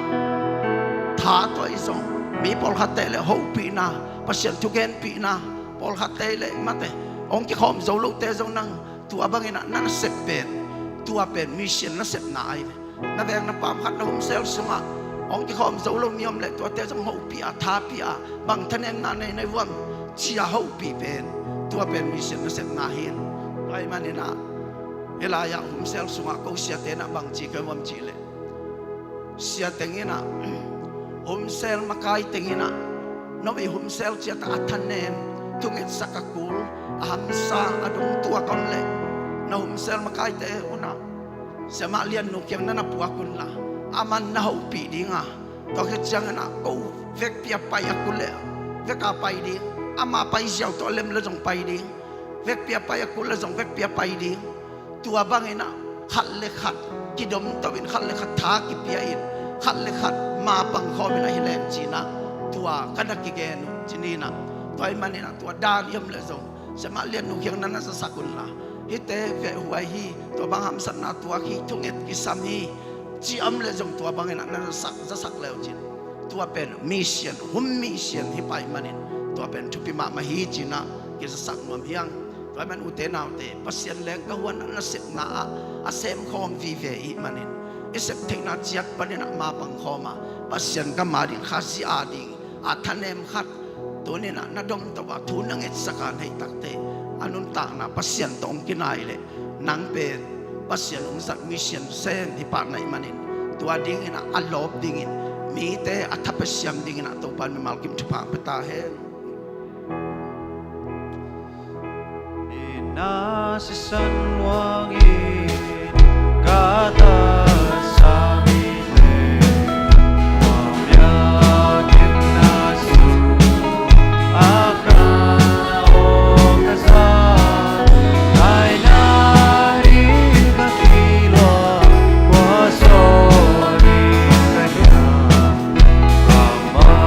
tha tawh ahi zong, mi pawlkhatte le hopihna, Pasian thugenpihna, pawlkhatte le mate, hong kikhawm zo lote zong nang tua bangin ah na nasep pen, tua pen mission nasepna ahi ve. Na veng na pam khat na home cell sungah hong kikhawm zo lo mi om leh tuate zong hopih a, thapih a, bang thanemna nei na hi vuam ci-a hopih pen, tua pen mission nasepna hi in. Tua ahih manin ah, hih lai-ah home cell sungah ko siate in ah bang ci ka hi vuam cih leh, sia teng in ah, home cell makai teng in ah, no i home cell ciat a thanem, thungetsak a kul, a hamsa, a dongtuak om leh, na home cell makaite un ah, Siamah Liannu kiang na na puak un la, aman na hopih ding a, tua khit ciangin ah ko vekpi a pai a kul leh vek a pai ding, ama pai ziau tawh a lem leh zong pai ding, vekpi a pai a kul leh zong vekpi a pai ding. Tua bangin ah khat le khat kidom to-in, khat le khat tha kipia-in, khat le khat mapang khawmin ahi leng ci-in ah, tua ka na kigen uh ci-in ah. Tua ahih manin ah tua dan i om leh zong, Siamah Liannu kiang na na zasak un la, hihte vehhuai hi, tua bang hamsatna tuak hi, thunget kisam hi, ci om leh zong tua bangin ah na zasak, zasak le uh cin. Tua pen mission, home mission hi pah ahih manin, tua pen thupi mahmah hi ci-in ah kizasak nuam hi hang. Tua ahih man ute naute, Pasian leng ka huan ah nasepna ah a semkhawm vive i hih manin, i sep theihna ciat panin ah mapang khawm a, Pasian gam ading, Khazih ading a thanem khat, tuni-in ah na dom to a, thu na ngetsak a, na hih takteh, a nuntakna Pasian tawh hong kinai leh, nang pen Pasian hong zat mission sem hi pah na hih manin, tua dingin ah a lawp dingin, mite a tha pia siam dingin ah Topa'n mimal kim thupha pia ta hen. Inn ah sisan nuang in ka tatsam in leh, tua biakinn ah sum a ka awk a za, ai na in ka kilawm, kua sawn in ka hiam, a mang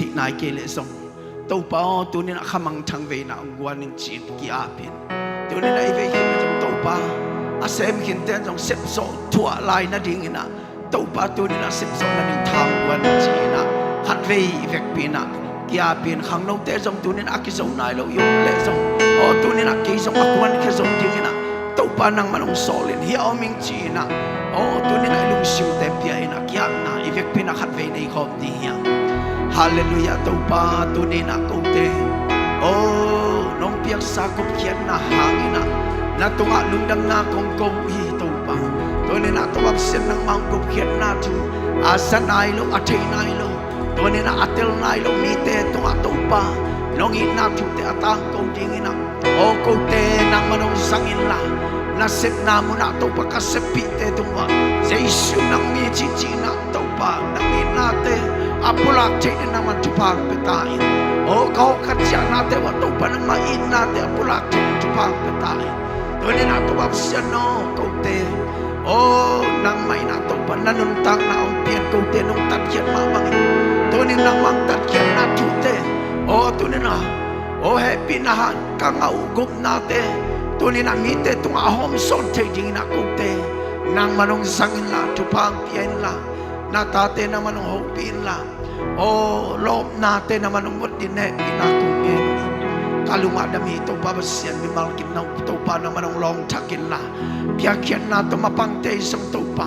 thei nai kei leh zong, Topa aw, tuni-in ah kha mangthang veina hong guan in ci-in ki-apin. Tuni-in ah i vei khin leh zong Topa, a sem khinte in zong sepzawh thuah lai nadingin ah, Topa tuni-in ah sepzawh nading tha hong guan in ci-in ah, khatvei i vekpi-in ah ki-apin. Khangnote zong tuni-in ah a kizo nai lo i om leh zong, aw, tuni-in ah kei zong a kuankhia zo dingin ah Topa nangman hong sawl in, hih a om ing ci-in ah, aw, tuni-in ah i lungsimte pia-in ah ki-apna i vekpi-in ah khatvei nei khawm ding hi hang. Halleluiah. Topa, tuni-in ah kote, aw, nong piaksa gupkhiatna hangin ah na tungah lungdamna kong ko hi Topa. Tuni-in ah Topa Pasian, nangmah hong gupkhiatna thu a za nai lo, a thei nai lo, tuni-in ah a tel nai lo mite tungah Topa, nong itna thute a tangko dingin ah, aw, kote nangman hong zang inla, na sepna munah Topa ka seppihte tungah Jesu nang mi cihcihna, Topa nang itnate a pulak theih dingin nangman thupha hong pia ta in. Aw, ka hawh ka ciahnate uah Topa nangmah itnate a pulak theih dingin thupha hong pia ta in. Tuni-in ah Topa Pasian aw, kote, aw, nangmah in ah Topa na nuntakna hong pia-in kote nong tatkhiat mah bangin, tuni-in nangmah hong tatkhiatna thute, aw, tuni-in ah, aw, hehpihna hang ka ngah uh gupnate tuni-in ah mite tungah a hawmsawn thei dingin ah kote nangman hong zang inla, thupha hong pia inla, na tate nangman hong hopih inla, aw, lawpnate nangman hong muat dingin hehpihna kong ngen uh hi. Ka lung a dam hi Topa Pasian, mimal kim nang Topa nangman hong lawng thak inla, piakkhiatna tawh mapangte i zong Topa,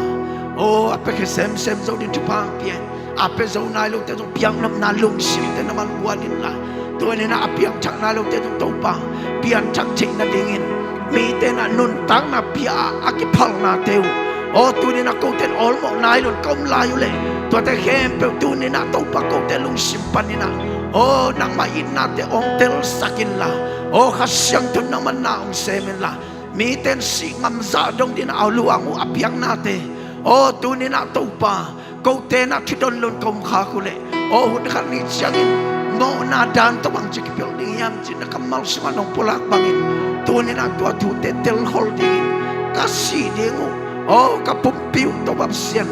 aw, a piakhia semsem zo dingin thupha hong pia in. A pia zo nai lote zong piaknopna lungsimte nangman guan inla, tuni-in ah a piangthak nai lote zong Topa pianthak theih nadingin, mite in ah nuntakna pia a, a kiphalnate uh, aw, tuni-in ah kote in awlmawh nai lo-in ka om lai uh leh, tuate khempeuh tuni-in ah Topa kote lungsim panin ah, aw, nangmah itnate hong telsak inla, aw, Kha Siangtho in nangmah na hong sem inla, mite in sih ngamzah dong dingin a luang uh a piaknate, aw, tuni-in ah Topa, kote in ah thudon lo-in ka om khak uh leh, aw, hun khat ni ciangin mawhna dan tawh bangci kipelh ding hiam ci-in na kammal sungah nong pulak bangin, tuni-in ah tua thute telkhol dingin ka sih ding uh, aw, ka pumpi uh Topa Pasian,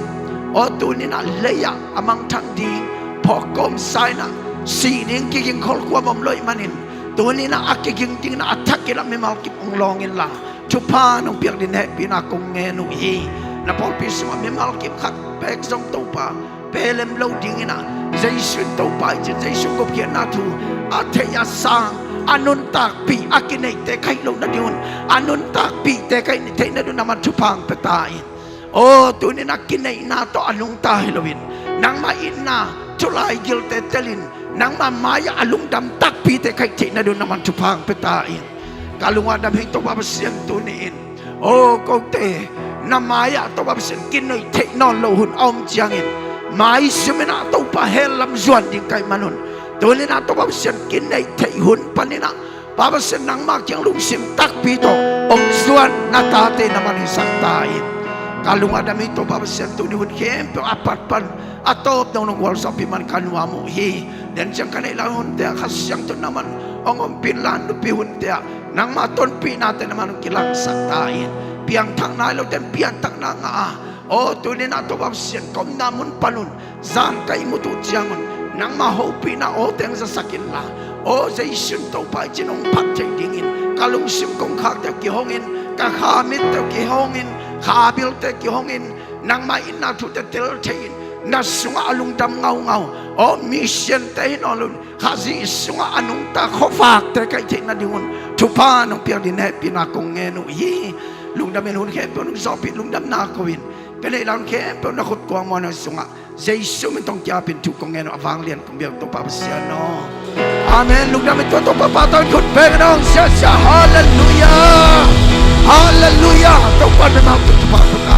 aw, tuni-in ah lei-ah a mangthang ding phawk kawmsa in ah sih ding kigingkhol kuamah om lo ahih manin, tuni-in ah a kiging dingin ah a thak in ah mimal kim hong lawng inla, thupha nong piak dingin hehpihna kong ngen uh hi. Na pawlpi sungah mimal kim khat beek zong Topa, pelem lo dingin ah, Jesu in Topa hi ci-in Jesu gupkhiatna thu a thei a sang, a nuntakpih, a kineihte ka hih loh nadingun a nuntakpihte ka hih theih nadingun nangman thupha hong pia ta in. Aw, tuni-in ah kineihna tawh a nungta hi lo-in, nangmah itna thulai gilte telin, nangmah mai-ah a lungdam takpite ka hih theih nadingun nangman thupha hong pia ta in. Ka lung a dam hi Topa Pasian, tuni-in, aw, kote, na mai-ah Topa Pasian kineih theih nawn loh hun a om ciangin, maizum in ah Topa hell lam zuan ding ka hih manun, tuni-in ah Topa Pasian kineih theih hun panin ah, Pa Pasian, nangmah kiang lungsim takpi tawh hong zuan na tate nangman hisak ta in. Ka lung a dam hi Topa Pasian, tuni hun khempeuh a pat pan a tawp dong nong gualzawhpih man ka nuam uh hi. Denciang ka neih lai hunte ah Kha Siangtho nangman hong ompih inla, nupi hunte ah nangmah tonpihnate nangman hong kilangsak ta in. Piangthak nai lote in pianthakna ngah a, aw, tuni-in ah Topa Pasian, ka omna mun panun zan ka ihmut uh ciangun nangmah hopihna aw teng zasak inla, aw, Jesu in Topa hi ci-in hong phat theih dingin ka lungsim kongkhakte uh kihongin, ka kha mitte uh kihongin, kha bilte kihongin, nangmah itna thute tel thei-in na sungah a lungdam ngaungau, aw, mission-te hi nawn lo-in Khazih sungah a nungta khuavakte ka hih theih nadingun thupha nong piak dingin hehpihna kong ngen uh hi. Lungdam in, hun khempeuh nong zawhpih lungdamna ko-in, ka neih lai hun khempeuh na khut kuang muanhuai sungah Jesu min tawh kiapin thu kong ngen uh a, vanglian kong biak Topa Pasian aw. Amen. Lungdam in tua Topa pa tawh in khut beng in hong siasia. Halleluiah. Halleluiah. Topa in nangmah tawh thupha pia ta.